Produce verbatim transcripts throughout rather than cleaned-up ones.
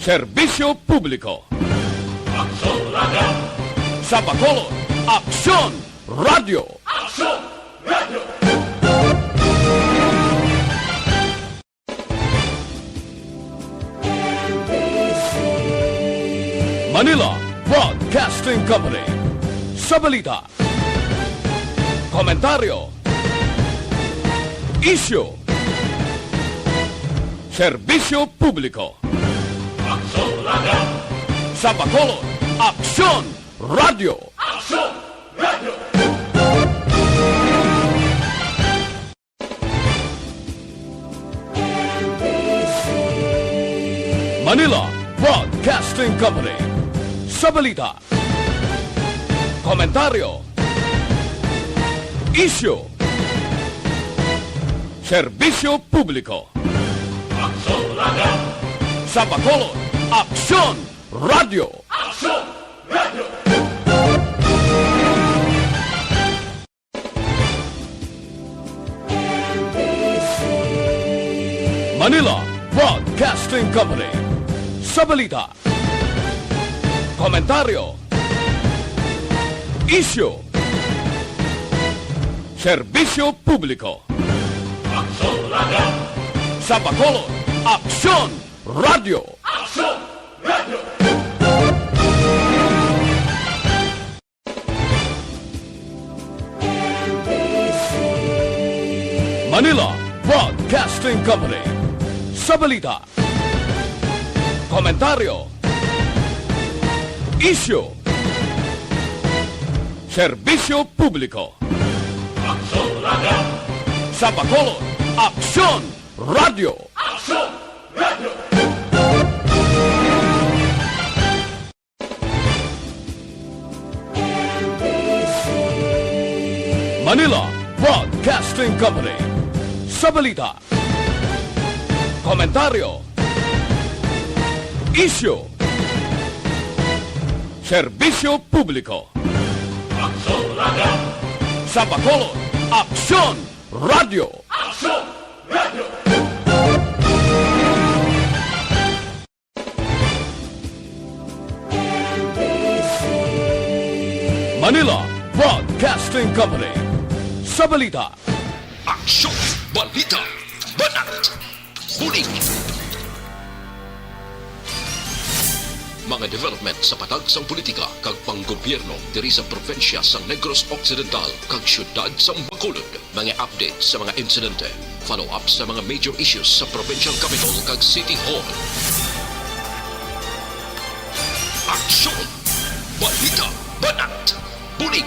Serbisyo publiko. Aksyon Radio! Sa Bacolod, Aksyon Radio! Aksyon Radio! Manila Broadcasting Company. Sa balita, komentaryo, isyu, serbisyo publiko. Aksyon Radio! Sa Bacolod, Aksyon Radio! Aksyon Radio! Manila Broadcasting Company. Sa balita, komentaryo, isyu, serbisyo publiko. Aksyon Radio! Sa Bacolod, Aksyon Radio! Aksyon Radio! Manila Broadcasting Company. Sa balita, komentaryo, isyu, serbisyo publiko. Aksyon Radio! Sa Bacolod, Aksyon Radio! Aksyon Radio! Manila Broadcasting Company. Sa balita, komentaryo, isyu, serbisyo publiko. Aksyon Radio! Sa Bacolod, Aksyon Radio! Aksyon Radio! Manila Broadcasting Company. Sa balita, komentaryo, isyu, serbisyo publiko. Aksyon Radio! Sa Bacolod, Aksyon Radio! Aksyon Radio! Manila Broadcasting Company. Sa balita, aksyon, balita, banat, bulig. Mga development sa patag sang politika kag panggobyerno diri sa probinsya sang Negros Occidental kag siyudad sang Bacolod. Mga update sa mga insidente, follow-up sa mga major issues sa provincial capital kag city hall. Aksyon! Balita! Banat! Bulig!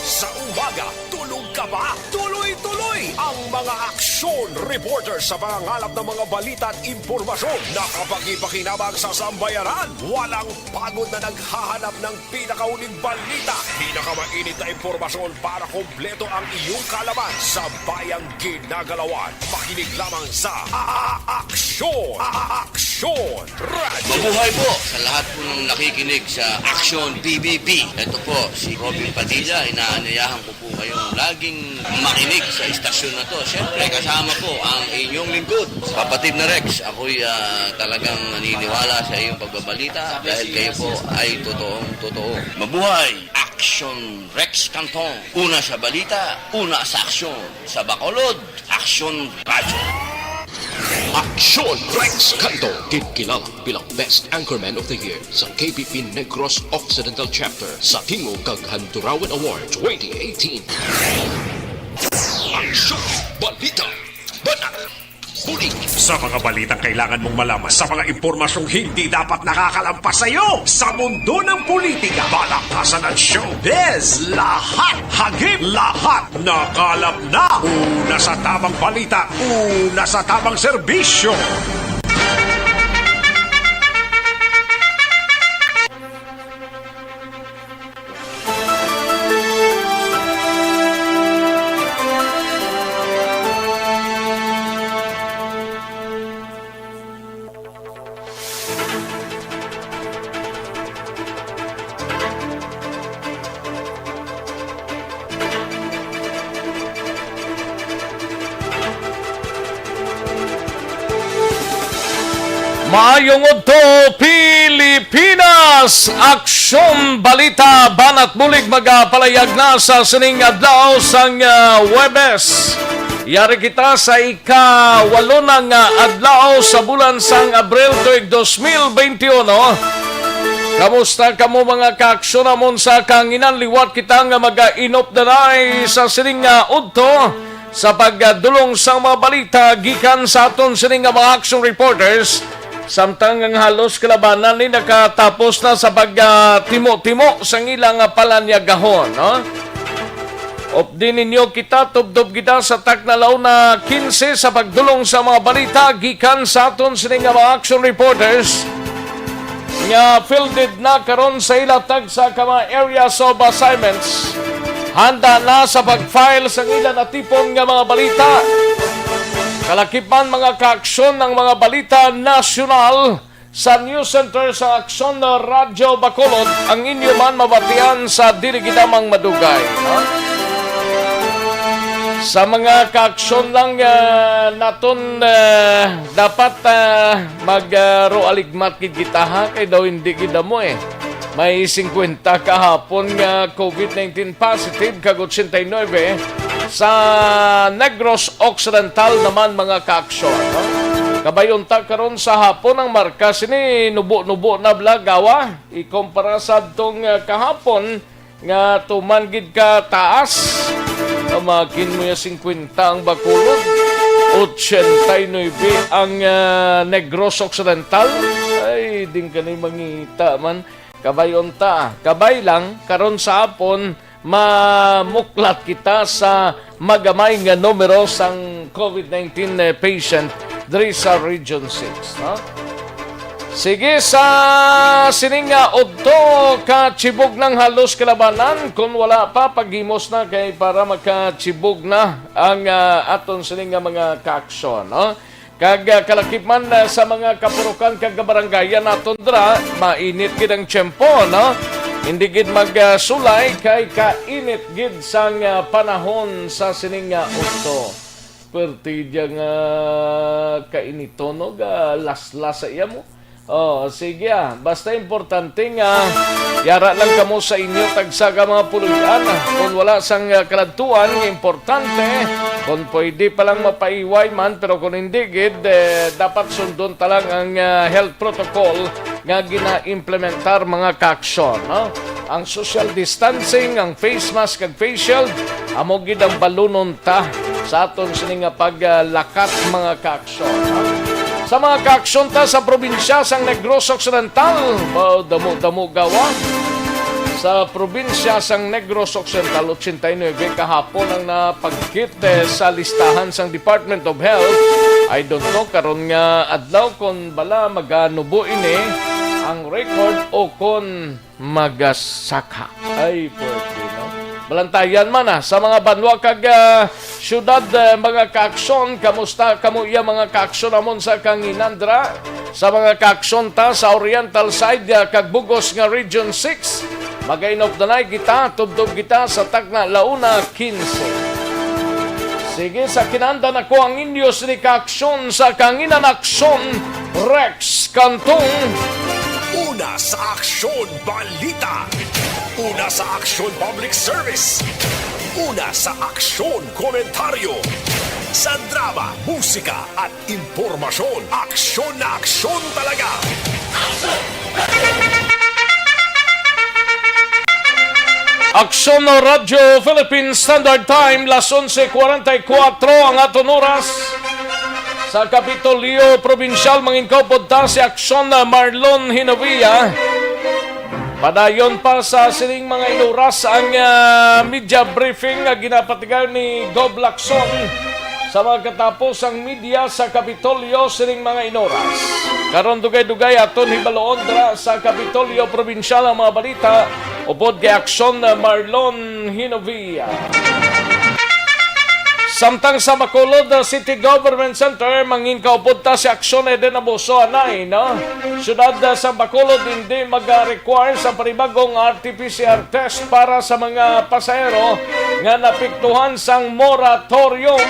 Sa umaga, tulog ka ba? Tuloy-tuloy ang mga aksyon reporter sa pangangalap ng mga balita at impormasyon na kapakipakinabang sa sambayanan. Walang pagod na naghahanap ng pinakahuling balita, pinakamainit na impormasyon para kompleto ang iyong kaalaman sa bayang ginagalawan. Makinig lamang sa A-, A-, Aksyon! A-, A-, Aksyon Radio! Mabuhay po sa lahat po ng nakikinig sa Aksyon P B B. Ito po si Robin Padilla. Inaanyayahan ko po kayong laging makinig sa istasyon na to. Siyempre, kasama po ang inyong lingkod, kapatid na Rex. Ako'y, ah, talagang naniniwala sa iyong pagbabalita dahil kayo po ay totoong totoo. Mabuhay Aksyon Rex Canton. Una sa balita, una sa aksyon. Sa Bacolod, Aksyon Radyo. Aksyon Rex Canton, kinkilala bilang Best Anchorman of the Year sa K P P Negros Occidental Chapter sa Tingog kag Handurawan Award twenty eighteen. Aksyon, balita, banat, bulig. Sa mga balitang kailangan mong malaman, sa mga impormasyong hindi dapat nakakalampas sa iyo, sa mundo ng politika, palakpasan at showbiz, lahat, hagip, lahat, nakalap na. Una sa tamang balita, una sa tamang serbisyo. Paayong udto, Pilipinas! Aksyon Balita, banat bulig magapalayag na sa sining adlaw sang, ah, Huwebes. Yari kita sa ika-walo na nga adlaw sa bulan sang Abril tuig dos mil benti uno. Kamusta kamo, mga kaaksyon namon sa kahanginan? Liwat kita nga mag-inop danay sa sining nga udto sa pagdulong sa mga balita gikan sa aton sini nga mga action reporters, samtang ang halos kalabanan ni nakatapos na sa pagtimo-timo sang ilang palanyagahon, no? Updi ninyo kita, tubtob kita sa takna launa kinse sa pagdulong sa mga balita gikan sa aton sini nga mga action reporters nga fielded na karon sa ila tagsa ka mga areas of assignments. Handa na sa pag-file sang ila natipon nga mga balita. Kalakip man, mga kaaksyon, ang mga balita nasyonal sa News Center sa Aksyon na Radyo Bacolod, ang inyo man mabatian sa dili gid lamang madugay, no? Sa mga kaaksyon lang, ah, naton, ah, dapat, ah, mag, ah, ro aligmat gid kita, ha, kay daw hindi gid amo, eh. May singkwenta kahapon nga COVID nineteen positive, kag ochenta y nuebe sa Negros Occidental naman, mga kaaksyon, no? Kabay unta karon sa hapon ang marka sini, nubo-nubo na bala, gawa, ikumpara sa adtong, ah, kahapon nga tuman gid ka taas. Amagin mo ya, singkwenta ang Bacolod, ochenta y nuebe ang, ah, Negros Occidental. Ay, din ka ni mangita man. Kabay unta, kabay lang, karon sa hapon, mamuklat kita sa magamay nga numero sang COVID nineteen, eh, patient diri sa Region six, no? Sige, sa sining nga udto, kachibog nang halos kalabanan. Kung wala pa, paghimos na kay para makachibog na ang, ah, aton sining nga mga kaaksyon, no? Kag, ah, kalakip man, ah, sa mga kapurukan kag kabaranggayan naton dira, mainit gid ang tiyempo, no? Hindi gid mag, ah, sulay kay kainit gid sang, ah, panahon sa sining nga udto. Pwerte dia nga kainiton, no? Ga laslas sa iya mo. Oh, sige, ah. Basta importante nga yara lang kamo sa inyo tagsa ka mga puloy-an. Kung wala sang, ah, kaladtuan, importante, kung pwede pa lang mapaiway man, pero kung hindi gid, eh, dapat sundon ta lang ang, ah, health protocol nga gina-implementar, mga kaaksyon, no? Ang social distancing, ang face mask kag face shield, amo gid ang balunon ta sa aton sini nga paglakat, mga kaaksyon, no? Sa mga kaaksyon ta sa probinsya sang Negros Occidental, wow, damo-damo gawa. Sa probinsya sang Negros Occidental, ochenta y nuebe kahapon ang napagkit, eh, sa listahan sang Department of Health. I don't know karon nga adlaw kon bala maganubo ini ang record o kon magasaka. Ay, pwerte, no? Balantayan man, ah, sa mga banwa kag, ah, syudad, ah, mga kaaksyon. Kamusta kamo iya, mga kaaksyon, amon sa kanginan dira? Sa mga kaaksyon ta sa Oriental side, ah, kag bugos nga Region six, magainop danay kita, tubtob kita sa takna launa kinse. Sige, sa kinandan ako ang inyo sini kaaksyon sa kanginan aksyon, Rex Cantong. Una sa aksyon, balita. Una sa aksyon, public service. Una sa aksyon, komentaryo. Sa drama, musika, at impormasyon, aksyon na aksyon talaga. Aksyon na Radyo Philippine Standard Time, las onse kwarenta y kuwatro ang aton oras. Sa Kapitolyo Probinsyal, mangin kaupod ta si Aksyon na Marlon Hinovia. Padayon pa sa sining mga inuras ang, ah, media briefing nga ginapatigayon ni Gov Lacson sa mga katapos ang media sa Kapitolyo sining mga inuras. Karon, dugay-dugay aton hibaloon dira sa Kapitolyo Probinsyal ang mga balita upod kay Aksyon na Marlon Hinovia. Samtang sa Bacolod, uh, City Government Center, mangin kaupod ta si Aksyon Eden Abuso Anay, no? Siyudad, uh, sa Bacolod, hindi mag-require sa panibagong R T P C R test para sa mga pasahero nga napiktuhan sang moratorium.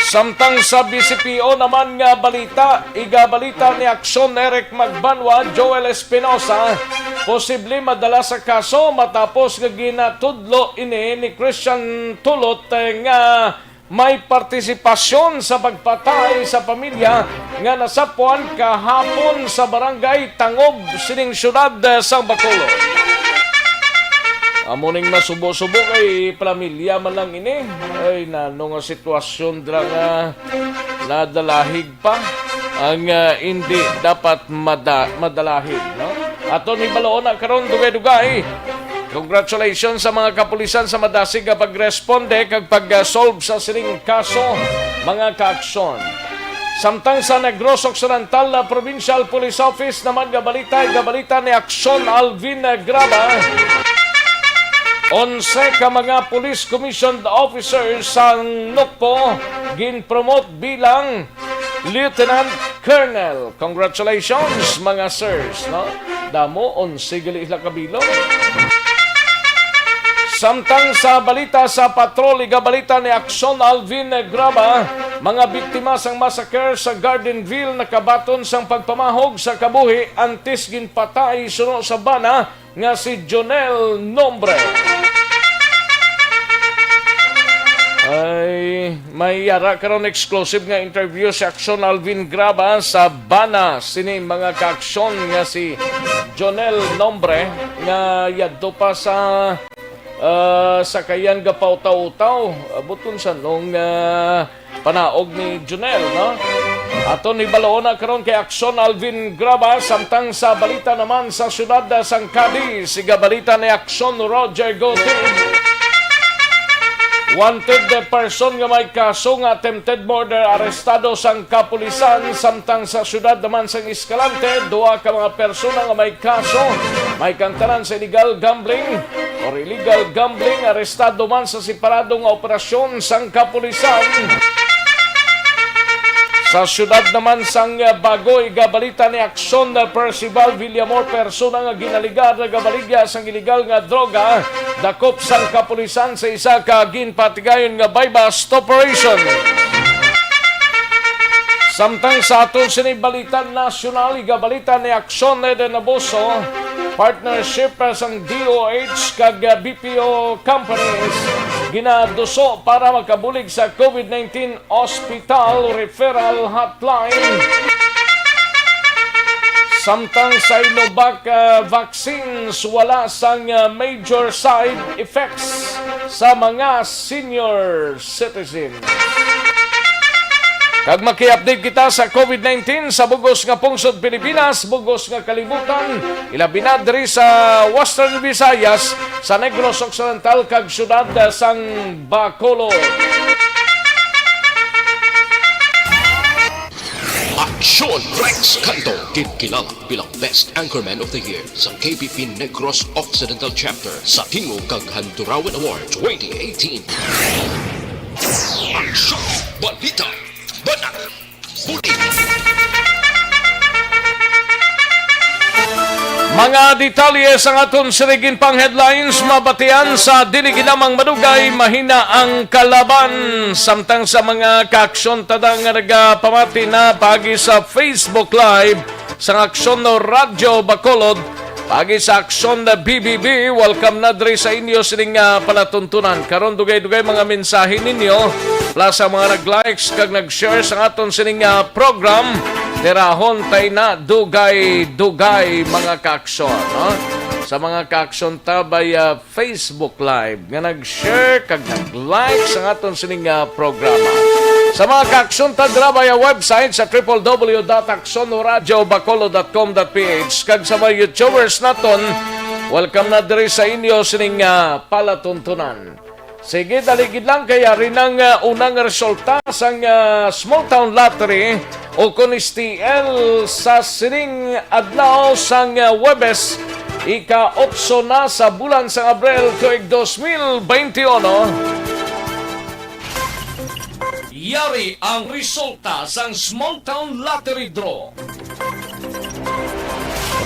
Samtang sa B C P O naman nga balita, igabalita ni Aksyon Eric Magbanwa, Joel Espinosa, posible madala sa kaso matapos nga ginatudlo ini ni Christian Tulot, eh, nga may partisipasyon sa pagpatay sa pamilya nga nasapuan kahapon sa barangay Tangob sining siyudad, eh, sang Bacolod. Amo ning masubo-subo kay pamilya man lang ini. Ay, nano nga sitwasyon dira nga nadalahig pa ang, ah, hindi dapat mada-, madalahig, no? Aton hibaluon na karon dugay-dugay. Congratulations sa mga kapulisan sa madasig nga pagresponde kag pag-solve sa sining kaso, mga kaaksyon. Samtang sa Negros Occidental, ah, Provincial Police Office naman nga balita, nga balita ni Aksyon Alvin, ah, Graba. Onse ka mga police commissioned officers sang NOCPO gin-promote bilang Lieutenant Colonel. Congratulations, mga sirs, no? Damo, onse gali sila kabilog. Samtang sa balita sa patrol, igabalita ni Aksyon Alvin Graba, mga biktima sang massacre sa Gardenville nakabaton sang pagpamahog sa kabuhi antes ginpatay suno sa bana nga si Jonel Nombre. Ay, may yara karon exclusive nga interview si Aksyon Alvin Graba sa bana sini mga kaaksyon nga si Jonel Nombre nga yadto pa sa, ah, sakayan gapautaw-utaw. Buton sa nung, ah, panaog ni Junel, no? Aton hibaluon na karon kay Aksyon Alvin Graba, samtang sa balita naman sa siyudad sang Cadiz, siga balita ni Aksyon Roger Goti. Wanted person nga may kaso nga attempted murder arestado sang kapulisan, samtang sa siyudad naman sang Escalante, duha ka mga persona nga may kaso, may kaangtanan sa illegal gambling or illegal gambling, arestado man sa separado nga operasyon sang kapulisan. Sa siyudad naman sang Bago, igabalita ni Aksyon Percival Villamor, persona nga ginaligar nagabaligya sang iligal nga droga, dakop sang kapulisan sa isa ka ginpatigayon nga buy-bust operation. Samtang sa aton sini balita nasyonal, igabalita ni Aksyon Eden Abuso, partnership sang D O H kag B P O companies ginaduso para makabulig sa COVID nineteen Hospital Referral Hotline. Samtang sa Sinovac, ah, vaccines, wala sang, ah, major side effects sa mga senior citizens. Kag maki-update kita sa COVID nineteen sa bugos nga pungsod Pilipinas, bugos nga kalibutan, ilabi na diri sa Western Visayas, sa Negros Occidental kag siyudad sang Bacolod. Aksyon Rex Canto, ginkilala bilang Best Anchorman of the Year sa K P P Negros Occidental Chapter sa Tingog kag Handurawan Award twenty eighteen. Aksyon! Balita! Banat! Bulig! Mga detalye sang aton sini ginpang headlines mabatian sa Dili Ginamang Madugay, Mahina ang Kalaban. Samtang sa mga kaaksyon tada nga nagapamati na paagi sa Facebook Live sang Aksyon no Radyo Bacolod, paagi sa Aksyon na B B B, welcome na diri sa inyo sining, ah, palatuntunan. Karon dugay-dugay mga mensahe ninyo, plus ang mga nag-likes kag nag-share sa aton sining, ah, program. Tirahon tay na dugay-dugay, mga kaaksyon, no? Sa mga kaaksyon ta by, ah, Facebook Live nga nag-share kag nag-like sa aton sining, ah, programa. Sa mga kaaksyon ta dira via website sa triple W dot aksyon radio bacolod dot com dot P H kag sa mga YouTubers naton, welcome na diri sa inyo sining, ah, palatuntunan. Sige, dali gid lang kay ari nang, ah, unang resulta sang, ah, Small Town Lottery o kon S T L sa sining adlaw sang, ah, Huwebes, ika-otso na sa bulan sang Abril, tuig dos mil beinti uno. Yari ang resulta sang Small Town Lottery Draw.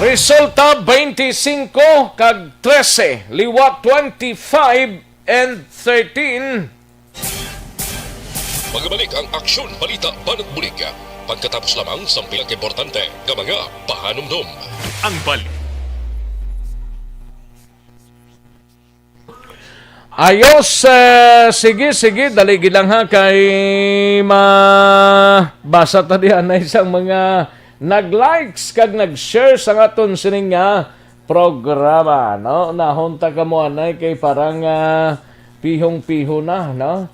Resulta, twenty-five kag trese, liwat twenty-five and thirteen. Pagabalik ang aksyon, balita, banat bulig. Pagkatapos lamang sang pila ka importante nga mga pahanumdom. Ang bal- Ayos, eh, sige, sige, dali gid lang ha, kay mabasa ta diyan na isang mga nag-likes kag nag-share sa aton sining nga programa, no? Nahon ta kamo anay kay parang, ah, pihong-piho na, no?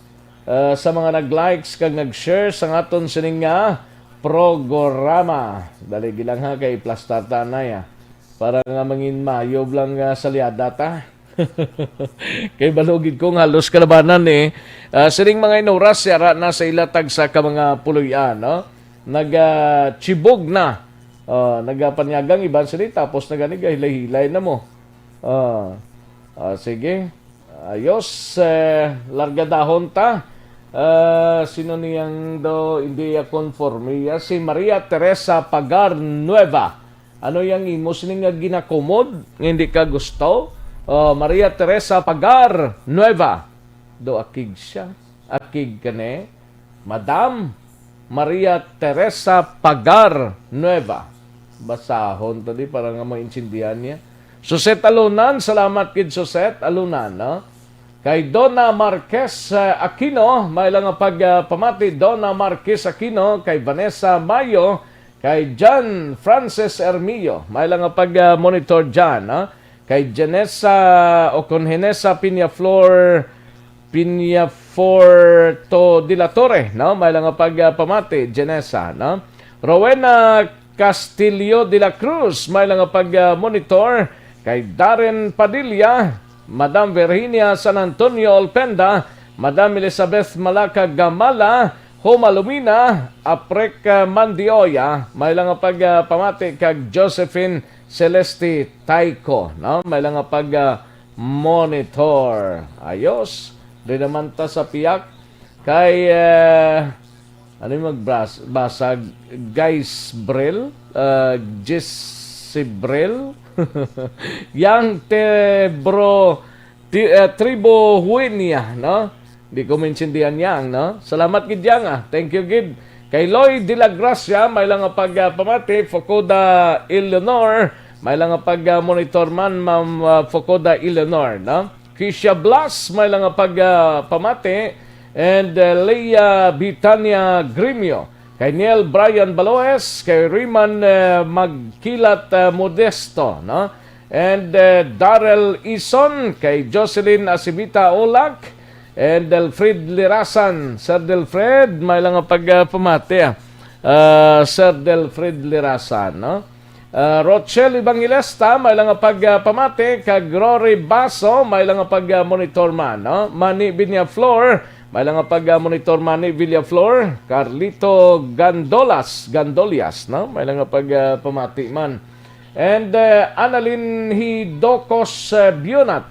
Ah, sa mga nag-likes kag nag-share sa aton sining nga programa. Dali gid lang ha, kay plastar ta anay, ah. Para nga mangin mayob lang nga salyada ta. Kay balo gid kong halos kalabanan eh. Ah, sining mga inuras, yara na sa ila tagsa ka mga puloy-an, no? Nagachibog na. Ah, nagapanyagang iban sini, tapos na gani gahilay-hilay na mo. Ah, ah, sige. Ayos, eh, larga dahon ta. Ah, sino niyang do, hindi ya konforme ya? Si Maria Teresa Pagar Nueva. Ano yang imo sini nga ginakumod nga hindi ka gusto? Oh, Maria Teresa Pagar Nueva. Do akig siya. Akig kani. Madam Maria Teresa Pagar Nueva. Basahon ta di para nga maintindihan niya. Suset Alunan, salamat gid Suset Alunan, no? Kay Donna Marquez, eh, Aquino, may lang nga pag, ah, pamati. Donna Marquez Aquino, kay Vanessa Mayo, kay John Francis Ermillo, may lang nga pag, ah, monitor dyan, no? Kay Janessa o kon Henessa Piñaflor, Piñaforto de la Torre, no? May lang nga pag, ah, pamati, Janessa, no? Rowena Castillo de la Cruz, may lang nga pag, ah, monitor. Kay Darren Padilla, Madam Virginia San Antonio Olpenda, Madam Elizabeth Malaka Gamala, Homa Lumina, Aprek, ah, Mandioya, may lang nga pag, ah, pamati kag Josephine Celeste Taico, no? May lang nga pag, ah, monitor. Ayos. Di naman ta sa piyak. Kay, eh, ano yung magbras-, basag? Guys Bril? Uh, Jesse Bril? Yang Tebro, ti-, eh, Tribo Huenia, no? Di ko maintindihan yang, no? Salamat gid yang, ah. Thank you gid. Kay Lloyd de la Gracia, may lang nga pag, ah, pamati, Fukuda Eleanor, may lang nga pag, ah, monitor man, Ma'am, ah, Fukuda Eleanor, no? Kisha Blas, may lang nga pag, ah, pamati, and, ah, Leia Bitania Grimio, kay Neil Brian Baloes, kay Riman, ah, Magkilat, ah, Modesto, no? And, eh, Darrell Ison, kay Jocelyn Asimita Olak, and Delfred Lirasan. Sir Delfred, may lang nga pag, ah, pamati, ah. Ah, Sir Delfred Lirasan, no? Ah, Rochelle Evangelista, may lang nga pag, ah, pamati. Kag Rory Baso, may lang nga pag, ah, monitor man, no? Manny Villaflor, may lang nga pag, ah, monitor. Manny Villaflor. Carlito Gandolas, Gandolias, no? May lang nga pag, ah, pamati man. And, uh, Annalyn Hidocos, uh, Bionat,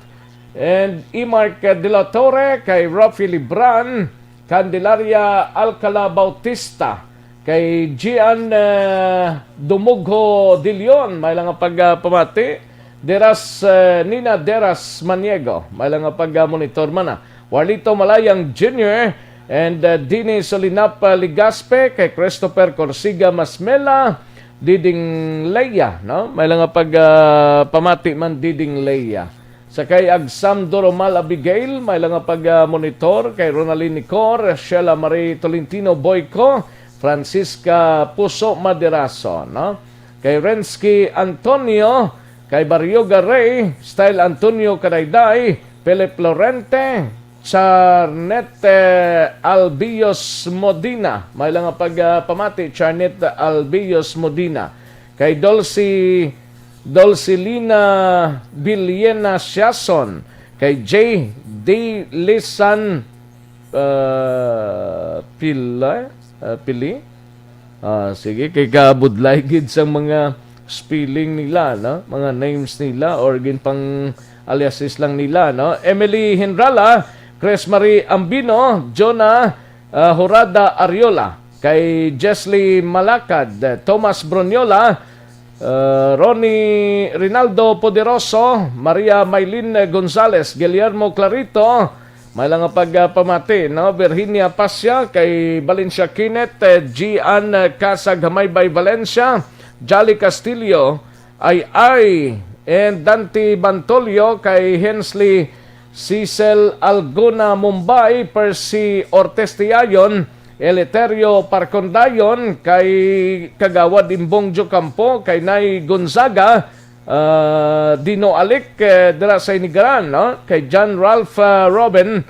and Imark, uh, De La Torre, kay Rafi Libran, Candelaria Alcala Bautista, kay Gian, uh, Dumugho De Leon, may lang nga pag, uh, pamati, Deras, uh, Nina Deras Maniego, may lang nga pag, uh, monitor man na. Warlito Malayang Junior and, uh, Dini Solinapa Ligaspe, kay Christopher Corsiga Masmela, Diding Leia, no? May lang nga pag, ah, pamati man, Diding Leia. Sa kay Agsam Doromal Abigail, may lang nga pag, ah, monitor, kay Ronaldin Nicor, Sheila Marie Tolentino Boyco, Francisca Puso Maderaso, no? Kay Rensky Antonio, kay Barrioga Rey, Style Antonio Kadayday, Philip Lorente, Charnette Albios Modina. May lang nga pag, ah, pamati, Charnette Albios Modina. Kay Dulce, Dulcelina Villena Siason. Kay J D Lisan, ah, Pila, ah, Pili. Ah, sige, kay kabudlay gid sa mga spelling nila, no? Mga names nila or ginpang aliases lang nila, no? Emily Hinrala, Chris Marie Ambino, Jonah, ah, Horada Ariola, kay Jesly Malacad, Thomas Broniola, ah, Ronnie Rinaldo Poderoso, Maria Maylin Gonzalez, Guillermo Clarito, May lang nga pagpamati, no? Virginia Pasya, kay Valencia Kenneth, eh, Gian, eh, Casag Hamaybay Valencia, Jolly Castillo, Ay Ay, and Dante Bantolio, kay Hensley Cecil Alguna Mumbai, Percy Ortiz Tiayon, Eleuterio Parcondayon, kay Kagawad Imbong Jocampo, kay Nay Gonzaga, ah, Dino Alic, eh, dira sa Inigaran, no? Kay John Ralph, ah, Robin,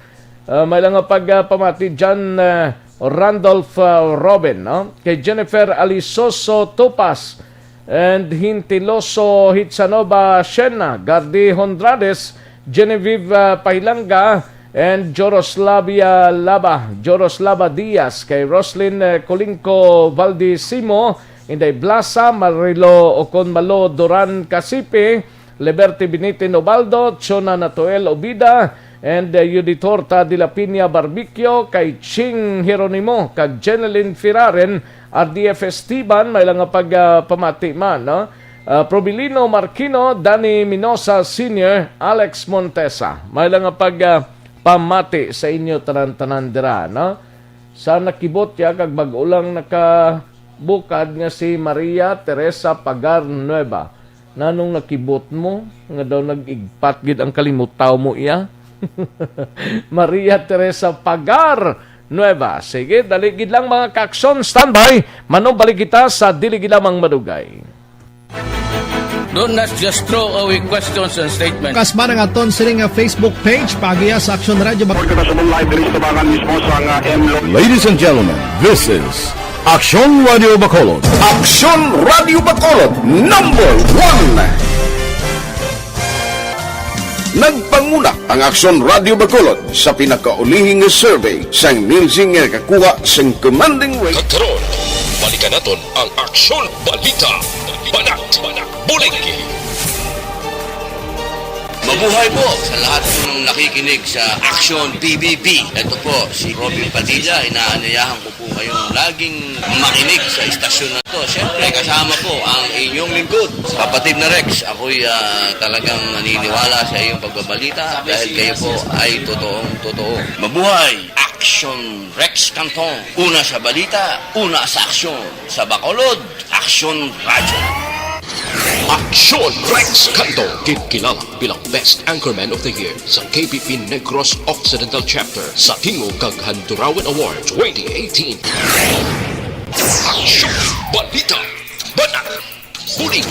ah, may lang nga pagpamati, John, ah, Randolph, ah, Robin, no? Kay Jennifer Alisoso Tupas and Hintiloso Hitsanova Shena, Gardi Hondrades, Genevieve, ah, Pahilanga, and Joroslavia Laba, Joroslava Diaz, kay Roslyn, eh, Colingco Valdisimo, Inday Blasa, Marilo Okon Malo, Duran Casipe, Liberty Binitin Ubaldo, Chona Natuel Obida, and, uh, Yudith Horta de la Piña Barbecue, kay Ching Jeronimo, kag Jeneline Firaren, R D F Esteban, may lang nga pag, uh, pamati man, no? Uh, Probilino Marquino, Danny Minosa Senior, Alex Montesa, may lang nga pag, uh, pamati sa inyo tanan-tanan dira, no? Sa nakibot ya kag bag-o lang nakabukad nga si Maria Teresa Pagar Nueva. Nanong nakibot mo nga daw nag-igpat gid ang kalimutaw mo iya? Maria Teresa Pagar Nueva. Sige, dali gid lang, mga kaaksyon. Standby. Manong balik kita sa dili gid lamang madugay. Don't not just throw away questions and statements. Kasma nga aton sini nga Facebook page, pagiya sa Aksyon Radio Bac- Report kita sa live diri sa Tabangan mismo sa nga M Lo- Ladies and gentlemen, this is Aksyon Radio Bacolod. Aksyon Radio Bacolod, number one. Nagpanguna ang Aksyon Radio Bacolod sa pinakaulihi nga survey sang Nielsen nga nakakuha sang commanding rate. Kag karon, balikan naton ang Aksyon Balita. Banat, bulig. Mabuhay po sa lahat po ng nakikinig sa Aksyon P B B. Ito po si Robin Padilla. Inaanyayahan ko po kayong laging makinig sa istasyon na to. Siyempre, kasama po ang inyong lingkod, kapatid na Rex. Ako'y, ah, talagang naniniwala sa iyong pagbabalita dahil kayo po ay totoong totoo. Mabuhay! Aksyon Rex Cantong. Una sa balita, una sa aksyon. Sa Bacolod, Aksyon Radyo. Aksyon Rex Cantong, ginkilala bilang Best Anchorman of the Year sa K P P Negros Occidental Chapter sa Tingog kag Handurawan Award twenty eighteen. Aksyon, balita, banat, bulig.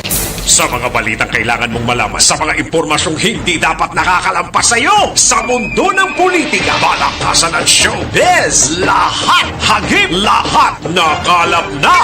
Sa mga balitang kailangan mong malaman, sa mga impormasyong hindi dapat nakakalampas sa iyo, sa mundo ng politika, palakasan at showbiz, lahat hagip, lahat nakalap na.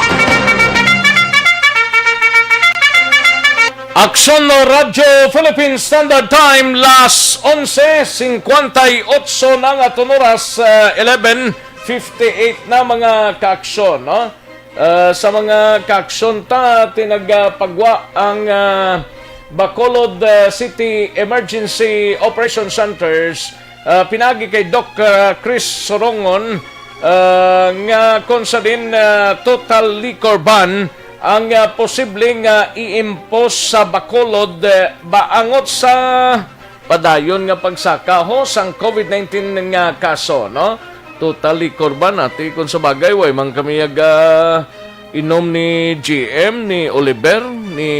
Aksyon Radyo Philippine Standard Time, las onse cincuenta y ocho na nga aton oras, eh, eleven fifty-eight na, mga kaaksyon, no? Ah, sa mga kaaksyon ta, tinagapagwa ang, ah, Bacolod, ah, City Emergency Operation Centers, ah, pinaagi kay Doc, ah, Chris Sorongon, ah, nga kon sa din, ah, total liquor ban ang, ah, posibleng, ah, i-impose sa Bacolod, eh, baangot sa padayon nga pagsaka ho sang COVID nineteen nga kaso, no? Total liquor ban, ati, kung sa bagay, way man kami aga inom ni G M, ni Oliver, ni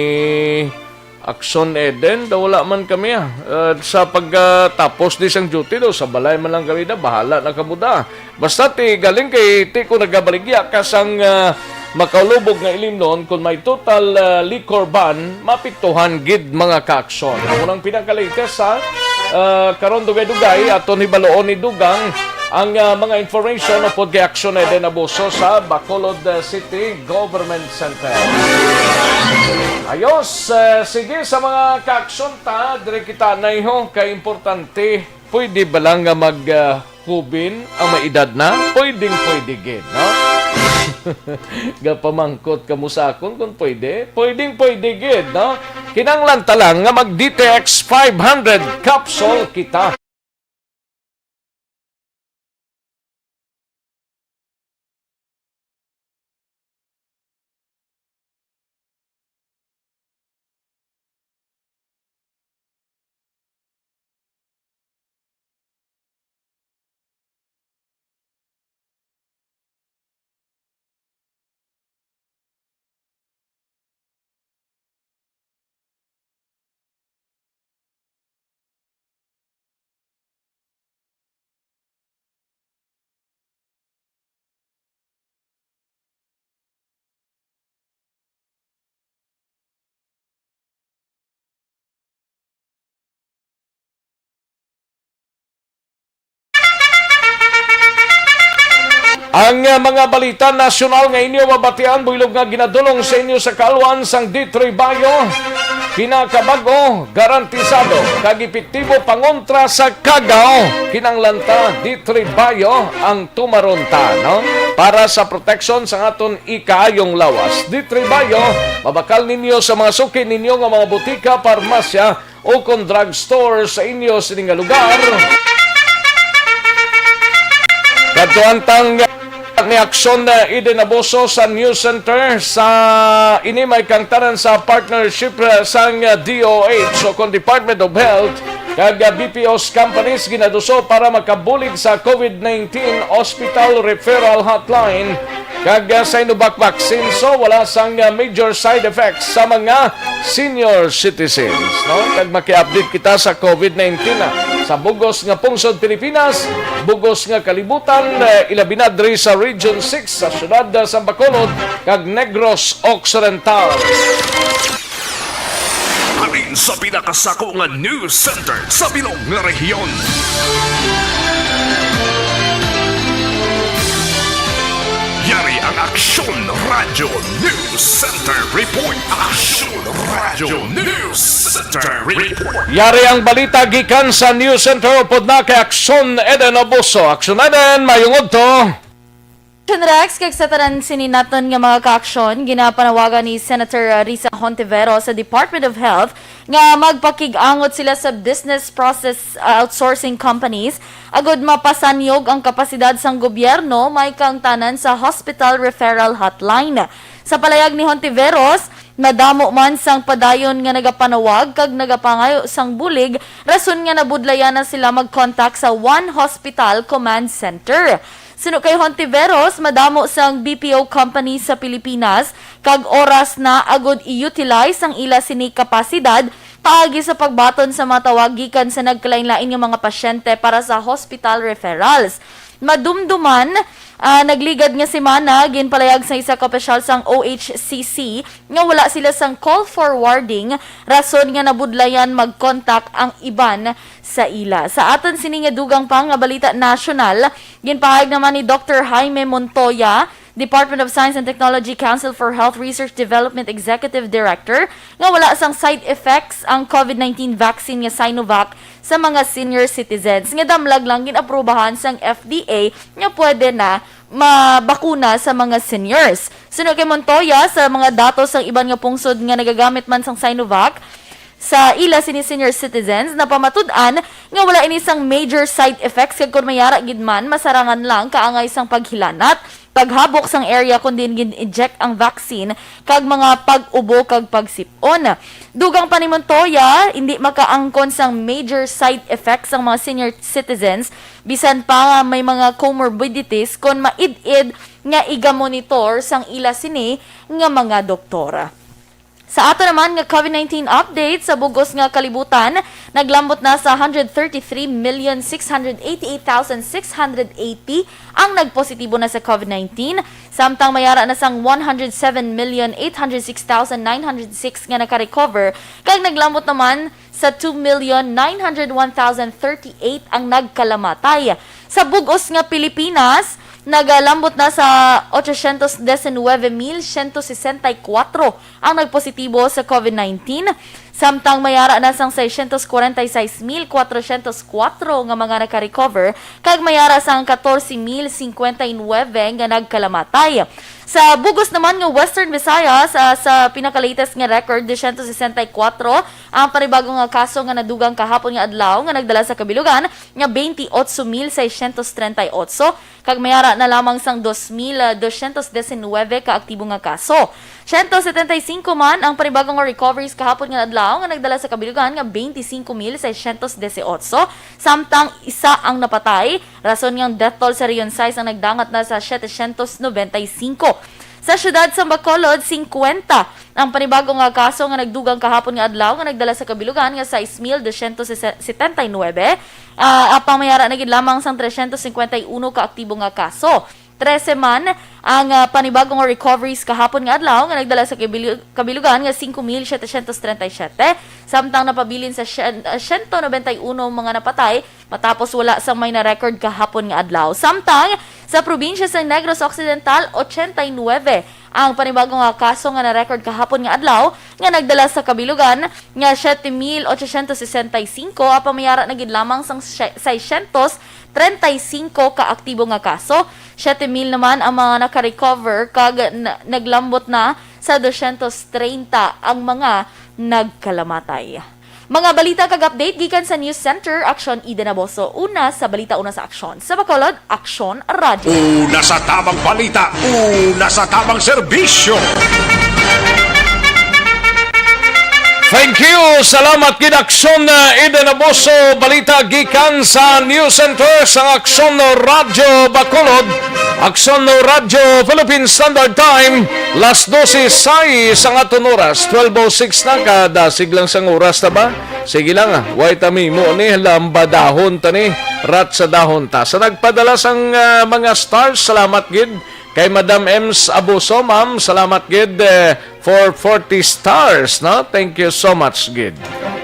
Aksyon Eden, daw wala man kami, ah. Ah, sa pagkatapos di sang duty daw, sa balay man lang kami da, bahala na kamo da. Basta ti galing kay ti ko nagabaligya ka sang, ah, makaulubog nga ilimnon, kung may total, ah, liquor ban, mapiktuhan gid, mga kaaksyon. Amo nang pinakaligtas sa, ah, karon, dugay-dugay, aton hibaluon ni Dugang ang, ah, mga information upod kay Aksyon Eden Abuso sa Bacolod, ah, City Government Center. Ayos, ah, sige, sa mga kaaksyon ta, dire kita na iho, kay importante, pwede ba lang nga mag, ah, kubin ang may edad na? Pwedeng pwede gid, no? Gapamangkot ka mo sa akon kung pwede? Pwedeng pwede gid, no? Kinahanglan ta lang nga mag D T X five hundred capsule kita. Ang, uh, mga balita nasyonal nga inyo mabatian, buylog nga ginadulong sa inyo sa kaalwan sang D three Bio. Kinakabag-o, garantisado, kag epektibo pangontra sa kagaw. Kinahanglan ta, D three Bio ang tumaron ta, no? Para sa proteksyon sa aton ikaayong lawas. D three Bio, mabakal ninyo sa mga suki ninyo nga mga butika, parmasya, o kon drugstore sa inyo sini nga lugar. Kadtuan tang ni Aksyon, uh, Eden Abuso sa News Center sa ini may kangtanan sa partnership, uh, sang, uh, D O H o kon Department of Health kag, uh, B P Os companies ginaduso para makabulig sa COVID nineteen Hospital Referral Hotline kag, uh, Sinovac vaccine, so wala sang, uh, major side effects sa mga senior citizens, no? Kag maki-update kita sa COVID nineteen, ah, sa bugos nga pungsod Pilipinas, bugos nga kalibutan, eh, ilabi na diri sa Region six, sa siyudad, ah, sa Bacolod kag Negros Occidental. Halin sa pinakasako nga news center sa bilog nga rehiyon. Yari ang Aksyon Radyo News Center Report. Aksyon Radyo News Center Report. Yari ang balita gikan sa News Center upod na kay Aksyon Eden Obuso. Aksyon Eden, mayong udto. Aksyon Rex, kag sa tanan sini naton nga mga kaaksyon, ginapanawagan ni Senator Risa Hontiveros sa Department of Health nga magpakig-angot sila sa business process outsourcing companies agud mapasanyog ang kapasidad sang gobyerno may kangtanan sa hospital referral hotline. Sa palayag ni Hontiveros, madamo man sang padayon nga nagapanawag kag nagapangayo sang bulig, rason nga nabudlayan na sila mag-contact sa One Hospital Command Center. Suno kay Hontiveros, madamo sang B P O company sa Pilipinas kag oras na agud i-utilize ang ila sini kapasidad paagi sa pagbaton sa mga tawag gikan sa nagkalainlain nga mga pasyente para sa hospital referrals. Madumduman, ah, nagligad nga semana, ginpalayag sa isa ka opisyal sang O H C C nga wala sila sang call forwarding, rason nga nabudlayan mag-contact ang iban sa ila. Sa aton sini nga dugang pa nga balita nasyonal, ginpahayag naman ni Doktor Jaime Montoya, Department of Science and Technology Council for Health Research Development Executive Director, nga wala sang side effects ang COVID nineteen vaccine nga Sinovac sa mga senior citizens, nga damlag lang gin-aprubahan sang F D A nga pwede na mabakuna sa mga seniors. Suno kay Montoya, sa mga datos sang iban nga pungsod nga nagagamit man sang Sinovac sa ila sini senior citizens, napamatud-an nga wala ini sang major side effects, kag kon may ara gid man, masarangan lang kaangay sang paghilanat, paghabok sang area kon diin gin-inject ang vaccine, kag mga pag-ubo kag pagsip-on. Dugang pa ni Montoya, hindi makaangkon sang major side effects ang mga senior citizens, bisan pa nga may mga comorbidities, kon maid-id nga igamonitor sang ila sini nga mga doktor. Sa ato naman nga COVID nineteen update, sa bugos nga kalibutan, naglambot na sa hundred thirty-three million six hundred eighty-eight thousand six hundred eighty ang nagpositibo na sa COVID nineteen, samtang may ara na sang one hundred seven million eight hundred six thousand nine hundred six nga naka-recover, kag naglambot naman sa two million nine hundred one thousand thirty-eight ang nagkalamatay. Sa bugos nga Pilipinas, nagalambot na sa ochocientos diecinueve mil ciento sesenta y cuatro ang nagpositibo sa COVID nineteen, samtang may ara na sang seiscientos cuarenta y seis mil cuatrocientos cuatro nga mga naka-recover, kag may ara sang catorce mil cincuenta y nueve nga nagkalamatay. Sa bugos naman nga Western Visayas, ah, sa pinaka-latest nga record, doscientos sesenta y cuatro ang panibago nga kaso nga nadugang kahapon nga adlaw nga nagdala sa kabilugan nga veintiocho mil seiscientos treinta y ocho, kag may ara na lamang sang dos mil doscientos diecinueve ka aktibo nga kaso. Ciento setenta y cinco man ang panibago nga recoveries kahapon nga adlaw nga nagdala sa kabilugan nga veinticinco mil seiscientos dieciocho, samtang isa ang napatay, rason nga ang death toll sa Region sais ang nagdangat na sa setecientos noventa y cinco. Sa siyudad sa Bacolod, singkwenta ang panibago nga kaso nga nagdugang kahapon nga adlaw nga nagdala sa kabilugan nga sais mil doscientos setenta y nuebe, ah, apang may ara na gid lamang sang trescientos cincuenta y uno ka aktibo nga kaso. Trese man ang, ah, panibago nga recoveries kahapon nga adlaw, nga nagdala sa kabilu-, kabilugan nga singko mil setecientos treinta y siete, samtang napabilin sa syen-, ah, siyento nobenta y uno mga napatay, matapos wala sang may na-record kahapon nga adlaw. Samtang sa probinsya sa Negros Occidental, ochenta y nuebe ang panibago nga kaso nga na-record kahapon nga adlaw, nga nagdala sa kabilugan nga siyete mil ochocientos sesenta y singko, apan may ara na gid lamang sang se-, seiscientos treinta y singko ka aktibo nga kaso. Siyete mil naman ang mga naka-recover, kag na-, naglambot na sa dosyentos treinta ang mga nagkalamatay. Mga balita kag update gikan sa News Center, Aksyon Eden Aboso. Una sa balita, una sa aksyon. Sa Bacolod, Aksyon Radyo. Una sa tamang balita, una sa tamang serbisyo. Thank you. Salamat gid, Aksyon, uh, Eden Aboso. Balita gikan sa News Center sang Aksyon Radyo Bacolod. Aksyon Radyo Philippine Standard Time, las dose sais ang aton oras. Twelve oh six na, kadasig lang sang oras ta ba? Sige lang, ah. Way ta mimo ni, lambadahon ta ni, rat sa dahon ta. Sa nagpadala sang, ah, mga stars, salamat gid. Kay Madam Ems Abuso, ma'am, salamat gid, eh, for forty stars, no? Thank you so much gid.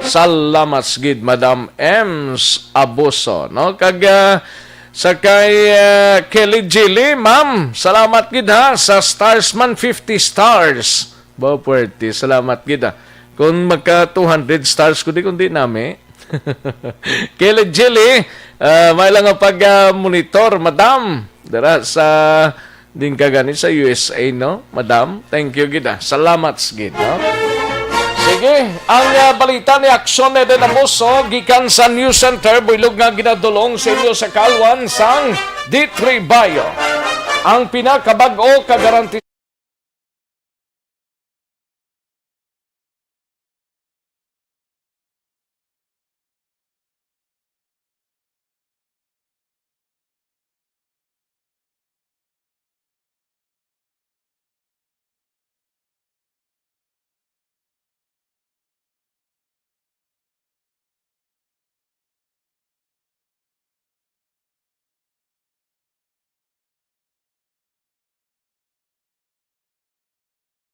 Salamat gid, Madam Ems Abuso, no? Kag, ah, sa kay, ah, Kelly Jilly, ma'am, salamat gid ha sa stars man, fifty stars. Ba, puwerte. Salamat gid, ah. Kung magka two hundred stars ko di, kundi nami. Kelly Jilly, ah, may lang nga pag, ah, monitor, madam. Dara sa, din ka gani sa U S A, no? Madam, thank you gid, ah. Salamat gid, no? Sige, ang, ah, balita ni Aksyon Eden Amoso gikan sa News Center, buylog nga ginadulong sa inyo sa kalwan sang D three Bio. Ang pinakabag-o ka garanti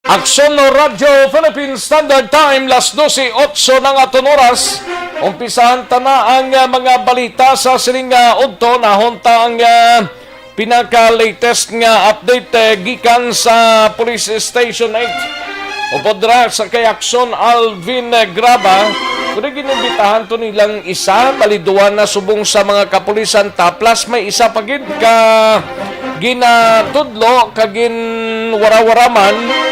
Aksyon Radyo Philippine Standard Time, las dose otso na nga aton oras. Umpisahan ta na ang, ah, mga balita sa sining, ah, udto. Nahon ta ang, ah, pinaka-latest nga update, eh, gikan sa Police Station eight. Upod ra sa kay Aksyon Alvin, eh, Graba, kundi ginimbitahan to nilang isa, bali duwa na subong sa mga kapulisan ta, plus may isa pa gid ka ginatudlo ka ginwarawaraman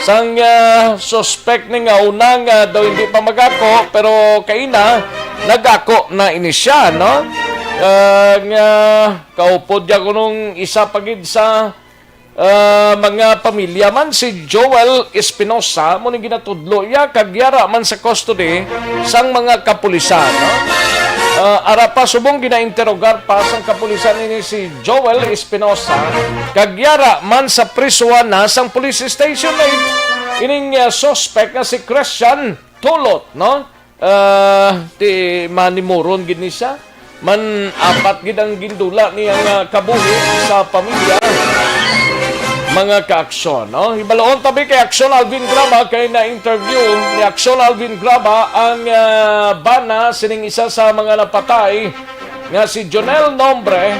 sang, ah, suspect ni nga una nga daw hindi pa magako, pero kaina nagako na ini siya, no? Ah, nga kaupod ya kunong isa pa gid sa, ah, mga pamilya man, si Joel Espinosa, mo ni ginatudlo iya kag yara man sa custody sang mga kapulisan, no? Ah, ara pa, subong ginainterogar pa sang kapulisan ini si Joel Espinosa, kag yara man sa prisuhan na sang Police Station eight ining, ah, suspect nga si Christian Tulot, no? Ah, ti manimuron gid ni siya. Man apat gid ang gindula niya nga kabuhi sa pamilya. Mga kaaksyon, no? Hibaloon tabi kay Aksyon Alvin Graba, kay na-interview ni Aksyon Alvin Graba ang, ah, bana sining isa sa mga napatay nga si Jonel Nombre.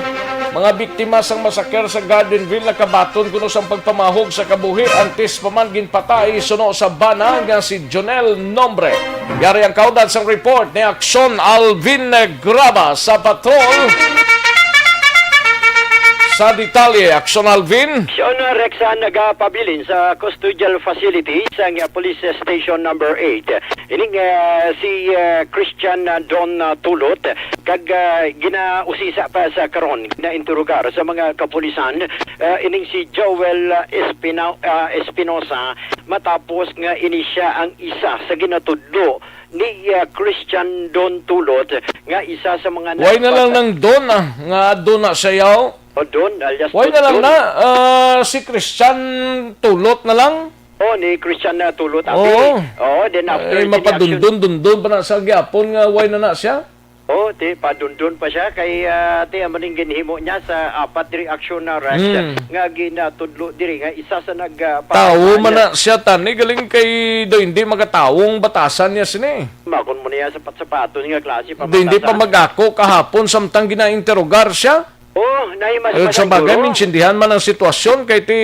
Mga biktima sang masaker sa Gardenville nakabaton kuno sang pagpamahog sa kabuhi, antes pa man ginpatay suno sa bana nga si Jonel Nombre. Yari ang kaudad sang report ni Aksyon Alvin Graba sa patrol. Sa detalye, Aksyon Alvin. Aksyon Rex, ah, nagapabilin sa custodial facility sa, ah, Police Station Number eight. Ining, ah, si, ah, Christian, ah, Don, ah, Tulot, kag, ah, ginausisa pa sa karon, ginainterogar sa mga kapulisan, ah, ining si Joel, ah, Espina-, ah, Espinosa, matapos nga ini siya ang isa sa ginatudlo ni, ah, Christian Don Tulot nga isa sa mga Why na lang nagpasa- nang Don, ah, nga Don na siya, yaw? O Don, alias Why Don na lang Don. na, ah, si Christian Tulot na lang? Oh, ni Christian, ah, Tulot, abi. Oo. Oo, then after Ay, gini action mapadundon-dundon pa na sa gyapon nga why na na siya? Oh, ti padundon pa siya kay, ah, ti amo ning ginhimo niya sa apat diri action na arrest Hmm. nga ginatudlo diri nga isa sa nag, ah, Tawo man pahayag. na siya, tani, galing kay do hindi magatawong batasan niya sini. Makon mo niya sapat-sapaton nga klase pa Hindi pa batasan. mag-ako kahapon samtang ginainterogar siya. Oh, nahimas Ayun, pa sa lang bagay, siguro. Maintindihan man ang sitwasyon kay ti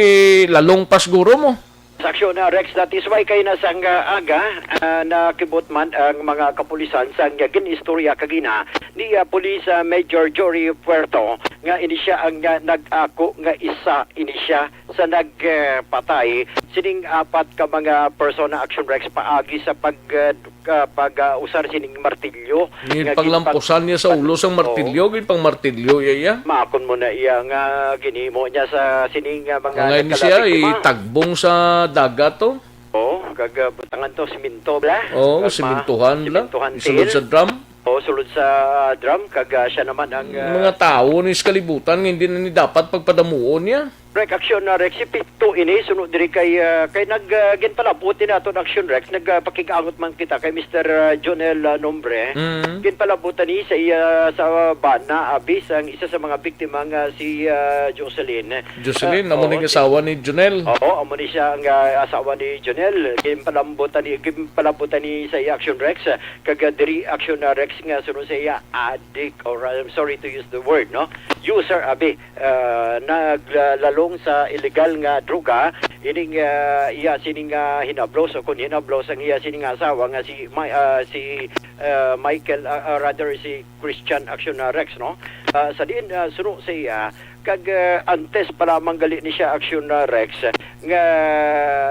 lalong pa siguro mo. Sa aksyon na Rex, that is why kay na sang, ah, aga, ah, nakibot man ang mga kapulisan sang gin-istorya kagina ni, ah, Police, ah, Major Jory Puerto nga ini siya ang, ah, nag-ako nga isa ini siya sa nagpatay sining apat ka mga persona, action Rex, paagi sa pag, ah, ka-, pag, ah, usar sining martilyo Ni nga panglampusan niya sa ulo sang martilyo, ginpang-, oo. Ginpangmartilyo iya, iya. Makon mo na iya nga ginhimo niya sa sining, ah, mga Angay ni siya, nagkalabig, di ba? Itagbong sa dagat, to. Oo, kag, ah, butangan to, siminto, bla? Oo, Kag ma-, simintuhan, bla? Simintuhan Isulod til. Sa drum? Oo, sulod sa, ah, drum, kag, ah, siya naman ang, ah, Mga tawo ni sa kalibutan nga hindi na ni dapat pagpadamuon niya. Correct, action na, Rex. Si Pito ini, sunod diri kay, ah, kay nag, ah, ginpalabot ni naton action, Rex. Nag, ah, pakig-angot man kita kay Mister, ah, Jonel, ah, Nombre. Mm. Ginpalabutan ni sa iya, sa bana, abi, sang isa sa mga biktima nga si, ah, Jocelyn. Jocelyn, Ah, amo oo, ning si asawa ni Jonel. Oo, amo ni siya ang, ah, asawa ni Jonel. Ginpalabutan ni, ginpalabutan ni sa iya action, Rex. Kag, ah, diri action na, Rex, nga sunod sa iya, adik, or, ah, I'm sorry to use the word, no? User, abi. Ah, naglalong sa illegal nga droga, ining, ah, iya sining, ah, hinablos o kon hinablos ang iya sining asawa nga si Mi-, ah, si, ah, Michael, ah, ah, rather si Christian Action, ah, Rex, no? Ah, sa diin, ah, suno sa iya, kag, ah, antes pa lamang gali ni siya Action, ah, Rex, nga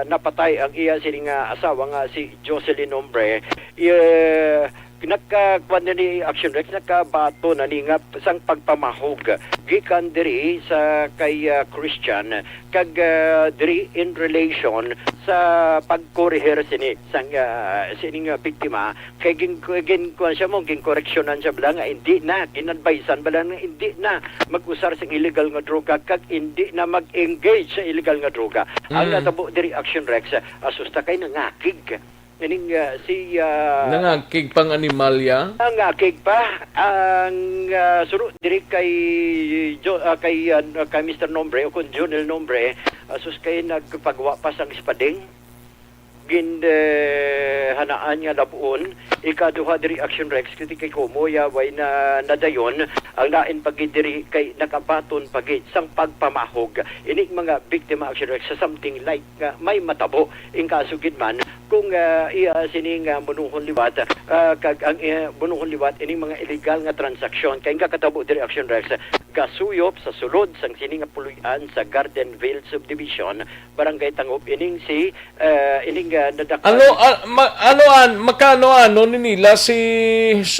napatay ang iya sining, ah, asawa nga si Jocelyn Nombre, eh, Nagkakuan na ni Action Rex, nakabato na ni nga sang pagpamahog gikan diri sa kay, ah, Christian, kag, ah, diri in relation sa pagkorehir sini sang, ah, sining, ah, biktima kay gin, gin kuan siya mo, ginkoreksyonan siya bala nga hindi na, ginadvisean bala nga hindi na mag-usar sang illegal nga droga kag hindi na mag-engage sa illegal nga droga. Ang Mm. natabo diri, Action Rex, ah, asusta kay nangakig. Ining, ah, si, ah, Nangakig pang animal ya? Nangakig pa ang, ah, suno diri kay Jo-, ah, kay, ah, kay Mister Nombre o kon Jonel Nombre, ah, sus kay nagpagwa pa sang espading. Gin, eh, hanaan nga labuon, ikaduha diri Action Rex, kiti kay Kumo, ya, way na nadayon, ang lain pa gid diri kay nakabaton pa gid sang pagpamahog. Ining mga biktima Action Rex sa something like nga may matabo. Ing kaso gid man, kung, ah, iya sini nga munuhon liwat, ah, kag ang, eh, munuhon liwat ining mga illegal nga transaksyon. Kay ang kakatabo diri, Action Rex, gasuyop sa sulod sang sini nga puloy-an sa Gardenville Subdivision, Barangay Tangub, ining si, eh, ining, ah, nadak-, Ano, ah, ma-, ano an-, makano-ano ni nila si,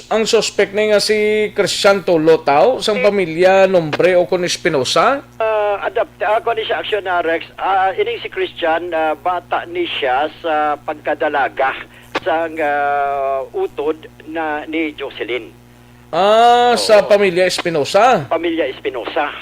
ang suspect ni nga si Christian Tolo, tao sang Si pamilya Nombre o kon Espinosa? Ah, adapt-, ah, kuwan ni siya, Action, ah, Rex. Ah, ining si Christian, ah, bata ni siya sa pagkadalaga sang, ah, utod na ni Jocelyn. Ah, sa Oo. pamilya Espinosa? Pamilya Espinosa.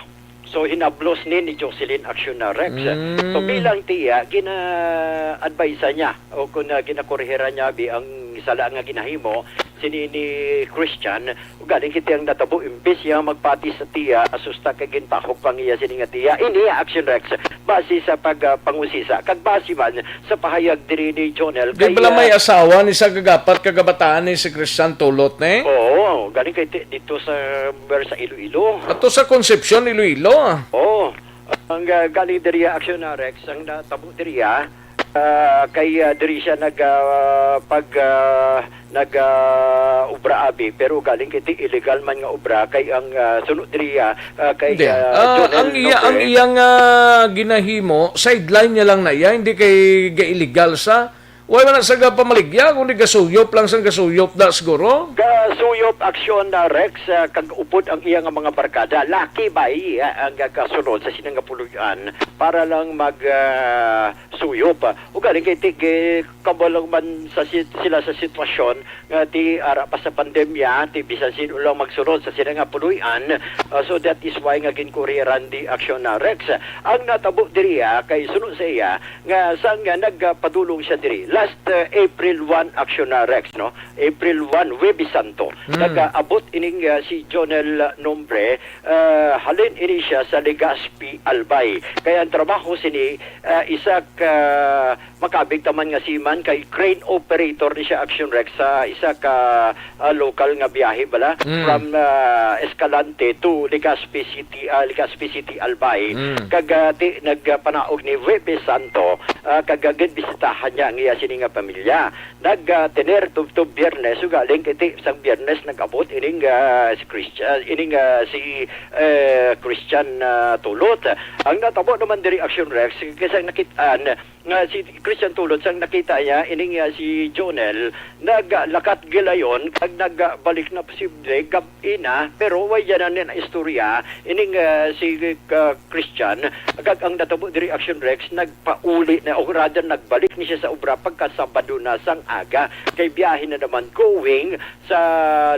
So, hinablos ni, ni Jocelyn Action na Rex. Mm. So, bilang tiya, gina-advise niya, o kung, ah, ginakorehera niya, bi, ang sala nga ginahimo, sini ni Christian, Ugaling kiti ang natabo, imbis iya magpati sa tiya, asusta kay ginpahog pa ang iya sini nga tiya. Ini iya Action Rex, base sa pag, ah, pangusisa, kag base man sa pahayag diri ni Jonel Di kay, bala may ah, asawa ni sa kagapat ka kabataan ni si Christian Tulot, ne? Oo, galing kay ti-, dito sa, ber sa Iloilo. Ato sa Concepcion, Iloilo, ah. Oo. Ang, ah, galing diri, Action na Rex, ang natabo diri, ah, Ah, kay, ah, diri siya nag, ah, pag, ah, nag, ah, obra, abi, pero galing kay ti illegal man nga obra kay ang, ah, suno diri, ah, ah, kay, Hindi. ah, Ah, Jonel ang iya, ang Nobre. Iyang, ah, ginahimo, sideline niya lang na iya, hindi kay ga-illegal sa. Wala man sa pamaligya, kundi gasuyop lang sang gasuyop da siguro. Gasuyop aksyon na Rex, ah, kag upod ang iya nga mga barkada. Laki ba iya ang kasunod sa sini nga puloy-an para lang mag, ah, suyop. Ugaling kay ti-, gi-, kabalo man sa sit-, sila sa sitwasyon nga ti ara pa sa pandemya, ti bisan sino lang magsunod sa sila nga puloy-an. Ah, so that is why nga ginkureran di aksyon na Rex. Ang natabo diri, ah, kay suno sa iya nga sang, ah, nagpadulong siya diri, last, uh, April one, Action, uh, Rex, no? April one, Huwebes Santo. Mm. Nag-abot ining, uh, si Jonel Nombre, uh, halin ini siya sa Legazpi, Albay. Kaya ang trabaho sini, uh, isa ka makabig taman nga seaman kay crane operator ni siya, Action Rex, sa isa ka, uh, local nga biyahe bala Mm. from, uh, Escalante to Legazpi City, uh, Legazpi City, Albay. Mm. Kag, uh, ti, nagpanaog ni Huwebes Santo, uh, kag, uh, ginbisitahan niya ang iya sini nga pamilya. Nag, ah, tener to, to Biyernes, ugaling iti sang Biyernes nag-abot ining, ah, si Christian, ining, ah, si, eh, Christian, ah, Tulot. Ang natabo naman diri, Action Rex, kay sang nakit-an nga si Christian Tulot, sang nakita niya ining, ah, si Jonel, naglakat gilayon kag nagbalik na posible gab-i na, pero way yan na istorya ining, ah, si, ah, Christian, kag ang natabo diri, Action Rex, nagpauli na, o rather, nagbalik ni siya sa obra pagka Sabado na sang aga. Kay biyahe na naman going sa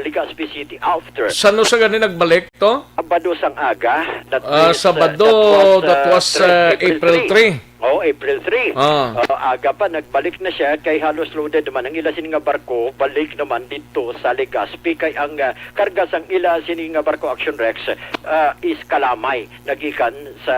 Legazpi City after. Sano sa gani nagbalik to? Sabado sang aga. That Ah, means, uh, Sabado, that was, uh, that was, uh, uh, April April three. three. Oh, April three. Ah. Oh, aga pa, nagbalik na siya kay halos loaded naman ang ila sini nga barko, balik naman dito sa Legazpi. Kay ang, uh, karga sang ila sini nga barko, Action Rex, uh, is kalamay nagikan sa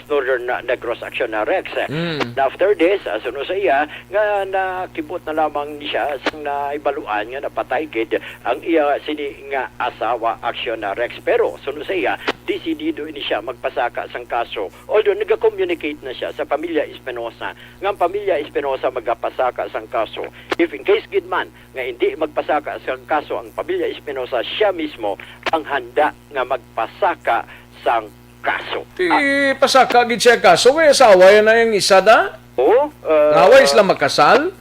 Northern Negros, Action, uh, Rex. Mm. And after this, uh, suno sa iya, nga nakibot na lamang ni siya sang naibaluan nga napatay gid ang iya sini nga asawa, Action, uh, Rex. Pero suno sa iya, desidido ini siya magpasaka sang kaso. Although nag-communicate na siya sa pamilya Espinosa, nga ang pamilya Espinosa magapasaka sang kaso. If in case gid man nga hindi magpasaka sang kaso ang pamilya Espinosa, siya mismo ang handa nga magpasaka sang kaso. Ti Ah. pasaka gid siya kaso, kay asawa yan na yung isa da? Oo, uh, Nga way sila makasal?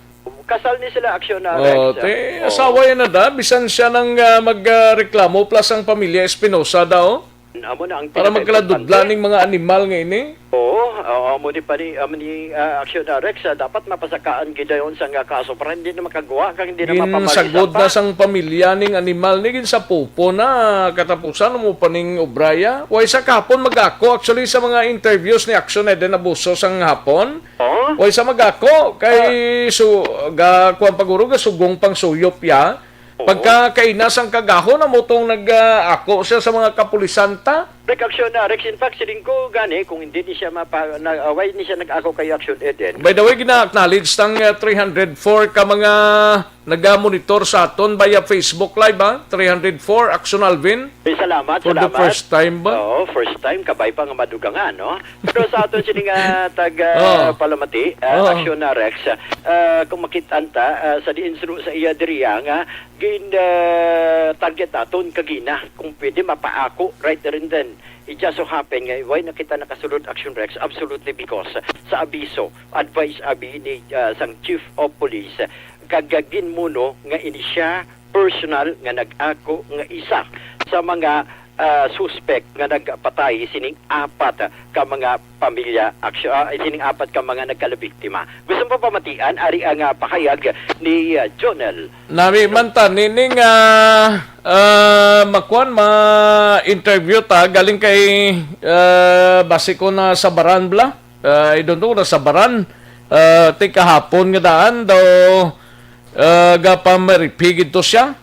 Kasal ni sila, Action, uh, Oh, Rex. ti Oo. asawa yan na da, bisan siya nang, ah, magreklamo, plus ang pamilya Espinosa daw. Amo na ang Para pinaka-importante. magkaladudla ning mga animal nga ini. Oo, oo, amo ni pa ni, amo ni, ah, Action, ah, Rex, ah, dapat mapasakaan gid dayon sang, ah, kaso para hindi na makagwa kag hindi na Ginsagod mapamalisan pa. na sang pamilya ning animal ni, ginsapupo na, katapusan mo pa ning obraya. Way sa kahapon mag-ako, actually, sa mga interviews ni Action Eden Abuso sang hapon. Oo. Way sa mag-ako kay Ah. su ga kuan paguro ga sugong pang suyop ya. Oo. Pagka kaina sang kagahon, amo tong nag, ah, ako siya sa mga kapulisan ta. Reaksyon na, Rex. In fact, siling ko gani, kung hindi ni siya mapa-, na, uh, why ni siya nag-ako kay Action Eden? By the way, gina-acknowledge tang, uh, three hundred four ka mga naga-monitor sa aton via Facebook Live, ha? Three hundred four, Action Alvin. Eh, salamat, For the salamat. first time ba? Oo, first time, kabay pa nga madugangan, no? Pero sa aton sini nga tag, uh, Oh. palamati, uh, Oh. Action na, Rex, uh, kung makit-an ta, uh, sa diin suno sa iya diriya nga, gin, ah, target naton kagina, kung pwede mapaako right there and then. It just so happen nga why na kita nakasulod, Action Rex, absolutely because sa abiso, advice abi ni, ah, sang Chief of Police, kag ginmuno nga ini siya personal nga nag-ako nga isa sa mga, ah, suspect nga nagpatay sining apat ka mga pamilya, actu-, ah, sining apat ka mga nagkalabiktima. Gusto mo pamatian ari ang, ah, pahayag ni, ah, Jonel? Nami man ta nining, ah, ah, makuan, ma-interview ta galing kay, ah, basi ko na sa Baran bla. Ah, I don't know na sa Baran. Ah, ti kahapon nga daan daw, ah, gapamaripi gid to siya.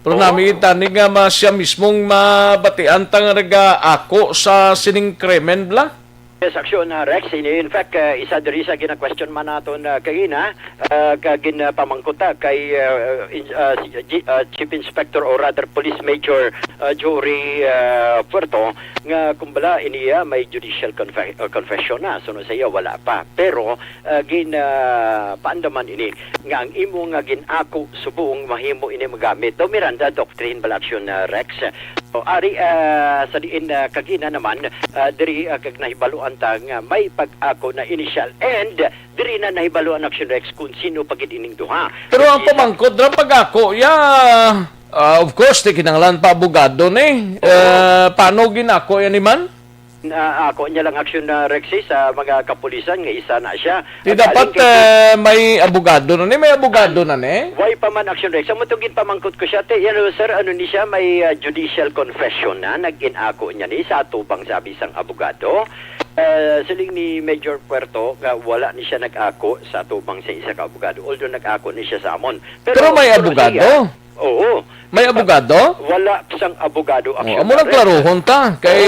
Pero Oo. nami tani nga ma-, siya mismong mabatian ta nga nag-ako sa sining krimen bla. Yes, Action, uh, Rex. In, in fact, uh, isa diri sa gina-question man naton, uh, kagina, uh, ka gin, uh, pamangkot ta kay, uh, in, uh, si, G-, uh, Chief Inspector or rather Police Major, uh, Jory, uh, Puerto nga kumbala iniya may judicial confe-, uh, confession na. So, no, sa iya, wala pa. Pero, uh, gin, uh, paandaman ini nga ang imo nga gin-ako subong mahimo ini magamit. Daw Miranda Doctrine bala, Action, uh, Rex. So, ari, ah, sa diin, ah, kagina naman, ah, diri, ah, kag nahibaluan ta nga may pag-ako na initial and diri na nahibaluan, Action Rex, kung sino pa gid ining duha. Pero ang Kay isa pamangkot ra pag-ako, ya, ah, of course, di kinahanglan pa abogado ni. Oo. Ah, paano ginako yan ni man? Na ako niya lang aksyon na Rexy sa mga kapulisan nga isa na siya. Di At dapat aling kay- eh, may abogado na ni, may abogado na ni. Why pa man action Rex? Amo tong ginpamangkot ko siya, te, ano, sir, ano ni siya, may ah, judicial confession na nag-inako niya ni sa atubang sa bisang abogado. Ah, siling ni Major Puerto nga wala ni siya nag-ako sa atubang sa isa ka abogado, although nag-ako ni siya sa amon. Pero may pero abogado? siya- Oo. May abogado? Wala sang abogado Oh, action amo nang Rex. klaruhon ta kay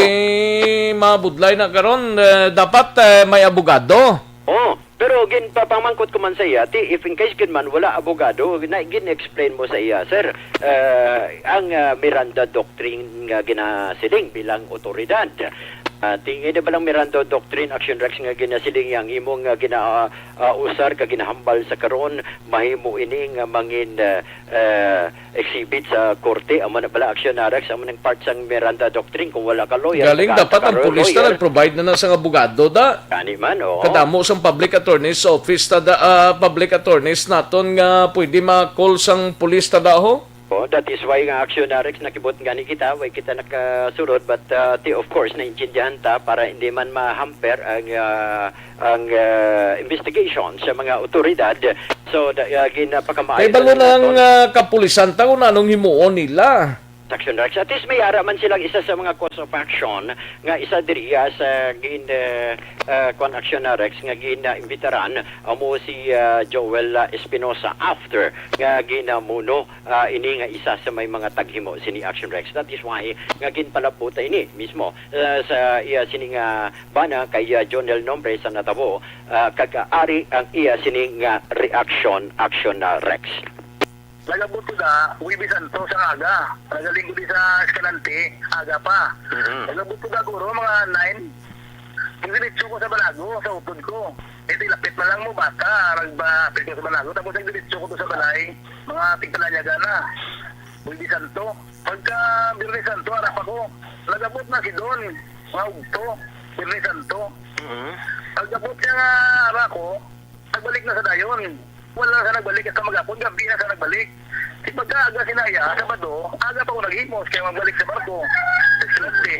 mabudlay na karon, eh, dapat eh, may abogado. Oh, pero ginpapamangkot ko man sa iya, ti, if in case gid man wala abogado, na gin-explain mo sa iya, sir, eh, ang ah, Miranda Doctrine nga ginasiling bilang otoridad. Ah, tingin na ba lang Miranda Doctrine, Action Rex, nga ginasiling ang imong nga gina ah, usar ka ginahambal sa karon, mahimo ini nga mangin ah, ah, exhibit sa korte, amo na bala Action Rex, amo nang part sang Miranda Doctrine kung wala ka lawyer. Galing tagaan dapat ka ang ro- pulis na lawyer. Nag-provide na na sang abogado da. Gani man, oo. Kadamo sang public attorneys sa office ta da, ah, public attorneys naton nga pwede ma-call sang pulis ta da ho. Oh, that is why nga Action Rex nakibot gani kita, why kita nakasulod, but uh, ti, of course naintindihan ta para hindi man ma-hamper ang ah, ang ah, investigation sa mga otoridad. So da, uh, ginapakamaay Kay balo na lang nang naton. ah, kapulisan ta kung anong himuon nila. Action Rex. At least may ara man silang isa sa mga cause of action nga isa diri ah, sa gin uh, uh, kwan Action Rex nga gin uh, imbitaran amo si ah, Joel ah, Espinosa after nga ginamuno ah, ini nga isa sa may mga taghimo sini Action Rex. That is why nga ginpalabota ini mismo ah, sa iya sini nga bana kay ah, Jonel Nombre sa natabo ah, kag ah, ari ang iya sini nga reaction Action ah, Rex. Nagabot ko da, Huwebes Santo sa aga. Nagaling ko di sa Escalante, aga pa. Mhm. Nagabot ko da, guro, mga nine. Nagdiretso ko sa Balago, sa utod ko. Eh, di lapit na lang mo, bata. Nagbapit ko sa Balago. Tapos nagdiretso ko to sa balay. Mga tigpalanyaga na. Huwebes Santo. Pagka Biyernes Santo, harap ako. Nagabot na si Don. Mga ugto. Biyernes Santo. Mhm. Pagkabot niya nga ara ko, nagbalik na sa dayon. Wala na sa nagbalik hasta maghapon, gabi na sa nagbalik. Di pagkaaga sinaya, Sabado, aga pa ko naghimos kaya magbalik sa barko. Siyete.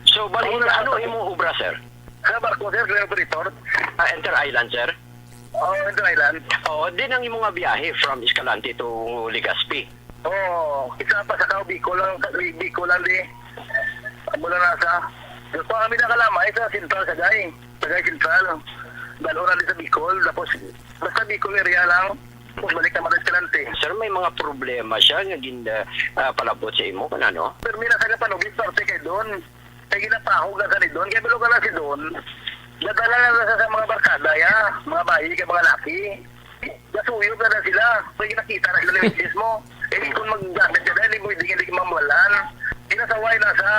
So, balhin Ako na na- ano imo obra, sir? Sa barko, sir, crane operator. Ah, Inter Island, sir? Oo, Inter Island. Oo, din ang imo nga biyahe from Escalante to Legazpi. Oo, isa pa sa kao, Bicol lang, Bicol lang di. Amo lang na sa, gusto kami nakalamay sa Central, Sagay. Sagay Central. Dalo na di sa Bicol, tapos basta Bicol area lang. Tapos balik naman sa Escalante. Sir, may mga problema siya nga gin ah, palabot sa imo, kanano? Pero may nasa kapanugis parte kay Don. Kay ginapahog lang sa ni Don. Kaya bilo ka lang si Don. Dadala na lang sa, sa mga barkada ya, mga bayi kay mga laki. Nasuyog na lang sila. Kaya ginakita na sila ni misis mo. Eh, kung maggamit ka dahil, hindi hindi ka mamalan. Ginasaway na sa,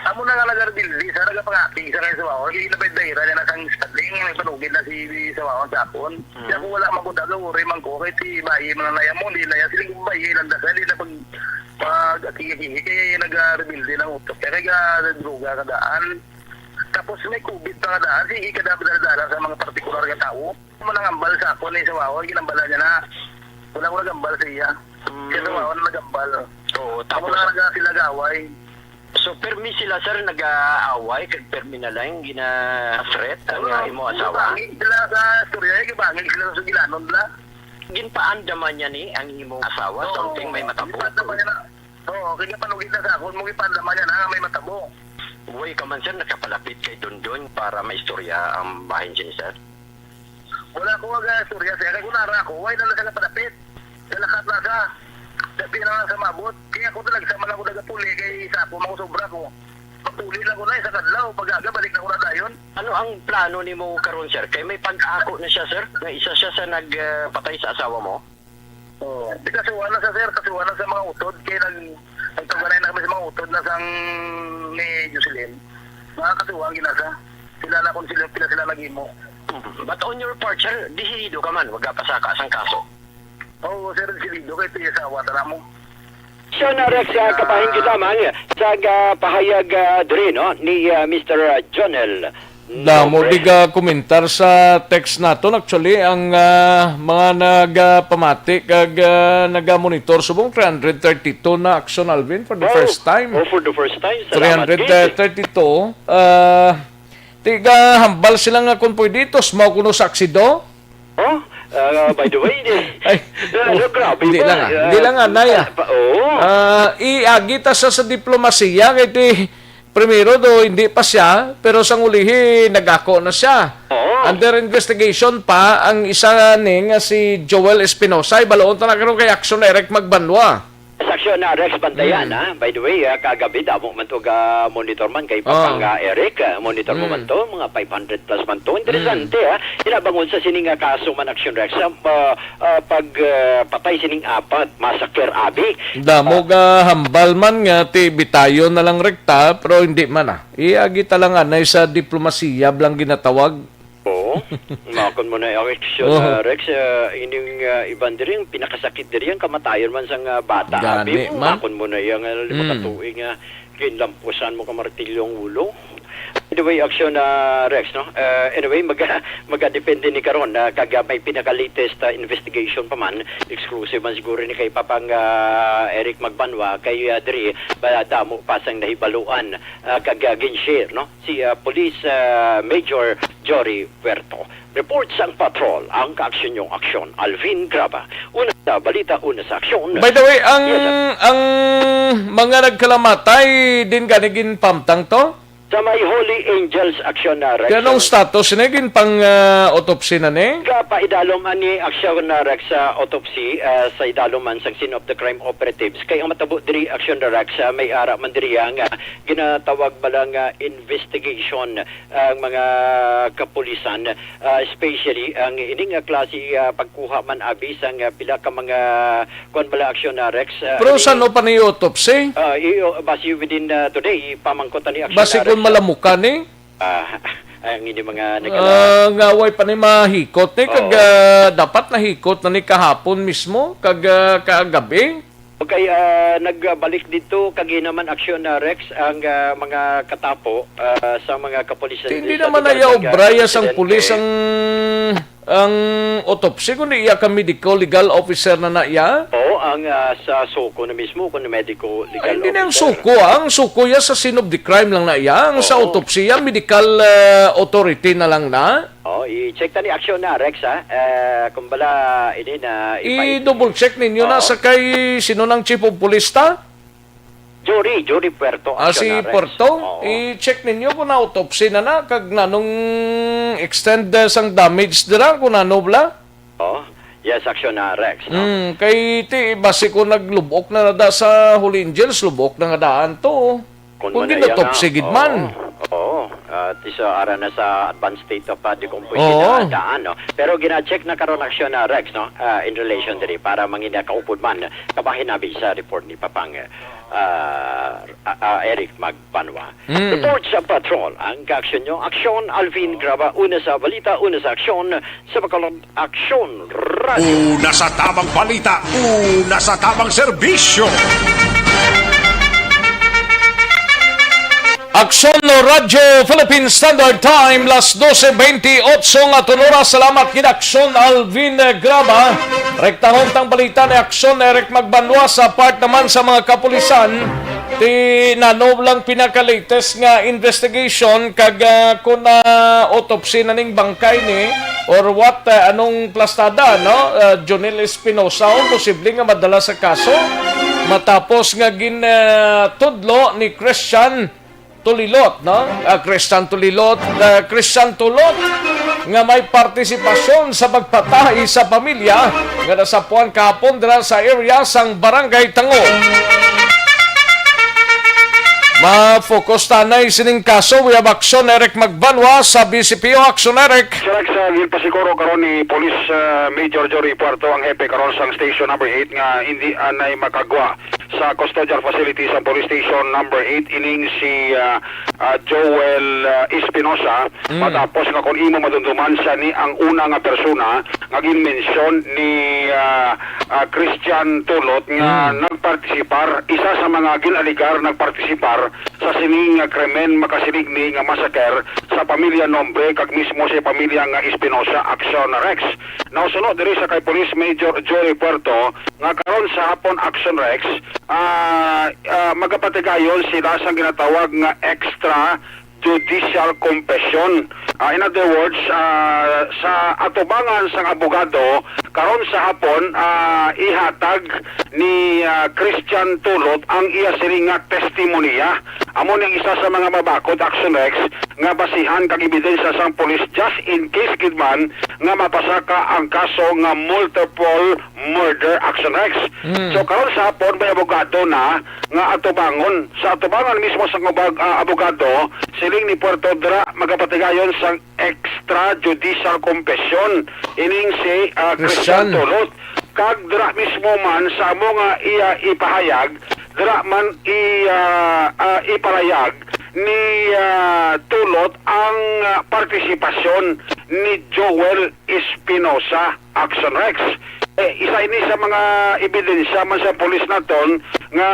amo na nga nagarebildi sa nagapangati sa kay Sawaon. Kaya ginapay daira niya na sang spalding, may panugid na si Sawaon sa akon. Kaya kung wala man ko daga, uri man ko, kay ti bayi man na mo, hindi na yan. Siling bayi lang dasa, hindi na pag pag akihi kay nagarebilde ng utok kay kay droga sa daan. Tapos may covid pa nga daan, sige ka dapat dala sa mga partikular nga tao. Mo nang ambal sa ako ni sa wawa, ginambala niya na. Wala ko nagambal sa iya. Siya sa wawa na nagambal. Oo, Ako tapos na nga sila gaway. So, permi sila, sir, nag-aaway, kag permi na lang gina-threat ang ah, imo asawa? Gibangig sila sa istorya, gibangig sila sa sugilanon nila. Ginpaandaman niya ni ang imong asawa, something may matabo? Gipanda man niya na. Oo, kaya panugid na sa akon mo, gipanda man niya na nga may matabo. Way ka man, sir, nakapalapit kay Dondon para maistorya ang bahin siya ni sir? Wala ko nga istorya siya, kaya kung nara ako, way na lang siya kapalapit. Nalakat na sa, sabi na lang sa mabot. Kaya ako talaga sa man ako nagapuli, kay sa ako, mga sobra ko. Mapuli lang ko na, sa kadlaw, pag-aga, balik na ko na dayon. Ano ang plano nimo karon, sir? Kay may pag-ako na siya, sir, nga isa siya sa nagpatay sa asawa mo? Oo. Di kasuhan na sa sir, kasuhan na sa mga utod, kay nag, nagtuganay na kami sa mga utod na sang ni Jocelyn. Mga kasuhan ginasa. Sila na kung sila, pila sila nag-imo. Mhm. But on your part, sir, desidido ka man, wag ka pasaka sang kaso. Oo, sir, desidido kay tiya sa awatan mo. Siya na Rex, ah, kabahin gyud lamang sa ah, pahayag ah, diri, no, ni ah, Mister Jonel Damo di ga komentar sa text naton. Actually, ang, ah, mga nagapamati kag, ah, nagamonitor subong three hundred thirty-two na action, Alvin, for the Wow. first time. Oh, for the first time. Salamat, Kid. Three hundred thirty-two, ah, tiga hambal sila nga kung pwede, tos mao kuno sa aksido. Oh, ah, by the way, di, Ay, ah, oh, grabe hindi ba? lang, ah. Ah, Hindi lang, ah, Nay, ah. pa-, oo. Ah, iagi ta sa, sa diplomasiya, kay ti, primero do, hindi pa siya, pero sang ulihi, nag-ako na siya. Oo. Under investigation pa ang isa ni nga si Joel Espinosa. Ibaloon ta na karon kay Action Eric Magbanwa. Sa Action na Rex Bantayan, Mm. ah. By the way, ah, kagabi, damo man to ga monitor man kay Ah. Papang, ah, Eric, ah, monitor mo Mm. man to, mga five hundred plus man to. Interesante, Mm. ah. Inabangon sa sini nga kaso man, Action Rex, ah, ah, pag, ah, patay sining apat, massacre, abi. Damo Ah. ga hambal man nga ti bitayon na lang rekta, pero hindi man, ah. Iagi ta lang anay sa diplomasiya lang ginatawag. Oo. Makon mo na, Rex, Oo. ah, Rex, ah, ining, ah, iban diri, ang pinakasakit diri, ang kamatayon man sang, ah, bata. Gani Abi mo, man. makon mo na yang, ah, lima ka Mm. tuig nga ginlampusan mo ka martilyo ang ulo. Anyway, Action, ah, Rex, no? Ah, anyway, maga-, magadepende ni karon, ah, kag, ah, may pinaka-latest, ah, investigation pa man, exclusive man siguro ni kay Papang, ah, Eric Magbanwa, kay, ah, diri, ba, damo pa sang nahibaluan, ah, kag, ah, gin-share, no? Si, ah, Police, ah, Major Jory Puerto. Report sang patrol, ang kaaksyon niyong aksyon. Alvin Graba, una sa balita, una sa aksyon. By the way, ang, Yes, sir. ang mga nagkalamatay din gani ginpamtang to? Sa may Holy Angels aksyon na, Rex. Kaya anong status na ginpang, ah, autopsy na ni? Kapaidalom ani aksyon na, Rex, sa autopsy, ah, sa idalom man sang scene of the crime operatives. Kay ang matabo diri aksyon na, Rex, ah, may ara man diri nga ginatawag ba lang, ah, investigation ang mga kapulisan, ah, especially ang ining nga klase, ah, pagkuha man abi sang, ah, pila ka mga kuan bala aksyon na, Rex, ah, Pero ani sa ano pa ni autopsy? Ah, iyo, basi within, ah, today, pamangkot ani aksyon Basi na, kung Rex. malamukan ni? Ah, ang ini mga nagala- Ah, nga way pa ni mahikot ni, kag, Oo. ah, dapat nahikot na ni kahapon mismo, kag, ah, kagabi. Okay, ah, nagbalik dito kag naman aksyon na, Rex, ang, ah, mga katapo, ah, sa mga kapulisan Hindi sa naman lugar naya ng, ah, obra ya sang insidente. pulis ang, ang autopsy, kundi iya ka medical legal officer na na iya. Oo, ang, ah, sa SOCO na mismo, kung medical legal Ay, hindi na ang officer. SOCO, ah. Ang SOCO ya sa scene of the crime lang na iya. Ang sa Oo. autopsy ya, medical, ah, authority na lang na. Oh, i-check ta ni aksyon na, Rex, ha? Eh, kung bala, ini na ipa- I-double check ninyo na Oo. sa kay sino nang chief of police ta? Jory, Jory Puerto, Ah, aksyon si na, Rex. Puerto? Oo. I-check ninyo kung na-autopsy na na, kag nanong extend, eh, sang damage dira, kung ano bala? Oh, yes, aksyon na, Rex, no? Hmm, kay ti, basi ko naglubok na nada sa Holy Angels, lubok na nga daan to. Kung Kung man na yan, ginatopsy ah, gid man. Oo, oo. At isa ara na sa advanced state of, ah, decomposition Oo. na daan, no? Pero gina-check na karon aksyon na, Rex, no? Ah, in relation diri para mangina kaupod man kabahin abi sa report ni Papang, ah, ah, ah, Eric Magbanwa. Mm. Report sa patrol, ang kaaksyon nyo, aksyon, Alvin Graba, una sa balita, una sa aksyon, sa Bacolod Aksyon Radio. Una sa tamang balita, una sa tamang serbisyo. Aksyon Radio Philippine Standard Time, las doce veintiocho nga tunog oras. Salamat gid, Aksyon Alvin Graba. Rektahon tang balita ni Aksyon Eric Magbanwa sa part naman sa mga kapulisan. Ti nano lang pinaka-latest nga investigation kag, ah, kung, ah, autopsy na ning bangkay ni or what, ah, anong plastada, no? Ah, Jonel Espinosa, oh, posible nga madala sa kaso matapos nga gin, ah, tudlo ni Christian Tulilot, no? Ah, Christian Tulilot, ah, Christian Tulot nga may partisipasyon sa pagpatay sa pamilya nga nasapuan kahapon dira sa area sang Barangay Tango. Ma-focus tanay sining kaso. We have Aksyon Eric Magbanwa sa B C P O. Aksyon, Eric. Sir, sa ginpasiguro karon ni Police, ah, Major Jory Puerto, ang hepe karon sang Station Number Eight, nga hindi anay makagwa sa custodial facility sa Police Station Number Eight ining si, ah, ah, Joel, ah, Espinosa, Mm. matapos nga kung imo madumduman siya ni ang una nga persona nga ginmensyon ni, ah, ah, Christian Tulot nga Hmm. nagpartisipar, isa sa mga gin-alegar nagpartisipar sa sining nga krimen, makasiling ni nga massacre sa pamilya nombre kag mismo sa pamilya nga Espinosa, Action Rex. Nausuno diri sa kay Police Major Jory Puerto nga karon sa hapon, Action Rex, ah, ah, magapatigayon sila sang ginatawag nga extra judicial confession. Ah, in other words, ah, sa atubangan sang abogado, karon sa hapon, ah, ihatag ni, ah, Christian Tulot ang iya sini nga testimonya. Amo ning isa sa mga mabakod, Action Rex, nga basihan kag ebidensya sang pulis, just in case gid man nga mapasaka ang kaso nga multiple murder, Action Rex. Mm. So, karon sa hapon, may abogado na nga atubangon. Sa atubangan mismo sa ubag-, ah, abogado, siling ni Puerto, dira magapatigayon sang extrajudicial confession ining si, ah, Christian Christian. Tulot. Kag dira mismo man sa amo nga iya ipahayag, dira man i-, ah, ah, iparayag ni, ah, Tulot ang, ah, partisipasyon ni Joel Espinosa, Action Rex. Eh, isa ini sa mga ebidensya man sa pulis naton nga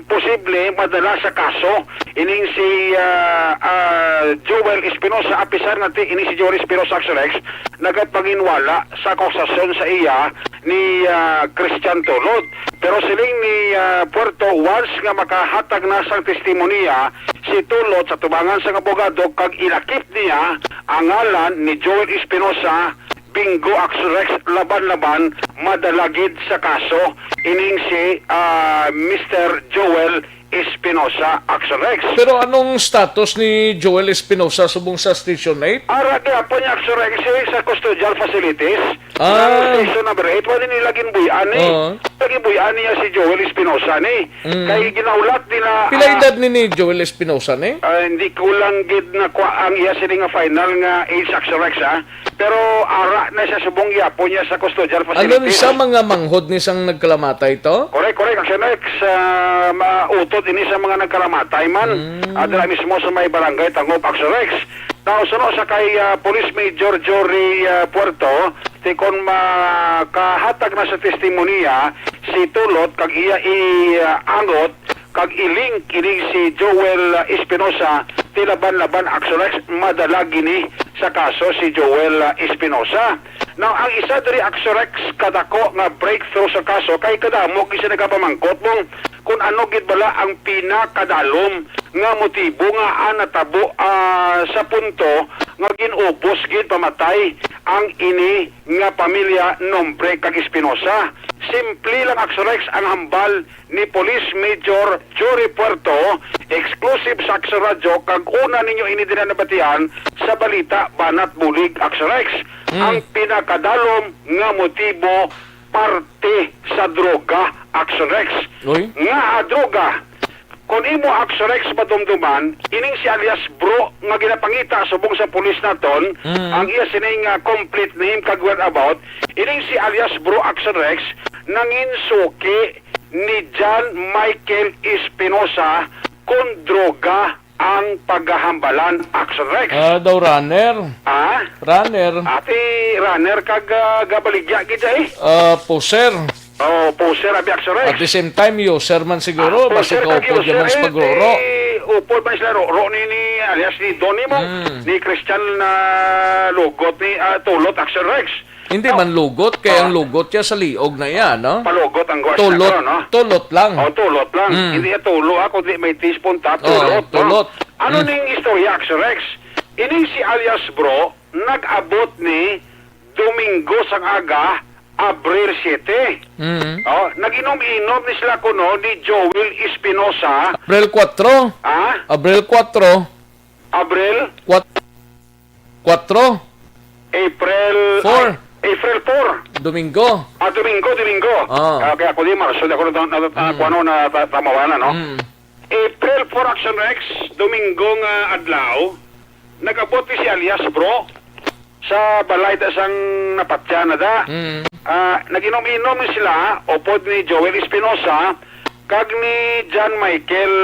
posible madala sa kaso ining si, ah, ah, Joel Espinosa, apisar nga ti ini si Joel Espinosa, Action Rex, nagapanginwala sa akusasyon sa iya ni, ah, Christian Tulot. Pero siling ni, ah, Puerto, once nga makahatag na sang testimonya si Tulot sa tubangan sang abogado kag ilakip niya ang ngalan ni Joel Espinosa, bingo, Action Rex, laban-laban, madala gid sa kaso ining si, ah, Mister Joel Espinosa, Action Rex. Pero anong status ni Joel Espinosa subong sa Station eight? Ara gihapon niya, Action Rex, eh, sa custodial facilities. Ah. Sa station number eight, wala nila ginbuy-an, eh. Oo. Wala ginbuy-an niya si Joel Espinosa, ni. Mm. Kay ginahulat nila, Pila ah, edad ni, ni Joel Espinosa, ni? Ah, hindi ko lang gid nakuha ang iya sini nga final nga age, Action Rex, ha. Pero ara na siya subong gihapon niya sa custodial facilities. Alon sa mga manghod ni sang nagkalamatay to? Correct, correct. Action Rex, ah, mautod ini sa mga nagkalamatay man. Mm. Ah, dira mismo sa may barangay Tangub, Action Rex. Now, suno sa kay, ah, Police Major Jory, ah, Puerto, ti kon makahatag na sa testimonya si Tulot kag iya iangot kag i-link ini si Joel, ah, Espinosa, ti laban-laban, Action Rex, madala gini sa kaso si Joel, ah, Espinosa. Now, ang isa diri, Action Rex, kadako nga breakthrough sa kaso kay kadamo gid siya nagapamangkot kung, kung ano gid bala ang pinakadalom nga motibo nga, ah, natabo, ah, sa punto nga gin-ubos gid pamatay ang ini nga pamilya nombre kag Espinosa. Simple lang, Action Rex, ang hambal ni Police Major Jory Puerto, exclusive sa Action Radio, kag una ninyo ini dira nabatian sa balita, Banat Bulig, Action Rex. Hmm. Ang pinakadalom nga motibo, parte sa droga, Action Rex. Uy. Nga, ah, droga, kung imo, Action Rex, madumduman, ining si alias Bro nga ginapangita subong sa pulis naton, Mm. ang iya sining, ah, complete name kag whereabout, ining si alias Bro, Action Rex, nangin suki ni John Michael Espinosa kon droga ang paghahambalan, Action Rex. Ah, daw runner. Ah? Runner. Ati runner kag, ah, gabaligya gid, eh. Ah, poser. Oh, poser, abi, Action Rex. At the same time, user man siguro, Ah, basi poser kag kaupod user, yan sa eh, pagroro. Eh, upod man sila, roro ni, ni, alias ni Donnie mo, Mm. ni Christian na lugot ni, ah, Tulot, Action Rex. Hindi Oh. man lugot, kay ang Oh. lugot niya sa liog na yan, no? Palugot ang guwas Tulot, na to, no? tulot lang. Oh, tulot lang. Mm. Hindi niya tulo, ah, kundi may teaspoon ta, Oo, tulot, no? tulot. Ano Mm. ning istorya, Action Rex? Ini si alias Bro, nag-abot ni Domingo sang aga, Abril siete. Mm. Oh, nag-inom-inom ni sila kuno ni Joel Espinosa. Abril kuwatro. Ah? Abril kuwatro. Abril? Kwat-, kwatro. April, Four. ay, April four. Domingo. Ah, Domingo, Domingo. Ah. Ah, kaya ako di Marso, di ako na, na, na, Mm. kuwano, na, ta-, tamawanan, no? Mm. April four, Action Rex, Domingo nga adlaw, nag-abot ni si alias Bro sa balay ta sang napatya na da. Mm. Ah, nag-inom-inom ni sila, upod ni Joel Espinosa, kag ni John Michael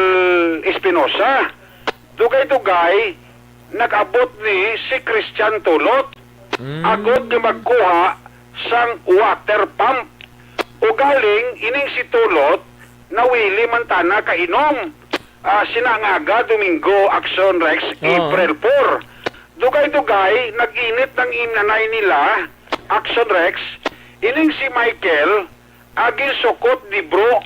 Espinosa. Dugay-dugay, nag-abot ni si Christian Tulot, Mm. agod nga magkuha sang water pump. Ugaling, ining si Tulot, nawili man tana kainom. Ah, sina nga aga, Domingo, Action Rex, Oo. April four. Dugay-dugay, nag-init ang imnanay nila, Action Rex. Ining si Michael, agi sukot ni Bro,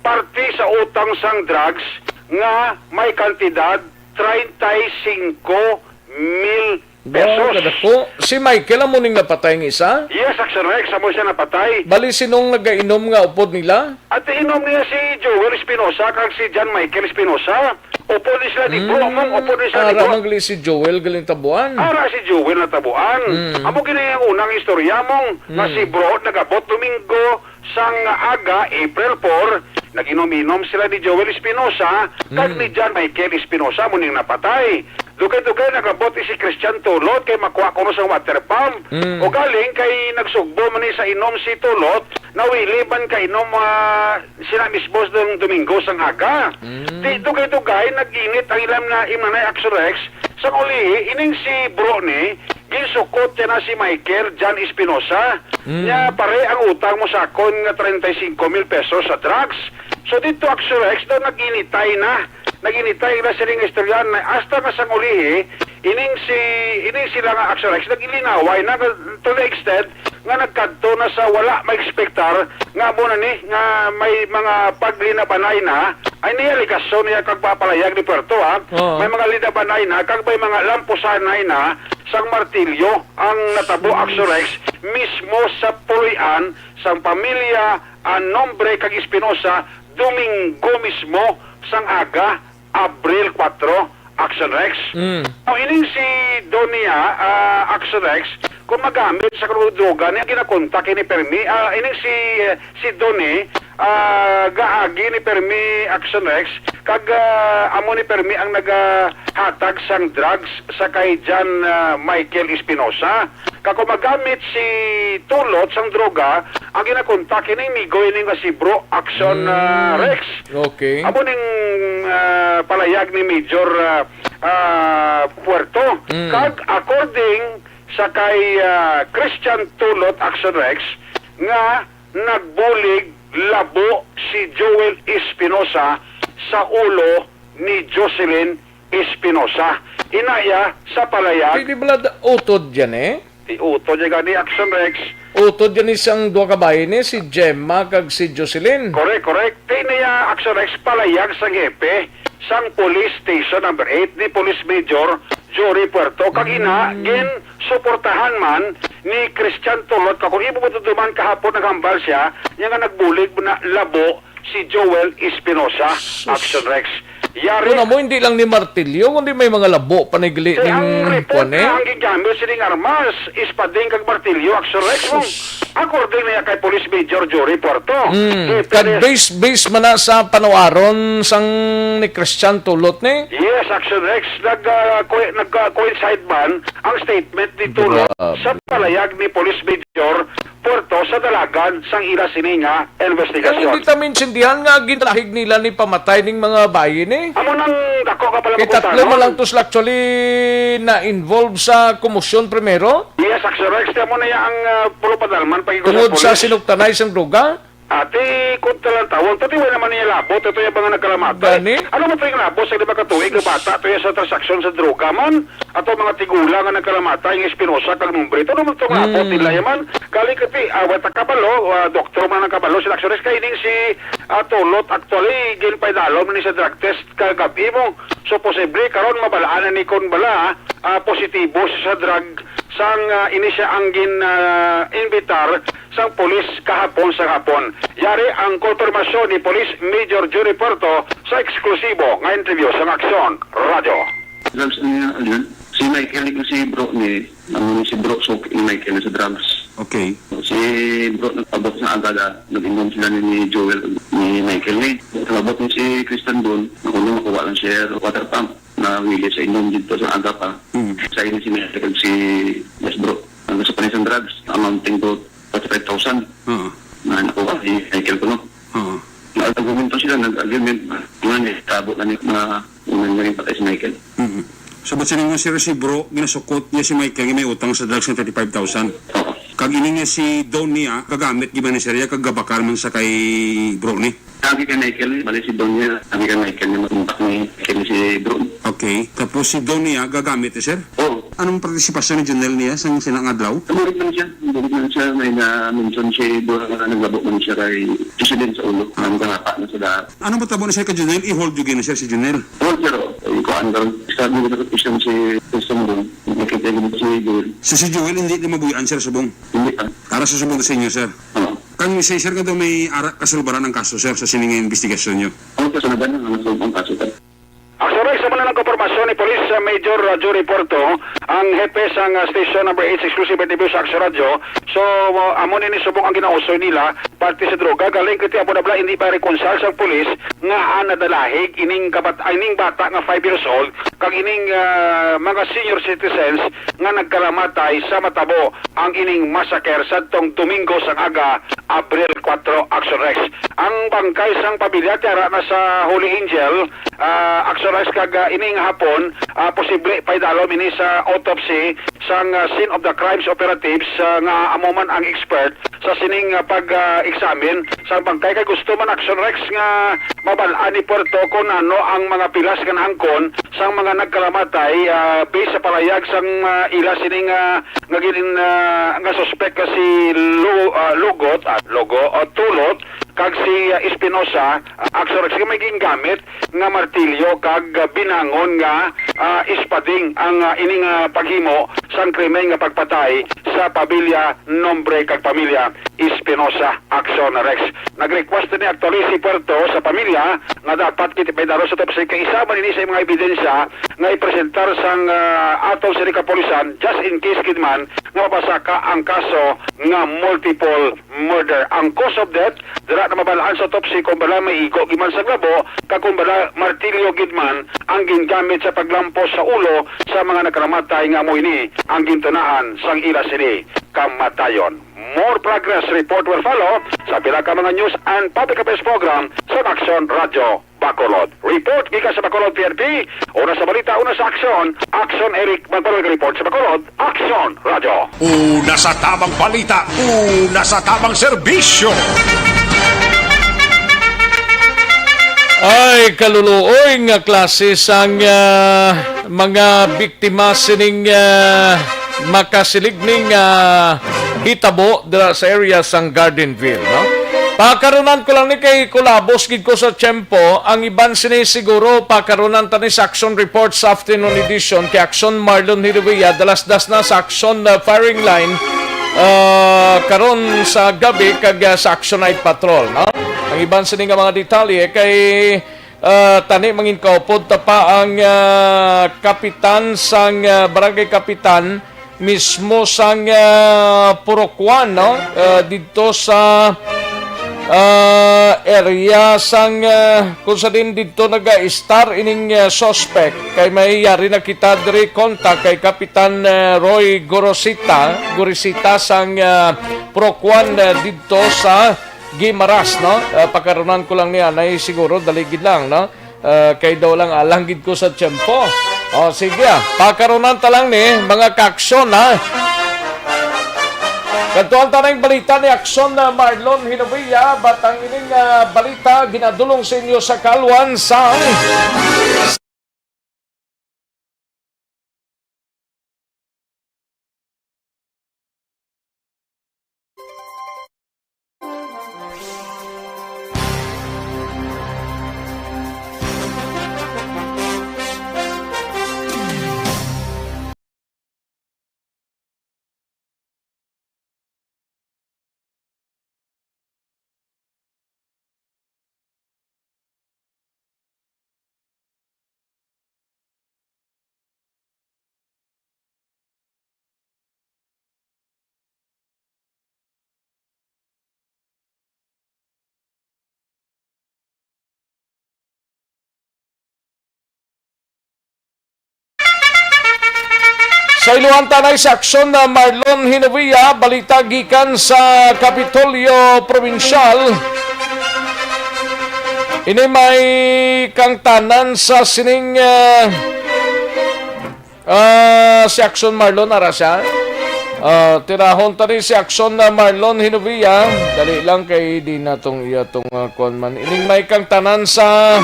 parte sa utang sang drugs nga may kantidad treinta y cinco mil Wow, pesos. Kadako. Si Michael amo ning napatay nga isa? Yes, Action Rex, amo siya napatay. Bali, sinong nagainom nga upod nila? At inom niya si Joel Espinosa kag si John Michael Espinosa. Upod ni sila ni Bro, Mm, mong upod ni sila ni ara Bro. Man gali si Joel galing tabuan. Ara si Joel na tabuan. Mm. Amo gini ang unang istorya mong nga Mm. si Bro nagabot Domingo sang aga, April four, nag-inom-inom sila ni Joel Espinosa kag Mm. ni John Michael Espinosa, mo ning napatay. Dugay-dugay nagabot si Christian Tulot kay makuha kuno sang water pump. Mm. Ugaling kay nagsugbo man ni sa inom si Tulot, nawili man kainom, ah, sina mismo sang Domingo sang aga. Mm. Di dugay-dugay nag-init ang ilang na imnanay, Action Rex. Sang ulihi, ining si Bro ni, ginsukot niya na si Michael John Espinosa. Mm. Niya pare ang utang mo sa akon nga treinta y cinco mil pesos sa drugs. So dito, Action Rex, daw nag-initay na. Nag-initay na sining istorya na hasta nga sang ulihi, ining si, ining sila nga Action Rex, nag-ilinaway na to the extent nga nagkadto na sa wala maekspektar nga amo na ni nga may mga paglinabanay na, ay niya aligasyon niya kag papalayag ni Puerto, ha. Oo. May mga linabanay na kag may mga lampusanay na sang martilyo ang natabo, Action Rex, mismo sa puloy-an sang pamilya, ang nombre kag Espinosa, Domingo mismo sang aga, Abril kuwatro, Action Rex. Mm. Now, ining si Donia, ah, Action Rex, kung magamit sa kung droga niya, ginakontak ini permi, ah, ining si, eh, si Doni, ah, gaagi ni permi, Action Rex, kag, ah, amo ni permi ang nagahatag sang drugs sa kay John, ah, Michael Espinosa. Kag kung magamit si Tulot sang droga, ang ginakontak ini migo ini nga si Bro Action, ah, Mm. Rex. Okay. Amo ning, ah, palayag ni Major, ah, ah, Puerto. Mm. Kag according sa kay, ah, Christian Tulot, Action Rex, nga nagbulig labo si Joel Espinosa sa ulo ni Jocelyn Espinosa. Inaya sa palayag. Pwede bala da-, utod yan eh? Di utod niya gani, Action Rex. Utod yan isang duha ka bayi ni, si Gemma kag si Jocelyn. Correct, correct. Di niya, Action Rex, palayag sa hepe sang Police Station Number Eight ni Police Major Jory Puerto. Kag ina, Mm. ginsuportahan man ni Christian Tulot. Kag kung imo matutuman kahapon, naghambal siya, niya nga nagbulig na labo si Joel Espinosa, Sus. Action Rex. Yari. Kuno mo, hindi lang ni martilyo, kundi may mga labo pa ni gali Kay ang ning report kuwan, eh. Na ang gigamit sining armas, espading kag martilyo, Action Rex, mo. Sus. According niya kay Police Major Jory Puerto. Mm. Eh, Kag pero base, base man na sa panuaron sang ni Christian Tulot ni? Yes, Action Rex. Nag, ah, co-, nag, ah, coincide man ang statement ni Tulot Grabe. Sa palayag ni Police Major Puerto sa dalagan sang ila sini nga Kaya investigasyon. Hindi ta maintindihan nga gintalahig nila ni pamatay ning mga bayi ni. Amo nang dako ka pala Kay tatlo makutan, man no? Lang to sila actually na-involve sa komosyon primero. Yes, Action Rex, kaya mo na yang, ah, pulo padalman pa yung Tungod sa sa pulis. Sinuktanay sang droga? Ati, kung talang tawon, pati wala naman niya labot, ito yung mga nagkalamatay. Gani? Ano mo ito yung labot sa lima ka tuig nga bata, ito yung sa transaksyon sa droga man? Ato mga tigulang nga nagkalamatay, ang Espinosa, kag nombre. Ito naman itong labot Mm. nila yaman. Kali kati, ah, wata kabalo, ah, doktor man ang kabalo, sila Action Rex, kay ining si, ah, Tulot, actually, ginpaidalom ni sa drug test kagabi mo. So, posible, karon mabalaan na ni kon bala, ah, positibo siya sa drug sang, ah, ini siya ang gin, ah, imbitar sang pulis kahapon sa hapon. Yari ang konfirmasyon ni Police Major Jory Puerto sa eksklusibo nga interview sa Aksyon Radyo. Drugs niya, ano yun? Si Michael, ito si bro ni, ano ni si bro, so ni Michael sa drugs. Okay. Si bro nagpabot sa aga, nag-inom sila ni, ni Joel, ni Michael ni. Nagpabot ni si Christian doon, nakuno makuha lang siya water pump na wili sa inom dito sa aga pa. Mm. Sa ini si Michael, si Yes Bro. Ang gusto pa niya sa drugs, amounting to forty-five thousand. Oo. Na nakuha ni Michael ko, no? Oo. Nag-argumento sila, nag-argument. Nga ni, tabo na ni na unang naging patay si Michael. Mm. So, ba't siya nga si Bro, ginasukot niya si Michael nga may utang sa drugs ng thirty-five thousand? Oo. Pag ini nga si Don niya, gagamit gid man ni sir iya, kag gabakal man sa kay bro ni. Sabi kay Michael, bali si Don niya, sabi kay Michael niya, matumpak ni Michael si Don. Okay. Tapos si Don niya, gagamit ni sir? Oo. Anong partisipasyon ni Junel niya sang sina nga adlaw? Nabulig man siya, nabulig man siya, may na-mention si Don nga naglabo man siya kay Jocelyn sa ulo. Ang kahapa na sa daan. Anong patabo ni sir kay Junel? I-hold yun na sir si Junel. Oo, sir, oh. Ay, kuhaan ka rin. Sabi ko na, isang si, si Don. Nakita ko si Joel. So, si Joel hindi na mabuhian, sir, subong? Hindi pa. Para sa subong sa inyo, sir. Oo. Kang Mister Sir, nga daw may ara kasulbaran ang kaso, sir, sa sining nga investigasyon nyo? Ang kasunod na ang subong kaso, sir. Actually, sa mga nagkapormasyon ni Police, uh, Major, uh, Jory Porto, ang hepe sang, uh, Station Number Eight Exclusive Interview sa Action Radio. So, uh, amo nini subong ang ginausoy nila, parte sa droga. Galing kiti amo na bala, hindi pa reconcile sa police nga, ah, nadalahig ining kabat-, ining bata nga five years old, kag ining, ah, mga senior citizens nga nagkalamatay sa matabo ang ining massacre sadtong Domingo sang aga, Abril kuwatro, Action Rex. Ang bangkay sang pamilya tiara na sa Holy Angel, ah, Action Rex, kag, ah, ining hapon, ah, posible pa idalom ini sa autopsy sang, ah, scene of the crimes operatives, ah, nga amo man ang expert sa sining, ah, pag, ah, examine sa bangkay, kay gusto man Action Rex nga mabal-an ni Puerto kon ano ang mga pilas nga naangkon sang mga nagkalamatay, ah, based sa palayag sang, ah, ila sining, ah, nga gin-, ah, nga suspek nga si Lu-, ah, Lugot, ah, Lugo, o Tulot, kag si, ah, Espinosa, ah, Action Rex, nga may gingamit nga martilyo kag, ah, binangon nga, ah, ispading ang, ah, ining, ah, paghimo sang krimen nga pagpatay sa pamilya, nombre kag pamilya Espinosa, Action Rex. Nag-request ni actually si Puerto sa pamilya nga dapat kiti paidaro sa autopsy kay isa man ini sa mga ebidensya nga ipresentar sang, ah, ato sa kapulisan just in case gid man nga mapasaka ang kaso nga multiple murder. Ang cause of death, dira na mabal-an sa autopsy kung bala may igo gid man sa labo, kag kung bala martilyo gid man ang gingamit sa paglampos sa ulo sa mga nakaramatay, nga amo ini ang gintunaan sang ila sini kamatayon. More progress report will follow sa pila ka mga news and public affairs program sa Action Radio Bacolod. Report gikan sa Bacolod P N P, una sa balita, una sa aksyon. Action Eric, magpanuloy report sa Bacolod, Action Radio. Una sa tamang balita, una sa tamang serbisyo. Ay, kaluluoy nga klase sang, ah, mga biktima sining, ah, makasilig ning, ah, hitabo dira sa area sang Gardenville, no? Pakarunan ko lang ni kay kulabos gid ko sa tiyempo. Ang iban sini siguro pakarunan ta ni sa Action Report sa afternoon edition kay Action Marlon Hiruia dalasdas na sa Action, uh, firing line, uh, karon sa gabi kag, uh, sa Action Night Patrol, no? Ang iban sini nga mga detalye kay, uh, tani mangin kaupod ta pa ang, uh, kapitan sang, uh, barangay kapitan mismo sang, ah, Purok One, no? Ah, didto sa, ah, area sang, ah, kung sa din didto naga-star ining, ah, suspect. Kay may yari na kita diri kontak kay Kapitan, ah, Roy Gorosita, Gorisita sang, ah, Purok One, ah, didto sa Guimaras, no? Ah, pakarunan ko lang niya, nay siguro, dali gid lang, no? Ah, kay daw lang alang gid ko sa tiyempo. O, sige, ah. Pakarunan ta lang ni, mga ka-aksyon, ha? Kadtuan ta na yung balita ni Aksyon na Marlon Hinovia, batang ining, ah, balita, ginadulong sa inyo sa kalwan sa Sa iluhan ta na sa aksyon na Marlon Hinovia, balita gikan sa Kapitolyo Probinsyal. Ini may kangtanan sa sining, ah, ah, si Aksyon Marlon, ara siya. Ah, tirahon ta ni si Action na Marlon Hinovia. Dali lang kay di na tong iya tong, ah, kuwan man. Ining may kang tanan sa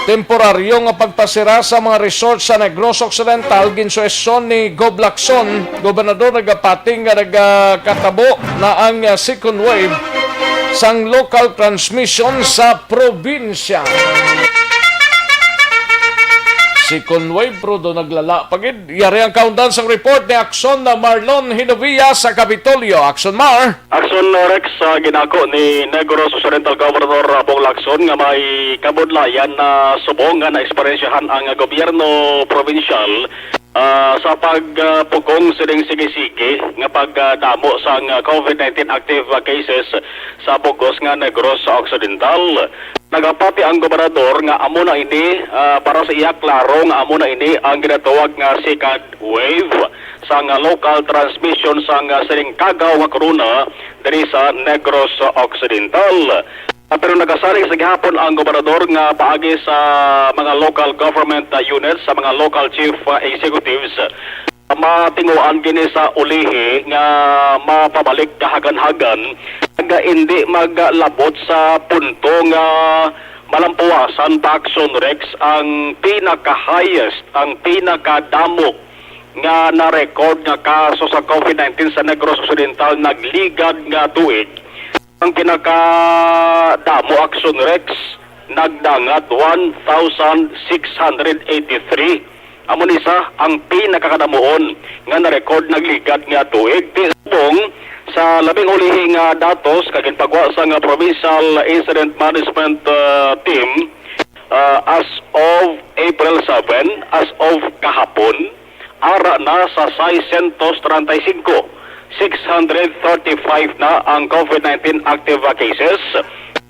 temporaryo nga pagpasira sa mga resort sa Negros Occidental, ginsuwesyon ni Gob Lacson, gobernador, nagapati nga nagakatabo na ang, ah, second wave sang local transmission sa probinsya. Second wave, pero do naglala pa gid. Yari ang kaundan sang report ni Action na Marlon Hinovia sa Kapitolyo. Action, Mar. Action, Rex, sa ginako ni Negros Occidental Governor Bong Lacson nga may kabudlayan na subong nga naeksperyensyahan ang gobyerno probinsyal, ah, sa pagpugong sining sige-sige nga pagdamo sang COVID nineteen active cases sa bug-os nga Negros Occidental. Nagapati ang gobernador nga amo na ini, ah, para sa iya, klaro nga amo na ini ang ginatawag nga second wave sang local transmission sang sining kagaw nga corona diri sa Negros Occidental. Ah, pero nagasalig sa gihapon ang gobernador nga paagi sa mga local government, ah, units, sa mga local chief, ah, executives, matinguan gini sa ulihi nga mapabalik kahagan-hagan nga indi maglabot sa punto nga malampuwasan pa, Action Rex, ang pinaka-highest, ang pinakadamo nga na-record nga kaso sa COVID nineteen sa Negros Occidental nagligad nga tuig. Ang pinakadamo, Action Rex, nagdangat one thousand six hundred eighty-three. Amo ni sa ang pinakakadamuon nga na-record nagligad nga tuig. Ti subong sa labing ulihi nga datos kag ginpagwa sa nga Provincial Incident Management, uh, Team, uh, as of April seven, as of kahapon, ara na sa six hundred thirty-five na ang COVID nineteen active cases.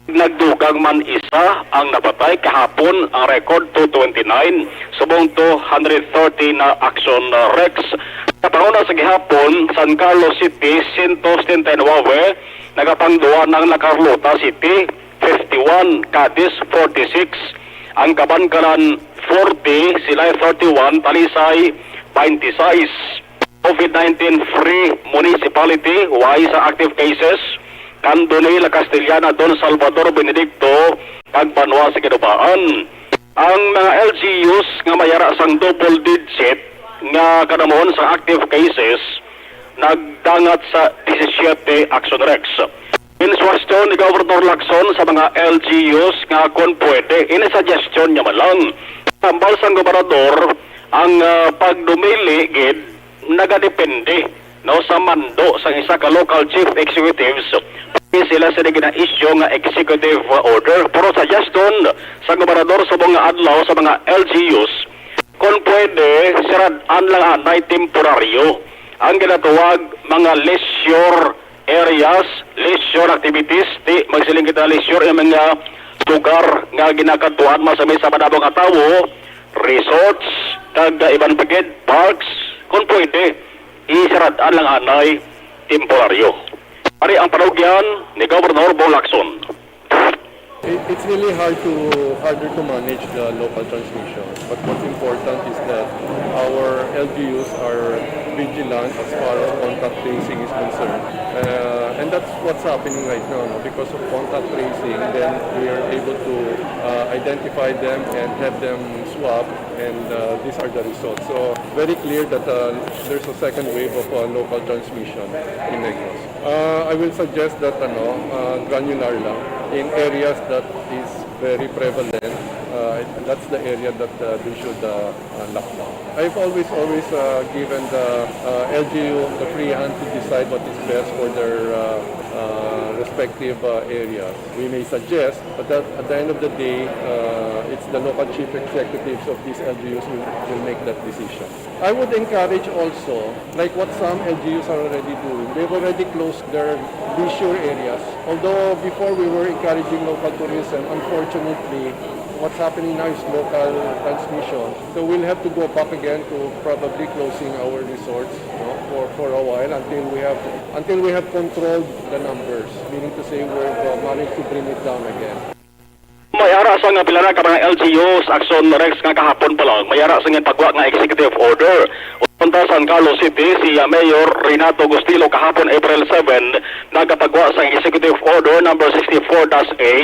Nagdugang man isa ang napatay kahapon, ang record two twenty-nine, subong two hundred thirty na, Action, uh, Rex. Sa panguna sa gihapon, San Carlos City, sento setenta y nuebe, nagapangduwa ng La Carlota City, fifty-one, Cadiz, forty-six, ang Kabankalan, forty, Silay, thirty-one, Talisay, twenty-six. COVID nineteen free municipality, way sa active cases, Candoni, La Castellana, Don Salvador, Benedicto, kag Banwa sa Ginubaan. Ang mga L G Us nga may ara sang double digit nga kadamuon sa active cases nagdangat sa disisiete, Action Rex. Ginsuwestyon ni Governor Lacson sa mga L G Us nga kon pwede, ini suggestion niya man lang. Tambal sang gobernador, ang, ah, pagdumili gid nagadepende, no, sa mando sang isa ka local chief executives. Pati sila sila gina-issue nga executive order. Pero suggestion sa gobernador sa mga adlaw sa mga L G Us, kung pwede, sirad-an lang anay temporaryo ang ginatawag mga leisure areas, leisure activities. Ti magsiling kita leisure, yung mga lugar nga ginakadtuan masami sa madamo nga tawo, resorts, kag, ah, iban pa gid, parks, kung pwede, isarad-an lang anay temporaryo. Ari ang panugyan ni Governor Bong Lacson. It, it's really hard to, harder to manage the local transmission. But what's important is that our L G Us are vigilant as far as contact tracing is concerned. Uh, and that's what's happening right now, no? Because of contact tracing, then we are able to, uh, identify them and have them swab, and, uh, these are the results. So, very clear that, uh, there's a second wave of, uh, local transmission in Negros. Uh, I will suggest that, ano, uh, granular lang in areas that is very prevalent. Uh, that's the area that, uh, they should, uh, uh, lock down. I've always, always, uh, given the, uh, L G U the free hand to decide what is best for their, uh, uh, respective, uh, areas. We may suggest, but that, at the end of the day, uh, it's the local chief executives of these L G Us will, will make that decision. I would encourage also, like what some L G Us are already doing, they've already closed their leisure areas. Although before we were encouraging local tourism, unfortunately, what's happening now is local transmission. So we'll have to go back again to probably closing our resorts, no, for, for a while until we have, until we have controlled the numbers, meaning to say we've, uh, managed to bring it down again. May ara Sa nga pila na ka mga L G Us, Action Rex, nga kahapon pa lang may ara sa iyang pagwa nga executive order. Unta San Carlos City, si, ah, Mayor Renato Gustilo kahapon, April seven, nagapagwa sa executive order number sixty-four dash A,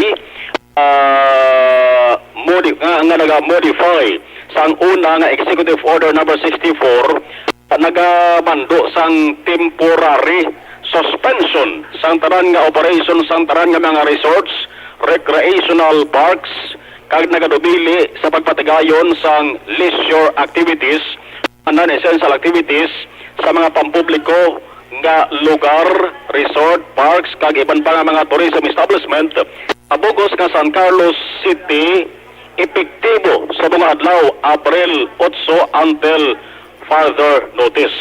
ah, modi-, nga, nga naga-modify sang una nga executive order number sixty-four, nagamando sang temporary suspension sang tanan nga operation sang tanan nga mga resorts, recreational parks, kag nagadubili sa pagpatigayon sang leisure activities, non-essential activities sa mga pampubliko nga lugar, resort, parks, kag iban pa nga mga tourism establishment sa bug-os nga San Carlos City, epektibo sa mga adlaw, April otso until further notice.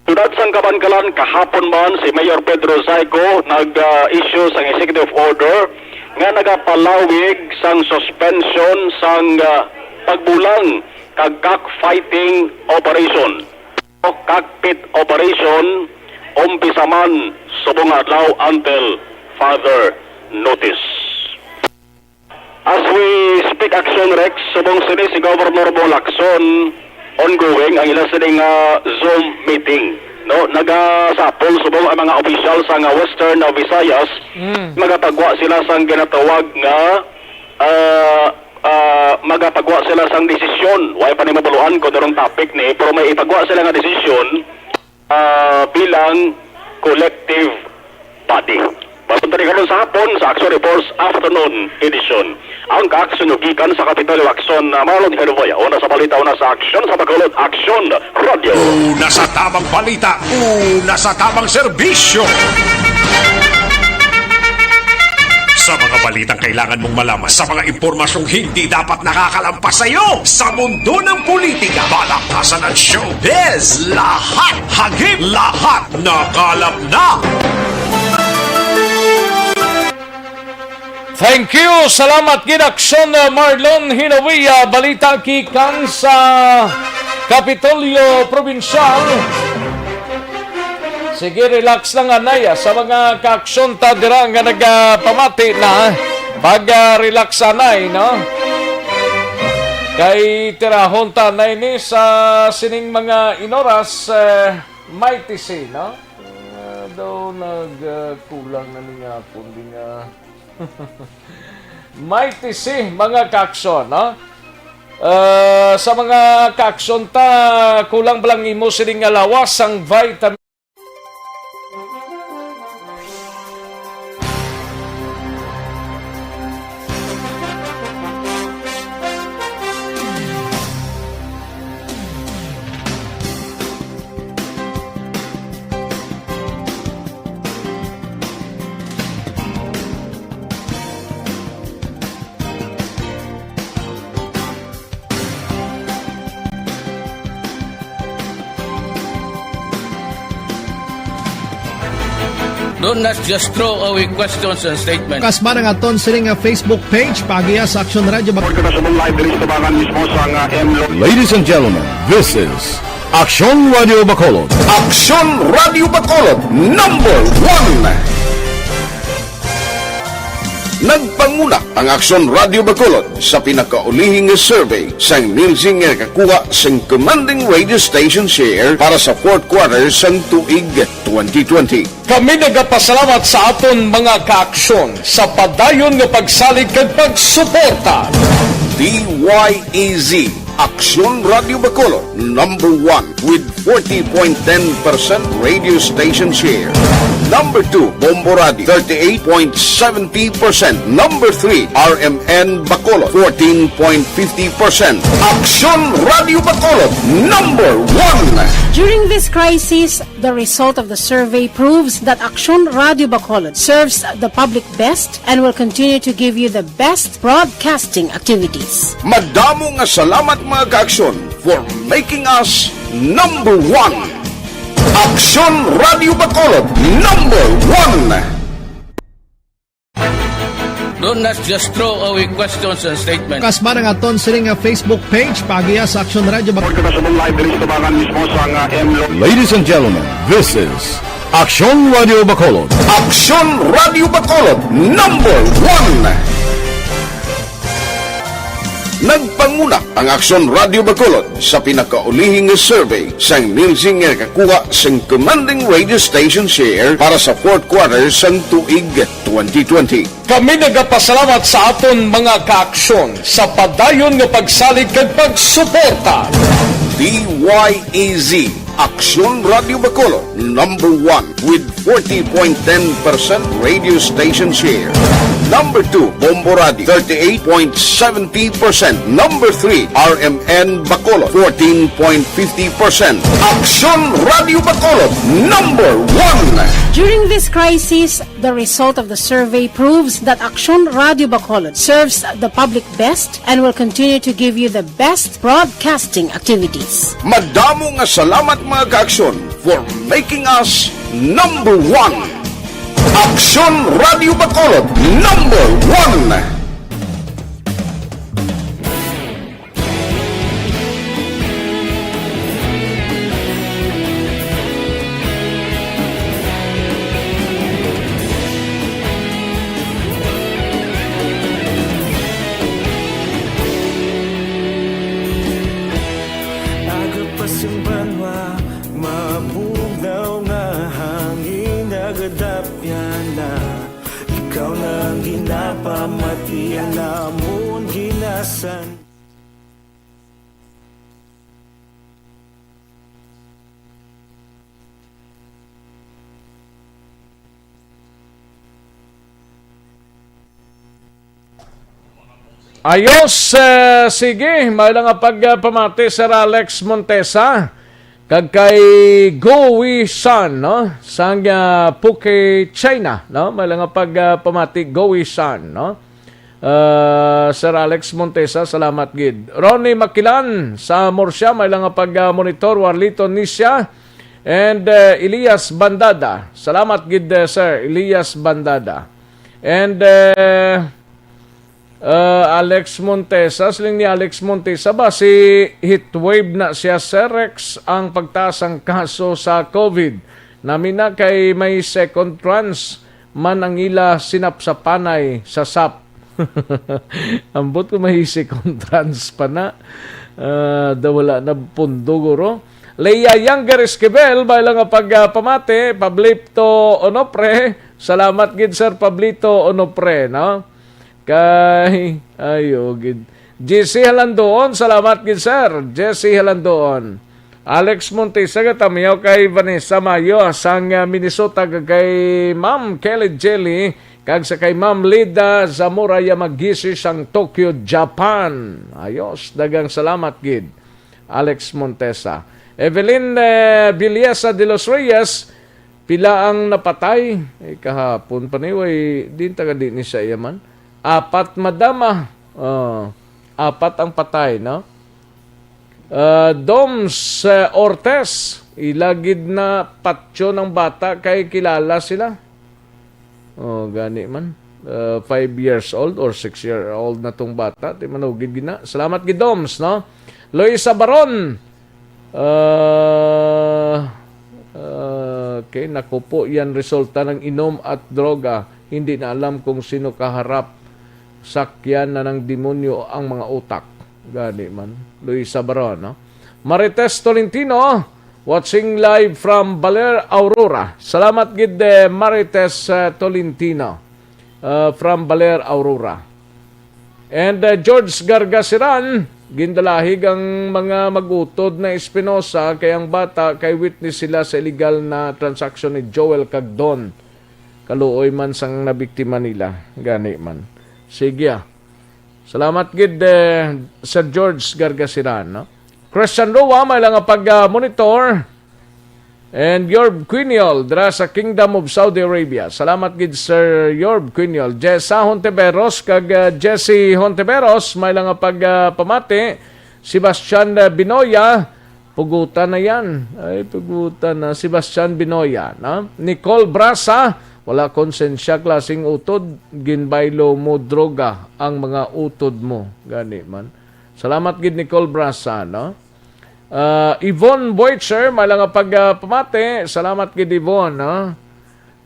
Siyudad sang Kabankalan, kahapon man, si Mayor Pedro Zayco nag-issue sang executive order nga nagapalawig sang suspension sang, ah, pagbulang kag cockfighting operation o cockpit operation, umpisa man subong nga adlaw until further notice. As we speak, Action Rex, subong sini si Governor Bo Lacson, ongoing ang ila sini nga Zoom meeting. No, nagasapol subong ang mga opisyal sa nga Western Visayas, Mm. magapagwa sila sang ginatawag nga, ah, ah, magapagwa sila sang desisyon. Way pa ni mabaluan kung anong topic ni, pero may ipagwa sila nga desisyon, ah, bilang collective body. Mapunta ni karon sa hapon sa Action Reports Afternoon Edition. Ang kaaksyon nyo gikan sa Kapitolyo Action, ah, Marlon Herboya. Una sa balita, una sa aksyon sa Bacolod, Action Radio. Una sa tamang balita, una sa tamang serbisyo. Sa mga balitang kailangan mong malaman, sa mga impormasyong hindi dapat nakakalampas sa iyo, sa mundo ng politika, balaktasan at showbiz, lahat, hagip lahat, nakalap na. Thank you. Salamat gid, Action, uh, Marlon Hinawiya. Balita gikan sa Kapitolyo Probinsyal. Sige, relax lang, anay, ah, sa mga kaaksyon ta dira nga nagapamati na. Pag, ah, relax, anay, no? Kay tirahon ta na ini sa sining mga inoras, eh, Mighty C, no? Ah, daw nag, ah, kulang na ni nga akon di nga. Mighty C, mga kaaksyon, no? Ah, sa mga kaaksyon ta, kulang ba lang imo sini nga lawas sang vitamin? Don't not just throw away questions and statements. Kasba na nga ton sining nga Facebook page, paagiya sa Action Radio Bac- Report ka sa live diri sa tabangan mismo sa nga M Lo- Ladies and gentlemen, this is Action Radio Bacolod. Action Radio Bacolod, number one. Nagpanguna ang Action Radio Bacolod sa pinakaulihing nga survey sang Nielsen nga nakakuha sang commanding radio station share para sa fourth quarter sang tuig twenty twenty. Kami nagapasalamat sa aton mga kaaksyon sa padayon nga pagsalig kag pagsuporta. D Y E Z, Action Radio Bacolod, number one with forty point ten percent radio station share. Number two, Bombo Radio, thirty-eight point seventy percent. Number three, R M N Bacolod, fourteen point fifty percent. Action Radio Bacolod, number one. During this crisis, the result of the survey proves that Action Radio Bacolod serves the public best and will continue to give you the best broadcasting activities. Madamo nga salamat, mga kaaksyon, for making us number one. Action Radio Bacolod, number one. Don't not just throw away questions and statements. Kasba na nga ton sining nga Facebook page, paagiya sa Action Radio Bac- Report ka sa live diri sa tabangan mismo sa nga M Lo- Ladies and gentlemen, this is Action Radio Bacolod. Action Radio Bacolod, number one. Nagpanguna ang Aksyon Radio Bacolod sa pinakaulihi nga survey sang Nielsen nga nakakuha sang commanding radio station share para sa fourth quarter sang tuig twenty twenty. Kami nagapasalamat sa aton mga kaaksyon sa padayon nga pagsalig kag pagsuporta. D Y E Z, Aksyon Radio Bacolod, number one with forty point ten percent radio station share. Number two, Bombo Radio, thirty-eight point seventy percent. Number three, R M N Bacolod, fourteen point fifty percent. Aksyon Radio Bacolod, number one. During this crisis, the result of the survey proves that Aksyon Radio Bacolod serves the public best and will continue to give you the best broadcasting activities. Madamo nga salamat, mga kaaksyon, for making us number one. Aksyon Radio Bacolod, number one. Aga pa sing banwa, mabugnaw nga hangin nagadapyan na. Ikaw na ang ginapamati, ang amon ginasan. Ayos, eh, sige, may lang nga pagpamati, Sir Alex Montesa, kag kay Gowi San, no? Sang, ah, Puke, China, no? May lang nga pagpamati, Gowi San, no? Ah, Sir Alex Montesa, salamat gid. Ronnie Makilan sa Murcia, may lang nga pag-monitor, Warlito Nisya, and, eh, Elias Bandada. Salamat gid, eh, Sir Elias Bandada. And, eh, uh, Alex Montesa, siling ni Alex Montesa, basi heatwave na siya, Sir Rex, ang pagtaas ang kaso sa COVID. Nami na kay may second trans man ang ila sinapsapanay sa sap. Ambot ko may second trans pa na. Ah, da wala na pundo, guro. Leia Younger Esquivel, may lang nga pag, ah, pamati, Pablito Onofre. Salamat gid, Sir Pablito Onofre, no? Kay, ayo gid. Jesse Halandoon, salamat gid, Sir. Jesse Halandoon. Alex Montesa, gatamiyaw kay Vanessa Mayo sang, ah, Minnesota, kag kay Ma'am Kelly Jelly, kag sa kay Ma'am Lida Zamora Yamagisi sang Tokyo, Japan. Ayos, dagang salamat gid, Alex Montesa. Evelyn, eh, Villesa de los Reyes, pila ang napatay? Eh, kahapon pa ni, way, din taga di ni sa iya man. Apat, madama. Oh, apat ang patay, no? Ah, Doms, eh, Ortes, ila gid na patyon ang bata kay kilala sila. Oh, gani man. Ah, five years old or six year old na tong bata, ti manugid gid na. Salamat gid, Doms, no? Luisa Baron. Ah, ah, okay, naku po, yan resulta ng inom at droga. Hindi na alam kung sino kaharap. Sakyan na ng demonyo ang mga utak. Gani man. Luisa Baron, no? Marites Tolentino, watching live from Baler, Aurora. Salamat gid, eh, Marites, eh, Tolentino, uh, from Baler, Aurora. And, uh, George Gargasiran, gindalahig ang mga mag-utod na Espinosa kay ang bata kay witness sila sa illegal na transaksyon ni Joel kag Don. Kaluoy man sang nabiktima nila, gani man. Sige, ah. Salamat gid, eh, Sir George Gargasiran, no? Christian Roa, may lang nga pag, ah, monitor. And Yorb Quiniol, dira sa Kingdom of Saudi Arabia. Salamat gid, Sir Yorb Quiniol. Jessa Hontiveros, kag, ah, Jesse Hontiveros, may lang nga pag, ah, pamati. Sebastian, ah, Binoya, pugutan na yan. Ay, pugutan na. Sebastian Binoya, no? Nicole Brasa, wala konsensya, klaseng utod, ginbaylo mo droga ang mga utod mo. Gani man. Salamat gid, Nicole Brasa, no? Ah, Yvonne Boitzer, may lang nga pag, ah, pamati. Salamat gid, Yvonne, no?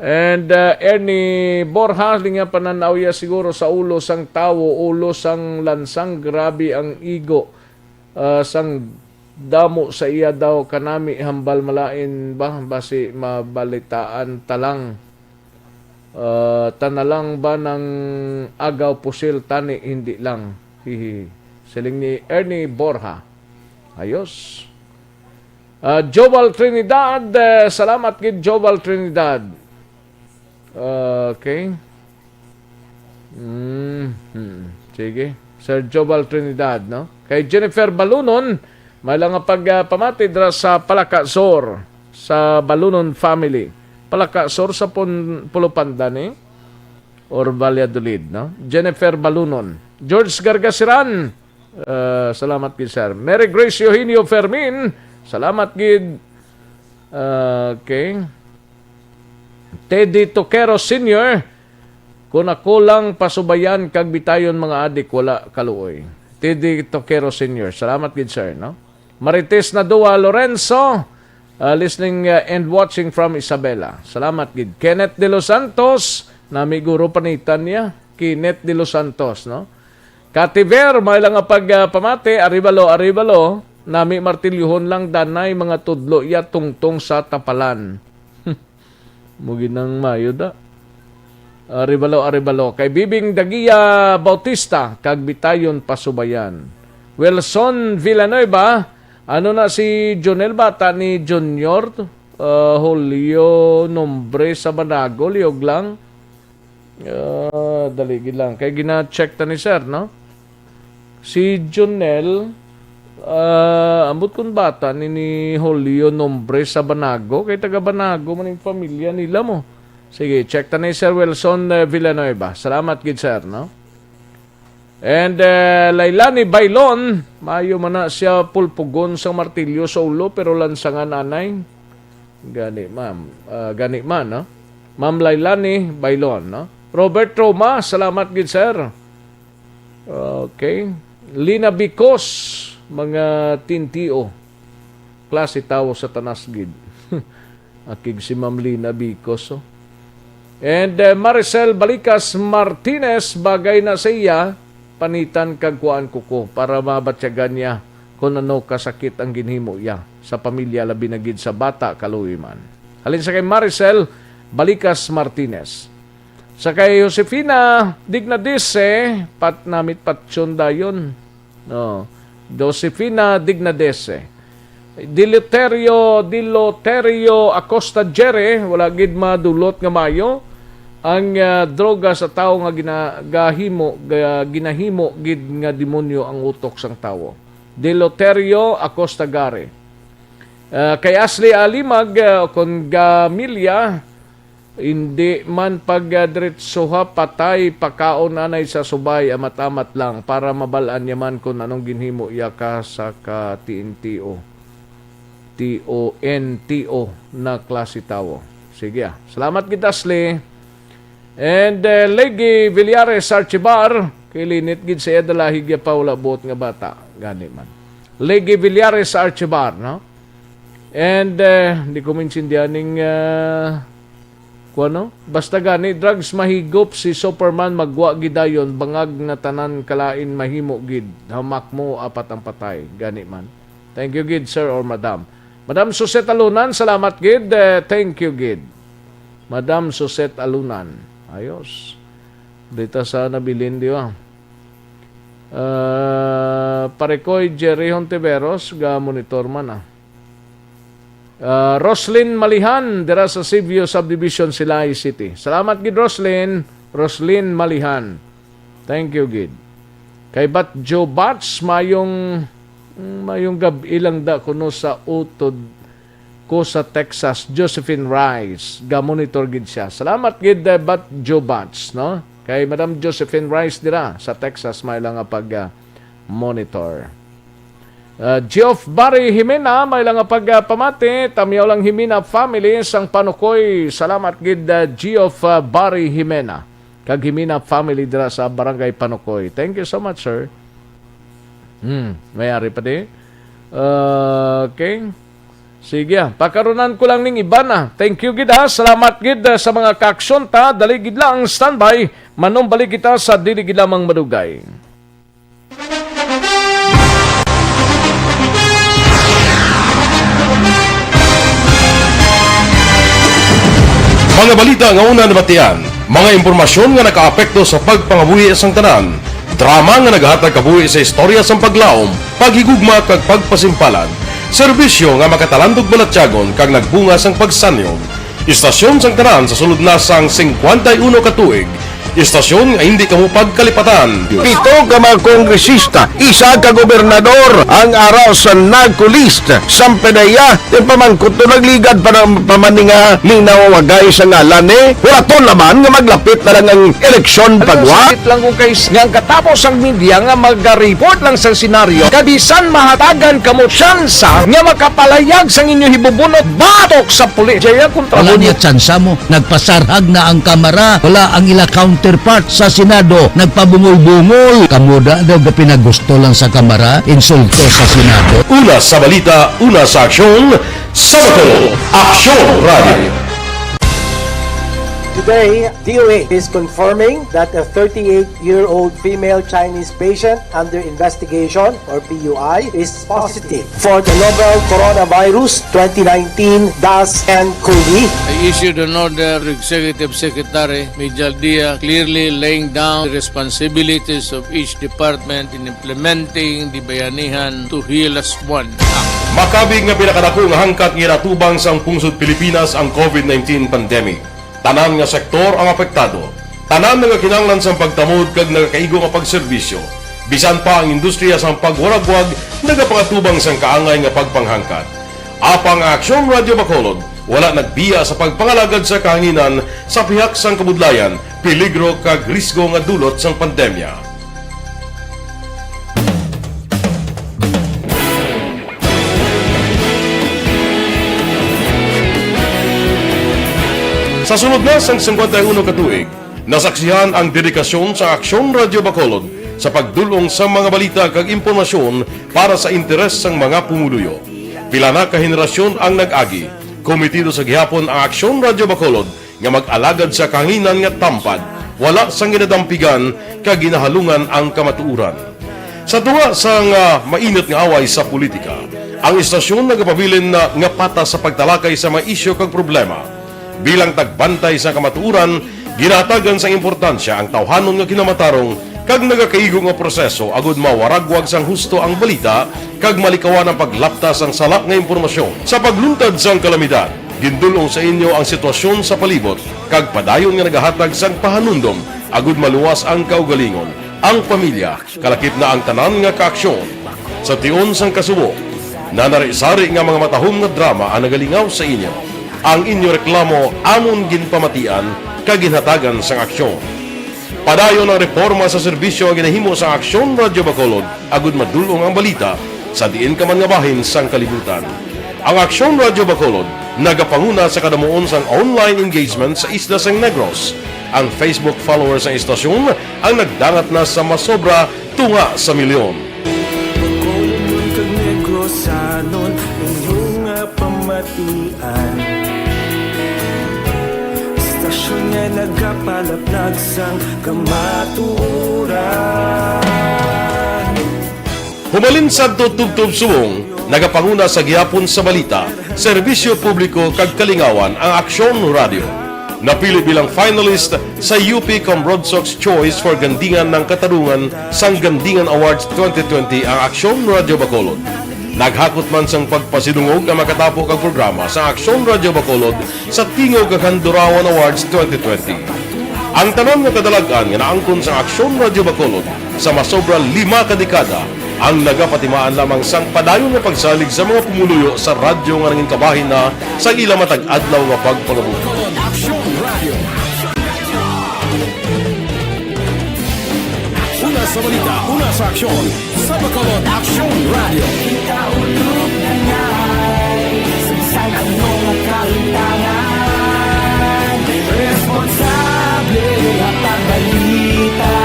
And, uh, Ernie Borja, linga panan-aw ya siguro sa ulo sang tawo, ulo sang lansang, grabe ang igo, uh, sang damo sa iya daw kanami, hambal malain ba, basi mabalitaan ta lang. Uh, ta na lang ba nang agaw pusil tani, hindi lang. Hihi. Siling ni Ernie Borja. Ayos. Ah, Joval Trinidad, eh, salamat gid, Joval Trinidad. Okay. Mhm. Sige. Sir Joval Trinidad, no? Kay Jennifer Balunon, may lang nga pag, ah, pamati dira sa Palacasor, sa Balunon family. Palacasor sa Pun-, Pulupanda ni or Valladolid, no? Jennifer Balunon. George Gargasiran, ah, salamat gid, sir. Mary Grace Eugenio Fermin, salamat gid. Ah, okay. Teddy Toquero Senior, "Kung ako lang pasubayan kag bitayon, mga adik, wala kaluoy." Teddy Toquero Senior, salamat gid, sir, no? Marites Nadua Lorenzo, uh, listening, uh, and watching from Isabela. Salamat gid. Kenneth De Los Santos, nami guro panitan niya. Kenneth De Los Santos, no? Kativer, may lang nga pag, uh, pamati, Arivalo, Arivalo, nami martilyohon lang danay mga tudlo ya tungtong sa tapalan. Mo ginang mayo da. Aribalo, aribalo. Kay Bibing Dagia Bautista, kag bitayon pasubayan. Wilson Villanueva, ano na si Jonel, bata ni Junior? Ah, Julio, nombre sa Banago, liog lang. Ah, dali gid lang. Kay gina-check ta ni sir, no? Si Jonel, ah, ambot kun bata ni, ni Julio, nombre sa Banago, kay taga Banago man yung pamilya nila mo. Sige, check ta ni Sir Wilson, eh, Villanueva. Salamat gid, sir, no? And, eh, Lailani Bailon, mayo man na siya pulpugon sang martilyo sa ulo, pero lansangan anay. Gani, ma'am. Ah, gani man, no? Ma'am Lailani Bailon, no? Robert Roma, salamat gid, sir. Okay. Lina Bicos, mga tintio. Klase tawo sa tanas gid. Akig si Ma'am Lina Bicos, oh. And, uh, Maricel Balicas Martinez, bagay na sa iya, panitan kag kuan ko ko para mabatyagan niya kung ano kasakit ang ginhimo iya sa pamilya, labi na gid sa bata, kaluoy man. Halin sa kay Maricel Balicas Martinez. Sa kay Josefina Dignadese, pat namit patyon dayon. No. Josefina Dignadese. Diloterio, Diloterio Acosta Jere, wala gid madulot nga mayo. Ang, ah, droga sa tawo nga gina-, gahimo, ga-, ginahimo gid nga demonyo ang utok sang tawo. Diloterio Acosta Gare. Ah, kay Ashley Alimag, ah, kon gamilya, hindi man pagdiretsoha patay, pakaon anay sa subay, amat-amat lang, para mabal-an niya man kung anong ginhimo iya ka sa ka T N T O. T O N T O na klase tawo. Sige, ah. Salamat gid, Ashley. And, eh, Legi Villares Archibar, kay linit gid sa iya, dalahig ya pa, wala buot nga bata. Gani man. Legi Villares Archibar, no? And, eh, di ko maintindihan ning, ah, kuwan, no? Basta gani, drugs mahigop si Superman, magwa gidayon, bangag na tanan, kalain mahimo gid, hamak mo, apat ang patay. Gani man. Thank you gid, sir or madam. Madam Suzette Alunan, salamat gid. Eh, thank you gid. Madam Suzette Alunan. Ayos. Dita sa nabilin, di ba? Ah, Parekoy Jerry Hontiveros, ga-monitor man, ah. Ah, Roslyn Malihan, dira sa Sivio Subdivision, Silay City. Salamat gid, Roslyn. Roslyn Malihan. Thank you gid. Kay Bat Joe Bats, mayong, mayong gab-i lang da kuno sa utod ko sa Texas, Josephine Rice. Ga-monitor gid siya. Salamat gid, eh, Bat Joe Bats, no? Kay Madam Josephine Rice dira sa Texas, may lang nga pag, ah, monitor. Ah, Geoff Barry Jimena, may lang nga pag, ah, pamati, Tamyaw lang Jimena family, sang Panukoy. Salamat gid, ah, Geoff, ah, Barry Jimena. Kag Jimena family dira sa Barangay Panukoy. Thank you so much, sir. Hmm, may ari pa di. Ah, okay. Sige, ah. Pakarunan ko lang ning iban, ah. Thank you gid, ha. Salamat gid, ah, sa mga kaaksyon ta. Dali gid lang ang standby. Manumbalik kita sa dili gid lamang madugay. Mga balita nga una nabatian, mga impormasyon nga nakaapekto sa pagpangabuhi sang tanan, drama nga nagahatag kabuhi sa istorya sang paglaom, paghigugma kag pagpasimpalan, serbisyo nga makatalandog balatyagon kag nagbunga sang pagsanyog. Istasyon sang tanan sa sulod na sang singkwenta y uno ka tuig, istasyon nga hindi kamo pagkalipatan. Pito ka mga kongresista, isa ka gobernador ang ara sa NAGCO list. Samtang iya, ti pamangkot to nagligad pa ng pamaninga ni nawawagay sa ngalan ni. Wala to naman nga maglapit na lang ang eleksyon pagwa. Sakit lang kung kay nga ang katapos ang media nga mag-report lang sa senaryo, kabisan mahatagan kamo tsansa nga makapalayag sang inyo hibubunot batok sa pulis. Jaya kontra Wala mo. Niya tsansa mo. Nagpasarhag na ang Kamara. Wala ang ila counterpart sa Senado. Nagpabungol-bungol. Kamo da daw ga pinagusto lang sa Kamara. Insulto sa Senado. Una sa balita, una sa aksyon, sa Bacolod, Aksyon Radio. Today, D O H is confirming that a thirty-eight-year-old female Chinese patient under investigation, or P U I, is positive for the novel coronavirus twenty nineteen dash N cov. I issued an order to Executive Secretary Mijal Dia, clearly laying down the responsibilities of each department in implementing the Bayanihan to Heal As One Act. Makabig nga pinakadako nga hangkat nga ginatubang sang pungsod Pilipinas ang COVID nineteen pandemic. Tanan nga sektor ang apektado. Tanan nagakinahanglan sang pagtamod kag nagakaigo nga pagserbisyo. Bisan pa ang industriya sang pagwaragwag nagapangatubang sang kaangay nga pagpanghangkat. Apang ang Aksyon Radio Bacolod wala nagbiya sa pagpangalagad sa kahanginan sa pihak sang kabudlayan, peligro kag risgo nga dulot sang pandemya. Sa sulod na sang singkwenta y uno ka tuig, nasaksihan ang dedikasyon sa Aksyon Radio Bacolod sa pagdul-ong sa mga balita kag impormasyon para sa interes sang mga pumuluyo. Pila na ka henerasyon ang nag-agi, kometido sa gihapon ang Aksyon Radio Bacolod nga mag-alagad sa kahanginan nga tampad, wala sang ginadampigan kag ginahalungan ang kamatuoran. Sa tunga sang, ah, mainit nga away sa politika, ang istasyon nagapabilin na nga patas sa pagtalakay sa mga isyu kag problema. Bilang tagbantay sa kamatuoran, ginahatagan sang importansya ang tawhanon nga kinamatarong kag nagakaigo nga proseso agud mawaragwag sang husto ang balita kag malikawan ang paglapta sang sala nga impormasyon. Sa pagluntad sang kalamidad, gindul-ong sa inyo ang sitwasyon sa palibot kag padayon nga nagahatag sang pahanumdom agud maluwas ang kaugalingon, ang pamilya, kalakip na ang tanan nga kaaksyon. Sa tion sang kasubo, nanari-sari nga mga matahom nga drama ang nagalingaw sa inyo. Ang inyo reklamo amon ginpamatian kag ginhatagan sang aksyon. Padayon ang reporma sa serbisyo nga ginahimo sang Aksyon Radio Bacolod agud madul-ong ang balita sa diin ka man nga bahin sang kalibutan. Ang Aksyon Radio Bacolod nagapanguna sa kadamuon sang online engagement sa isla sang Negros. Ang Facebook followers sang istasyon ang nagdangat na sa masobra tunga sa milyon. Bacolodnon kag Negrosanon, inyo nga pamatian. Istasyon nga nagapalaplag sang kamatuoran. Humalin sadto tubtob subong, nagapanguna sa gihapon sa balita, serbisyo publiko kag kalingawan ang Aksyon Radio. Napili bilang finalist sa U P Cambronsox Choice for Gandingan ng Katarungan sang Gandingan Awards twenty twenty ang Aksyon Radio Bacolod. Naghakot man sang pagpasidungog ang makatapo kag programa sa Aksyon Radio Bacolod sa Tingog kag Handurawan Awards twenty twenty. Ang tanan nga kadalag-an nga naangkon sang Aksyon Radio Bacolod sa masobra lima ka dekada ang nagapatimaan lamang sang padayon nga pagsalig sa mga pumuluyo sa radyo nga nangin kabahin na sa ila matag adlaw nga pagpangabuhi. Aksyon Radio. Una sa balita, una sa aksyon, sa Bacolod Aksyon Radio. Kita ulog na ngay, sa bisan ano nga kalimtangan, responsable nga pagbalita,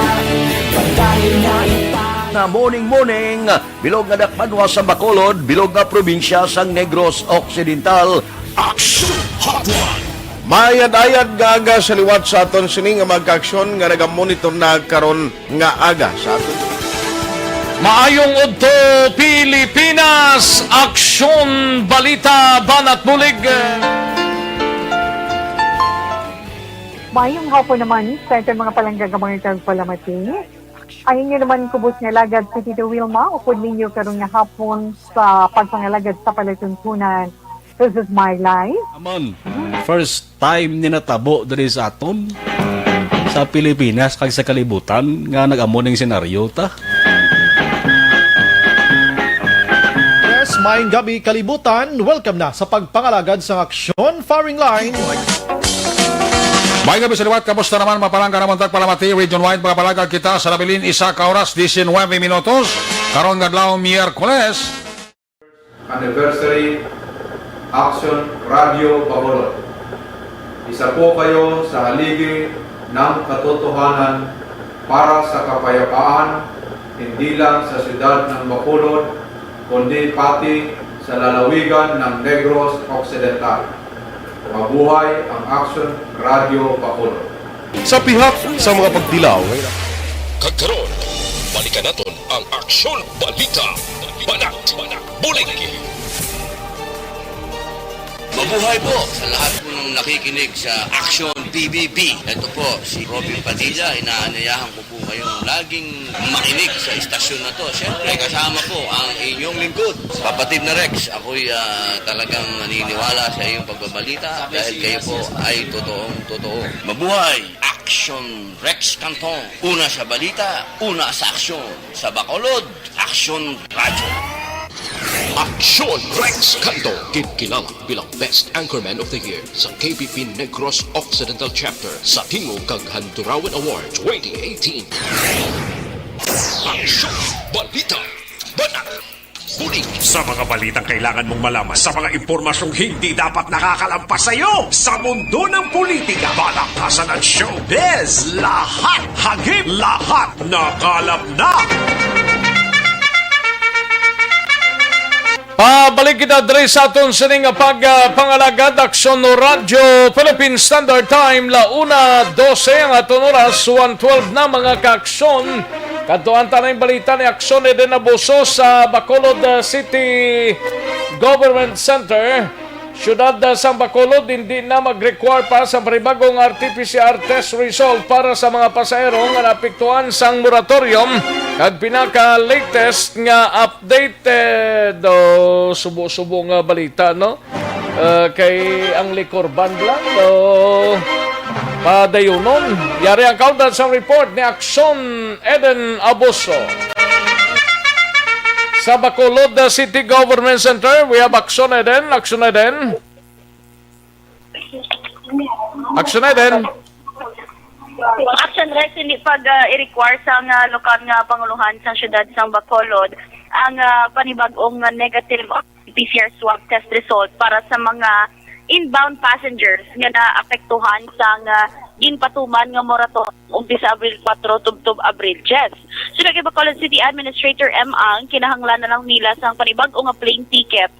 pagdali na ita. Na Morning, morning, bilog nga dakbanwa sa Bacolod, bilog nga probinsya sang Negros Occidental. Action Hotline. Mayad-ayad nga aga sa liwat sa aton sini nga mga kaaksyon nga nagamonitor na karon nga aga sa aton. Maayong udto, Pilipinas! Aksyon, balita, banat bulig! Mayong hapon naman sa aton mga palangga nga mga tagpalamati. Ang inyo naman kubos nga alagad, si Tito Wilma, upod ninyo karon nga hapon sa pagpangalagad sa palatuntunan. This is my life. Aman, first time ni natabo diri sa aton, sa Pilipinas kag sa kalibutan nga nag-amo ning senaryo ta. Yes, maayong gabi, kalibutan. Welcome na sa pagpangalagad sang aksyon, firing line. May gabi sa liwat, kamusta naman, mapalangga naman tagpalamati, region wide, mga palagag kita sa nabilin, isa ka oras, diecinuebe minutos, karon nga adlaw, Miyerkules. Anniversary, Action Radio Bacolod. Isa po kayo sa haligi ng katotohanan para sa kapayapaan, hindi lang sa siyudad ng Bacolod, kundi pati sa lalawigan ng Negros Occidental. Mabuhay ang Action Radio Bacolod. Sa pihak sa mga pagtilaw, kag karon, balikan naton ang Aksyon Balita. Banat, bulig. Mabuhay po sa lahat po ng nakikinig sa Action P B B. Ito po si Robin Padilla. Inaanyayahan ko po kayong laging makinig sa istasyon na to. Siyempre, kasama po ang inyong lingkod, Papa Tim na Rex. Ako'y, ah, talagang naniniwala sa iyong pagbabalita dahil kayo po ay totoong totoo. Mabuhay! Action Rex Canton. Una sa balita, una sa aksyon. Sa Bacolod, Aksyon Radyo. Aksyon Rex Canton, ginkilala bilang Best Anchorman of the Year sa K B P Negros Occidental Chapter sa Tingog kag Handurawan Award twenty eighteen. Aksyon Balita. Banat. Bulig. Sa mga balitang kailangan mong malaman, sa mga impormasyong hindi dapat nakakalampas sa iyo, sa mundo ng politika, balakasan at showbiz, lahat hagip, lahat nakalap na. Pabalik kita diri sa aton sining pag, ah, pangalagad, Aksyon Radyo, Philippine Standard Time, la una doce ang aton oras, one twelve na, mga kaaksyon. Kadtuan ta na yung balita ni Aksyon Eden Abuso sa Bacolod, ah, City Government Center. Siyudad, ah, sang Bacolod, hindi na mag-require pa sa panibagong R T P C R test result para sa mga pasahero nga naapektuhan sang moratorium, kag pinaka-latest nga updated, oh, subo-subo nga balita, no? Ah, kay ang liquor ban lang, oh, padayunon. Yari ang kaundan sa report ni Aksyon Eden Abuso. Sa Bacolod, uh, City Government Center, we have Aksyon Eden. Aksyon Eden. Aksyon Eden. Action Rex, hindi pag, ah, i-require sang, ah, lokal nga panguluhan sang siyudad sang Bacolod ang, ah, panibag-ong negative P C R swab test result para sa mga inbound passengers nga naapektuhan sang, ah, ginpatuman nga moratorium umpisa Abril kuwatro tubtob Abril diyes. Suno kay Bacolod City Administrator M. Ang, kinahanglan na lang nila sang panibag-o nga plane ticket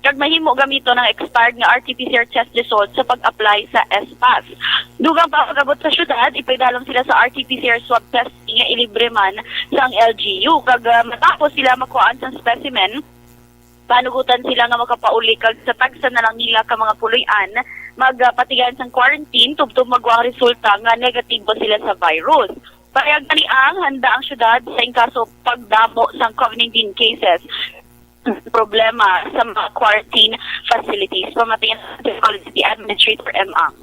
kag mahimo gamiton ang expired nga R T P C R test result sa pag-apply sa S-Pass. Dugang pa pag-abot sa syudad, ipaidalang sila sa R T P C R swab testing nga ilibre man sang L G U. Kag, ah, matapos sila makuhaan sang specimen, panugutan sila nga makapauli kag sa tagsa na lang nila ka mga puloy-an magpatigayon sang quarantine tubtob magwa ang resulta nga negatibo sila sa virus. Parehag kani ang handa ang syudad sa inkaso pagdamo sang COVID nineteen cases. Problema sa mga quarantine facilities. Pamatian sa Bacolod City Administrator M. Ang.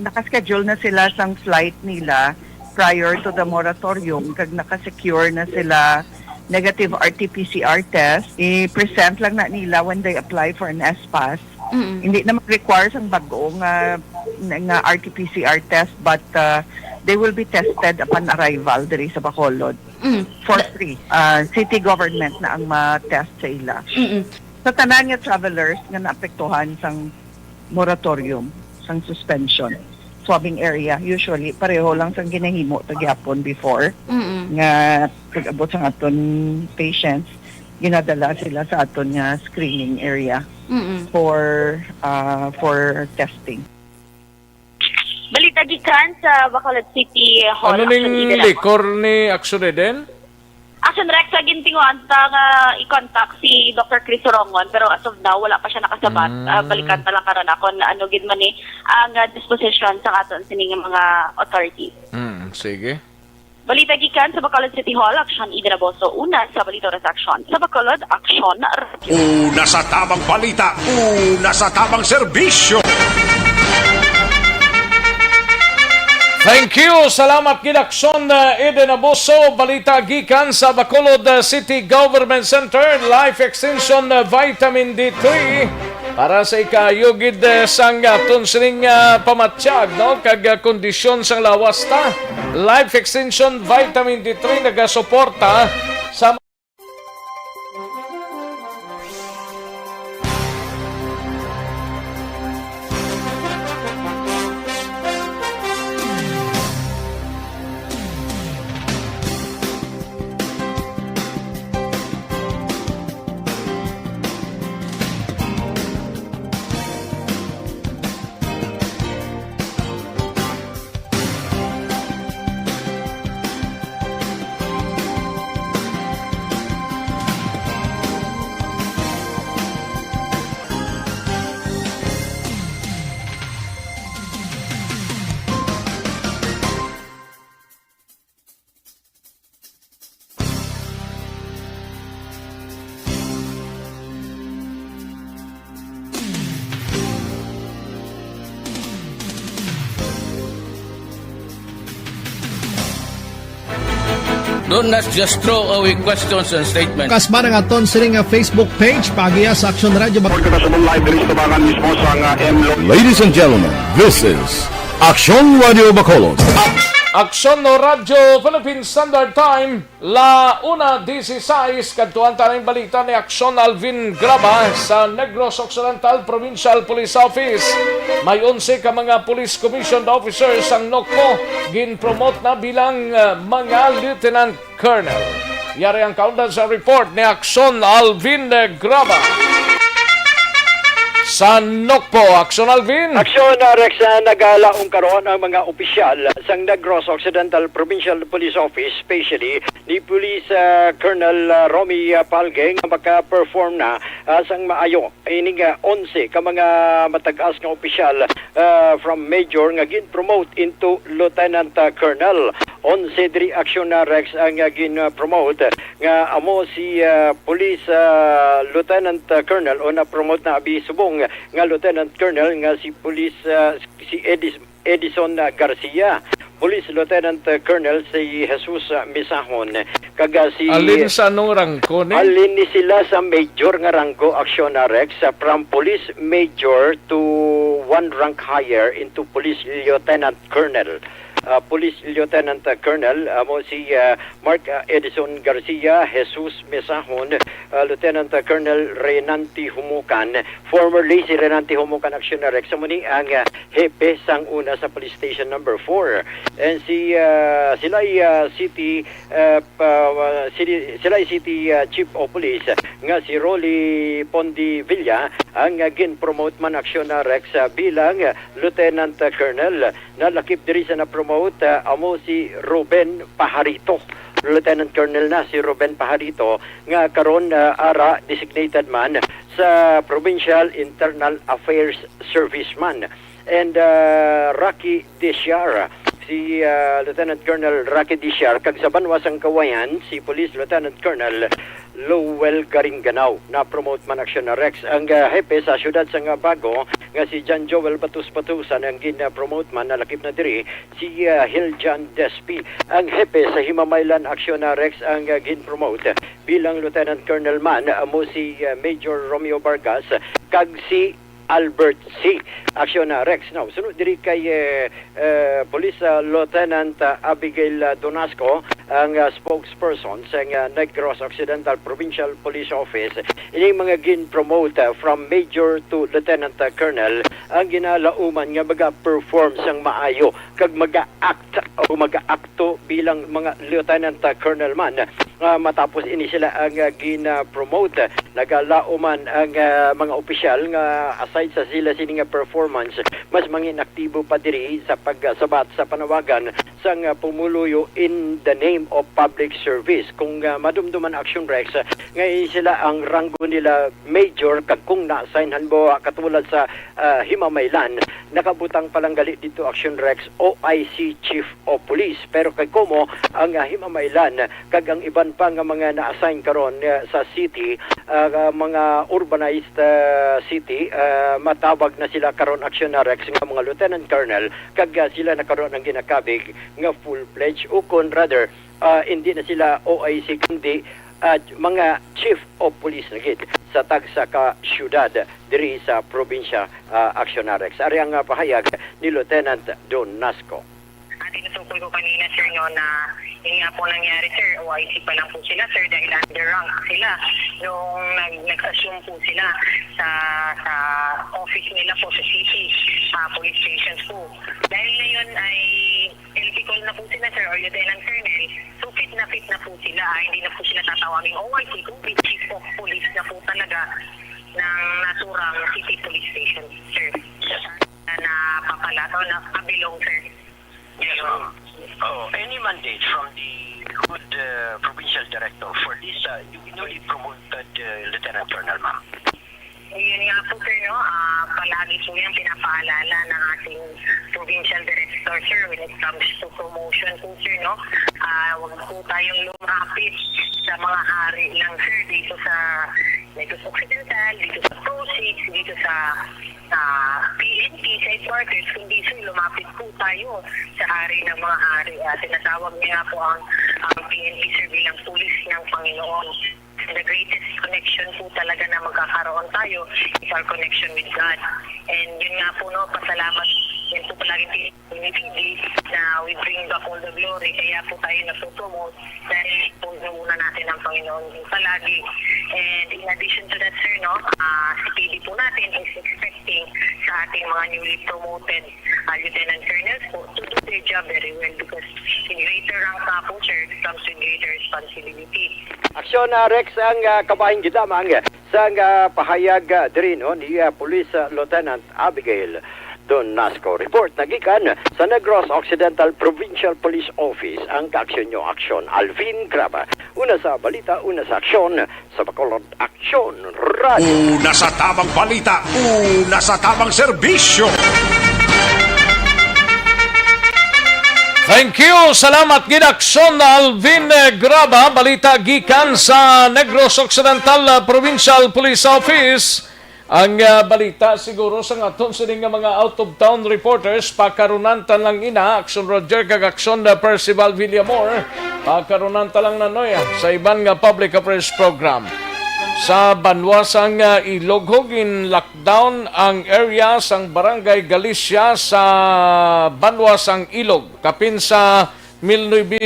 Nakaschedule na sila sang flight nila prior to the moratorium, kag nakasecure na sila negative R T P C R test. I-present lang na nila when they apply for an S-Pass. Mm. Hindi na mag-require sang bag-o nga, nga R T P C R test, but, uh, they will be tested upon arrival diri sa Bacolod. Mm. For free. Ah, city government na ang ma-test sa ila. Mm-mm. Sa tanan nga travelers nga naapektuhan sang moratorium, sang suspension, swabbing area, usually, pareho lang sa ginahimo sa gihapon before, Mm-mm. nga pag-abot sa aton patients, ginadala sila sa aton nga screening area Mm-mm. for, ah, for testing. Balita gikan sa Bacolod City Hall. Ano ning Action Eden likor ni Action Eden? Action Rex, sa gintinguan ta nga i-contact si Doctor Chris Rongon, pero as of now, wala pa siya nakasabat. Mm. Ah, balikan ta lang karon kung ano gid man ni ang, ah, disposition sa aton sining mga authorities. Mm, sige. Balita gikan sa Bacolod City Hall, Action Eden Aboso, una sa Balita Oras Action. Sa Bacolod, Action Radio. Una sa tamang balita, una sa tamang serbisyo. Thank you. Salamat gid, Action, uh, Eden Aboso. Balita gikan sa Bacolod, uh, City Government Center, Life Extension, uh, Vitamin D three. Para sa ikaayo gid, uh, sang aton sining, uh, pamatyag, no? Kag, uh, kondisyon sang lawas ta. Life Extension Vitamin D three nagasuporta sa Don't not just throw away questions and statements. Kasba ang aton sining nga Facebook page, paagiha sa Aksyon Radyo Bak- Report kita sa live diri sa tubangan mismo sa nga M Lo- Ladies and gentlemen, this is Aksyon Radio Bacolod. Aksyon Radyo Philippine Standard Time, La una dieciséis, kadtuan ta ning balita ni Aksyon Alvin Graba sa Negros Occidental Provincial Police Office. May onse ka mga police commissioned officers ang NOCPO gin-promote na bilang, uh, mga lieutenant colonel. Yari ang kaundan sa report ni Aksyon Alvin, uh, Graba. Sa NOCPO, Aksyon Alvin. Aksyon, uh, Rex, uh, nagalaom karon ang mga opisyal sang Negros Occidental Provincial Police Office, especially ni Police, ah, Colonel, ah, Romy, ah, Palge nga maka-perform na, ah, sang maayo ining, ah, onse ka mga matag-as nga opisyal, ah, from major nga gin-promote into lieutenant, ah, colonel. Onse diri, Aksyon, ah, Rex, ang, ah, gin-promote nga amo si, ah, Police, ah, Lieutenant, ah, Colonel, o na-promote na abi subong nga Lieutenant Colonel nga si Police, ah, si Edis Edison, ah, Garcia, Police Lieutenant, ah, Colonel si Jesus, ah, Misahon, kag, ah, si Alin sa anong rangko ni? Alin ni sila sa major nga ranggo, Aksyon, ah, Rex, ah, from Police Major to one rank higher into Police Lieutenant Colonel. Ah, Police Lieutenant, ah, Colonel, amo si, ah, Mark, ah, Edison Garcia, Jesus Misahon, ah, Lieutenant, ah, Colonel Renante Humukan, formerly si Renante Humukan, Aksyon, ah, Rex, amo ni ang, ah, hepe sang una sa Police Station Number Four. And si, ah, sila ay, ah, city, ah, pa, ah, city, sila ay city, ah, Chief of Police nga si Rolly Pondi Villa ang, ah, gin-promote man, Aksyon, ah, Rex, ah, bilang, ah, Lieutenant, ah, Colonel. Nalakip diri sa na-promote, ah, amo si Ruben Pajarito. Lieutenant Colonel na si Ruben Pajarito nga karon, ah, ara designated man sa Provincial Internal Affairs Service man. And, ah, Rocky Desiar, si, ah, Lieutenant Colonel Rocky Desiar, kag sa banwa sang Cauayan, si Police Lieutenant Colonel Lowell Garingganao. Na-promote man, Aksyon, ah, Rex, ang, ah, hepe sa siyudad sang Bago nga si John Joel Batus Batusan, ang gin-promote man, nalakip na diri si, ah, Hiljan Despi. Ang hepe sa Himamaylan, Aksyon, ah, Rex, ang, ah, gin-promote bilang Lieutenant Colonel man, amo si, ah, Major Romeo Vargas kag si Albert C. Aksyon, ah, Rex. Now, sunod diri kay, eh, eh, Police, ah, Lieutenant, ah, Abigail, ah, Donasco, ang, ah, spokesperson sa, ah, Negros Occidental Provincial Police Office. Ini mga gin-promote, ah, from major to lieutenant, ah, colonel, ang ginalauman nga maga-perform sang maayo kag maga-act o maga-akto bilang mga lieutenant, ah, colonel man. Ah, matapos ini sila ang, ah, gin-promote, nagalaom man ang, ah, mga opisyal nga aside sa sila sini nga performance, mas mangin aktibo pa diri sa pagsabat sa panawagan sang, ah, pumuluyo in the name of public service. Kung, ah, madumduman, Action Rex, ah, nga sila ang ranggo nila major, kag kung na-assign halimbawa katulad sa, ah, Himamaylan, nakabutang pa lang gali dito, Action Rex, O I C Chief of Police. Pero kay komo ang, ah, Himamaylan kag ang iban pa nga mga na-assign karon, ah, sa city, ah, mga urbanized, ah, city, ah, matawag na sila karon, Action Rex, nga mga lieutenant colonel, kag, ah, sila na karon ang ginakabig nga full-fledged, o kon rather, ah, hindi na sila O I C kundi, ah, mga chief of police na gid sa tagsa ka syudad diri sa probinsya, ah, Action Rex. Ari ang, ah, pahayag ni Lieutenant Don Nasco. Ang tinutukoy ko kanina, sir, no, na yun nga po nangyari, sir, O I C pa lang po sila, sir, dahil under rank sila nung nag-, nag-assume po sila sa, sa office nila po sa city, ah, police stations po. Dahil ngayon ay L T Col na po sila, sir, or Lieutenant Colonel, so fit na fit na po sila, ah, hindi na po sila tatawaging O I C, kundi Chief of Police na po talaga ng naturang city police station, sir. Na papala-, o na pabilong, sir. Yes, ma'am. Oh, any mandate from the good, uh, provincial director for this, uh, new-, newly promoted, uh, Lieutenant Colonel, ma'am? Yun nga po, sir, no? Ah, palagi po yung pinapaalala ng ating provincial director, sir, when it comes to promotion po, sir, no? Ah, wag po tayong lumapit sa mga hari lang, sir, dito sa Negros Occidental, dito sa PROCIC, dito sa, sa P N P, sa headquarters, kundi, sir, lumapit po tayo sa hari ng mga hari. Ah, tinatawag niya nga po ang, ang P N P, sir, bilang pulis ng Panginoon. The greatest connection po talaga na magkakaroon tayo is our connection with God. And yun nga po, no, pasalamat din po palagi pinipili na we bring back all the glory. Kaya po tayo nagpo-promote dahil po inuuna natin ang Panginoon palagi. And in addition to that, sir, no, ah, si P D po natin is expecting sa ating mga newly promoted, ah, lieutenant colonels po to do their job very well because with greater rank nga po, sir, comes with greater responsibility. Aksyon, ah, Rex, ang, ah, kabahin gid lamang sang, ah, pahayag, ah, diri, no, ni, ah, Police, ah, Lieutenant Abigail Don Nasco. Report nagikan sa Negros Occidental Provincial Police Office ang kaaksyon nyo, Aksyon Alvin Graba. Una sa balita, una sa aksyon, sa Bacolod Aksyon Radio. Una sa tamang balita, una sa tamang serbisyo. Thank you. Salamat gid, Aksyon Alvin, eh, Graba. Balita gikan sa Negros Occidental, ah, Provincial Police Office. Ang, ah, balita siguro sa aton sini nga mga out-of-town reporters, pakarunan ta lang ina, Aksyon Roger kag Aksyon, ah, Percival Villamor. Pakarunan ta lang, Nanoy, ah, sa iban nga public affairs program. Sa banwa sang, ah, Ilog, gin-lockdown ang area sang Barangay Galicia sa banwa sang Ilog. Kapin sa mil nuebe,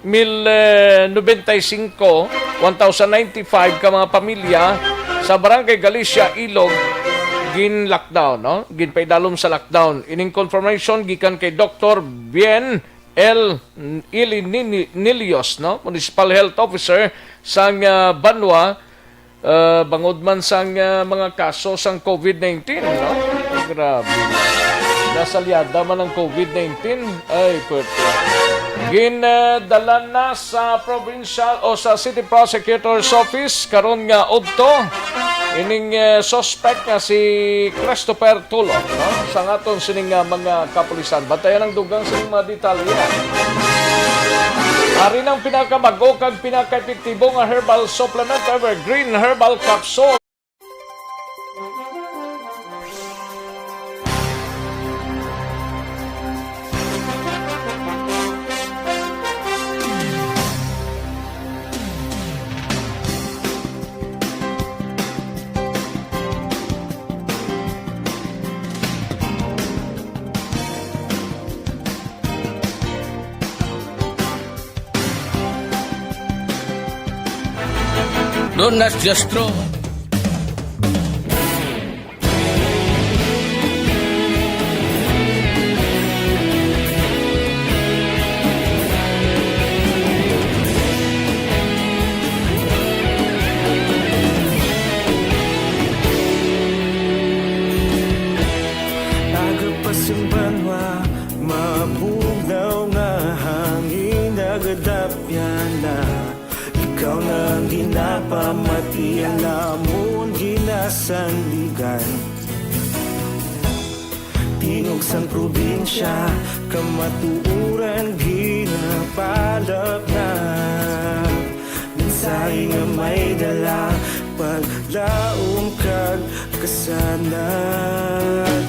mil, eh, nobenta y cinco, one thousand ninety-five ka mga pamilya sa Barangay Galicia, Ilog, gin-lockdown, no? Ginpaidalom sa lockdown. Ining confirmation gikan kay Doktor Bien L. Ilinilios, no? Municipal Health Officer sang, ah, banwa, ah, bangod man sang, ah, mga kaso sang COVID nineteen, no? Grabe. Nasalyada man ang COVID nineteen. Ay, puwerte. Gin, ah, dala na sa provincial o sa City Prosecutor's Office karon nga udto ining, ah, suspect nga si Christopher Tulo, no? Sa aton sining, ah, mga kapulisan. Bantayan ang dugang sining mga detalye. Ari nang pinakabag-o kag pinakaepektibo nga herbal supplement, Evergreen Herbal Capsule. Don't ask, just throw. Aga pa sing banwa, mabugnaw nga hangin, nagadapyan na. Ikaw na ang ginapamati, ang amon ginasandigan. Tingog sang probinsya, kamatuoran ginapalapnag. Mensahe nga may dala, paglaom kag kasanag.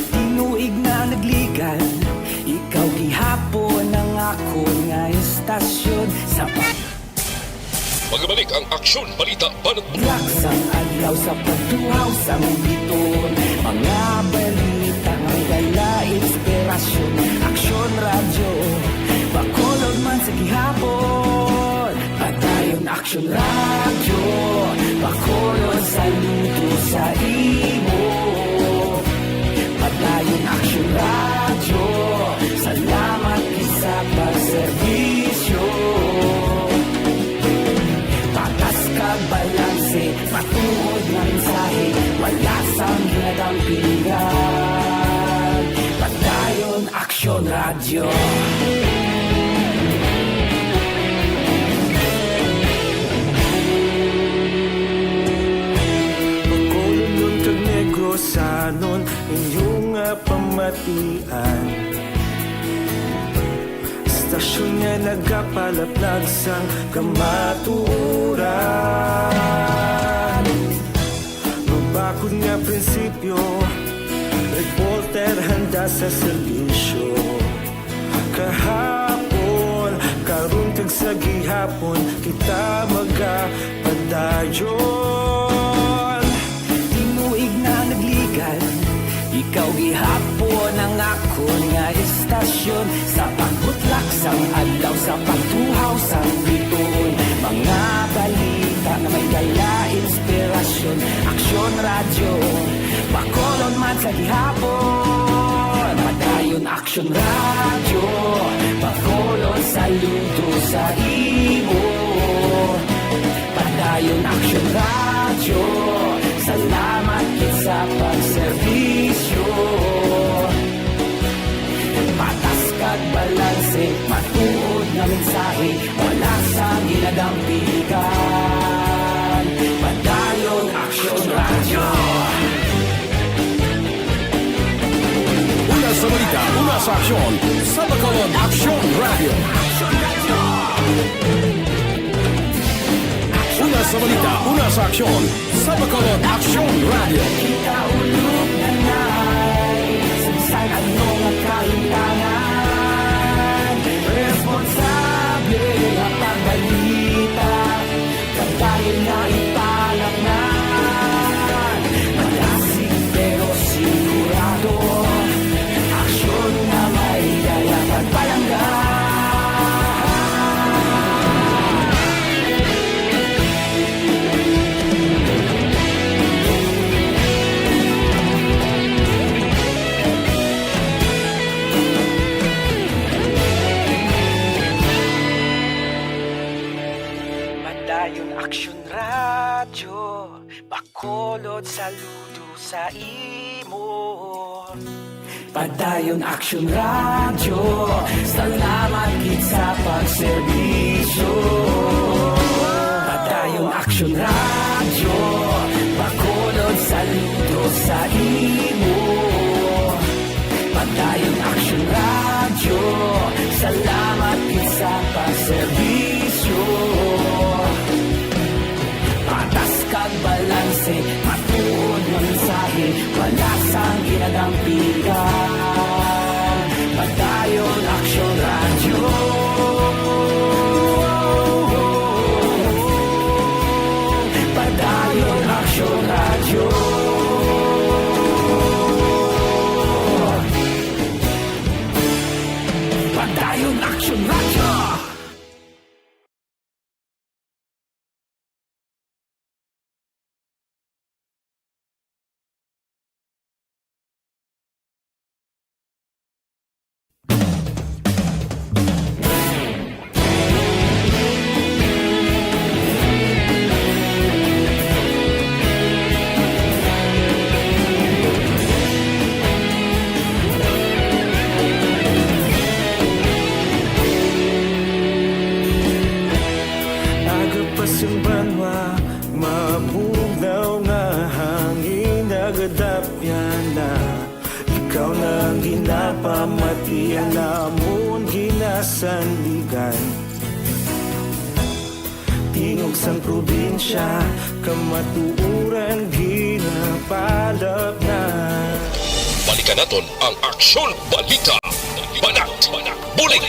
Tinuig na nagligan, ikaw gihapon ang akon nga istasyon sa pa- Magabalik ang Aksyon Balita Banat. Laksang adlaw sa pagtuhaw sang bituon, mga balita nga dala inspirasyon. Aksyon Radyo, Bacolod man sa gihapon. Padayon Aksyon Radyo, Bacolod, saludo sa imo. Padayon Aksyon Radyo, salamat gid sa pagserbisyo. Patas kag balanse, matuod nga mensahe, wala sang ginadampigan. Padayon Aksyon Radyo. Bacolodnon kag Negrosanon, inyo nga pamatian. Istasyon nga nagapalaplag sang kamatuoran. Mabakod nga prinsipyo, reporter handa sa serbisyo. Kahapon, karon kag sa gihapon, kita magapadayon. Tinuig na nagligan, ikaw gihapon ang akon nga istasyon. Sa pagbutlak sang adlaw, sa pagtuhaw sang bituon, mga balita nga may dala inspirasyon. Aksyon Radyo, Bacolod man sa gihapon. Padayon Aksyon Radyo, Bacolod, saludo sa imo. Padayon Aksyon Radyo, salamat gid sa pagserbisyo. Patas kag balanse, matuod nga mensahe, wala sang ginadampigan. Padayon Aksyon Radyo. Una sa balita, una sa aksyon, sa Bacolod Aksyon Radyo. Una sa balita, una sa aksyon, sa Bacolod Aksyon Radyo. Kita ulog na nay, sa bisan ano nga kahimtangan, responsable nga pagbalita. Padayon nga ipalapngan, malasig pero sigurado. Aksyon nga may dala pagpalangga. Padayon Aksyon Radyo, Bacolod, saludo sa imo. Padayon Aksyon Radyo, salamat gid sa pagserbisyo. Padayon Aksyon Radyo, Bacolod, saludo sa imo. Padayon Aksyon Radyo, salamat gid sa pagserbisyo. Patas kag balanse, matuod nga mensahe, wala sang ginadampigan. Padayon Aksyon Radyo. Padayon Aksyon Radyo. Padayon Aksyon Radyo. Napamati ang lamon ginasandigan. Tingog sang probinsya, kamatuoran ginapalapngan. Balikan naton ang Aksyon Balita. Banat, Bulig.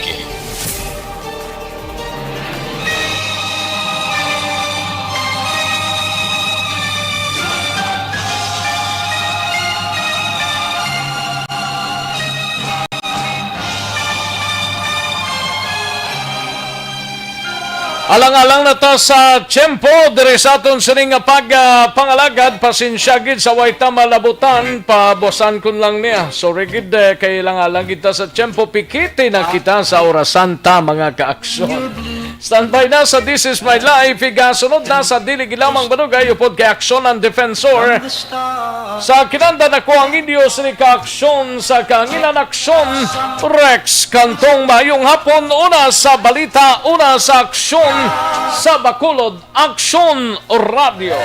Alang-alang na ta sa tiyempo diri sa aton sining nga pag, ah, pangalagad. Pasensya gid sa way ta malabutan, pabusan kun lang niya. Sorry gid, eh, kay alang-alang gid ta sa tiyempo, pikiti na kita sa orasan ta, mga kaaksyon. Standby na sa This Is My Life, igasunod na sa dili gid lamang madugay upod kay Aksyon ang Defensor. Sa kinanda nako ang inyo sini ka aksyon sa kahanginan aksyon, Rex Cantong. Maayong hapon, una sa balita, una sa aksyon, sa Bacolod Aksyon Radio.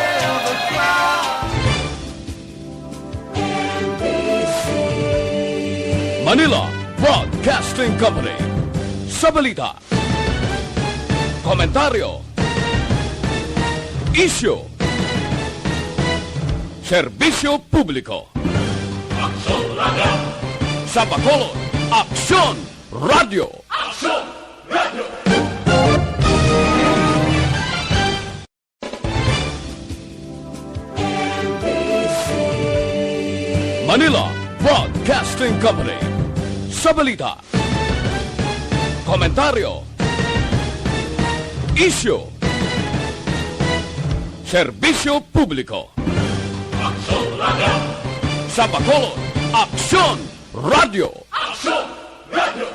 Manila Broadcasting Company. Sa balita, komentaryo, isyu, serbisyo publiko. Aksyon Radio. Sa Bacolod, Aksyon Radio. Aksyon Radio. Manila Broadcasting Company. Sa balita, komentaryo, isyu, serbisyo publiko. Aksyon Radio. Sa Bacolod, Aksyon Radio. Aksyon Radio.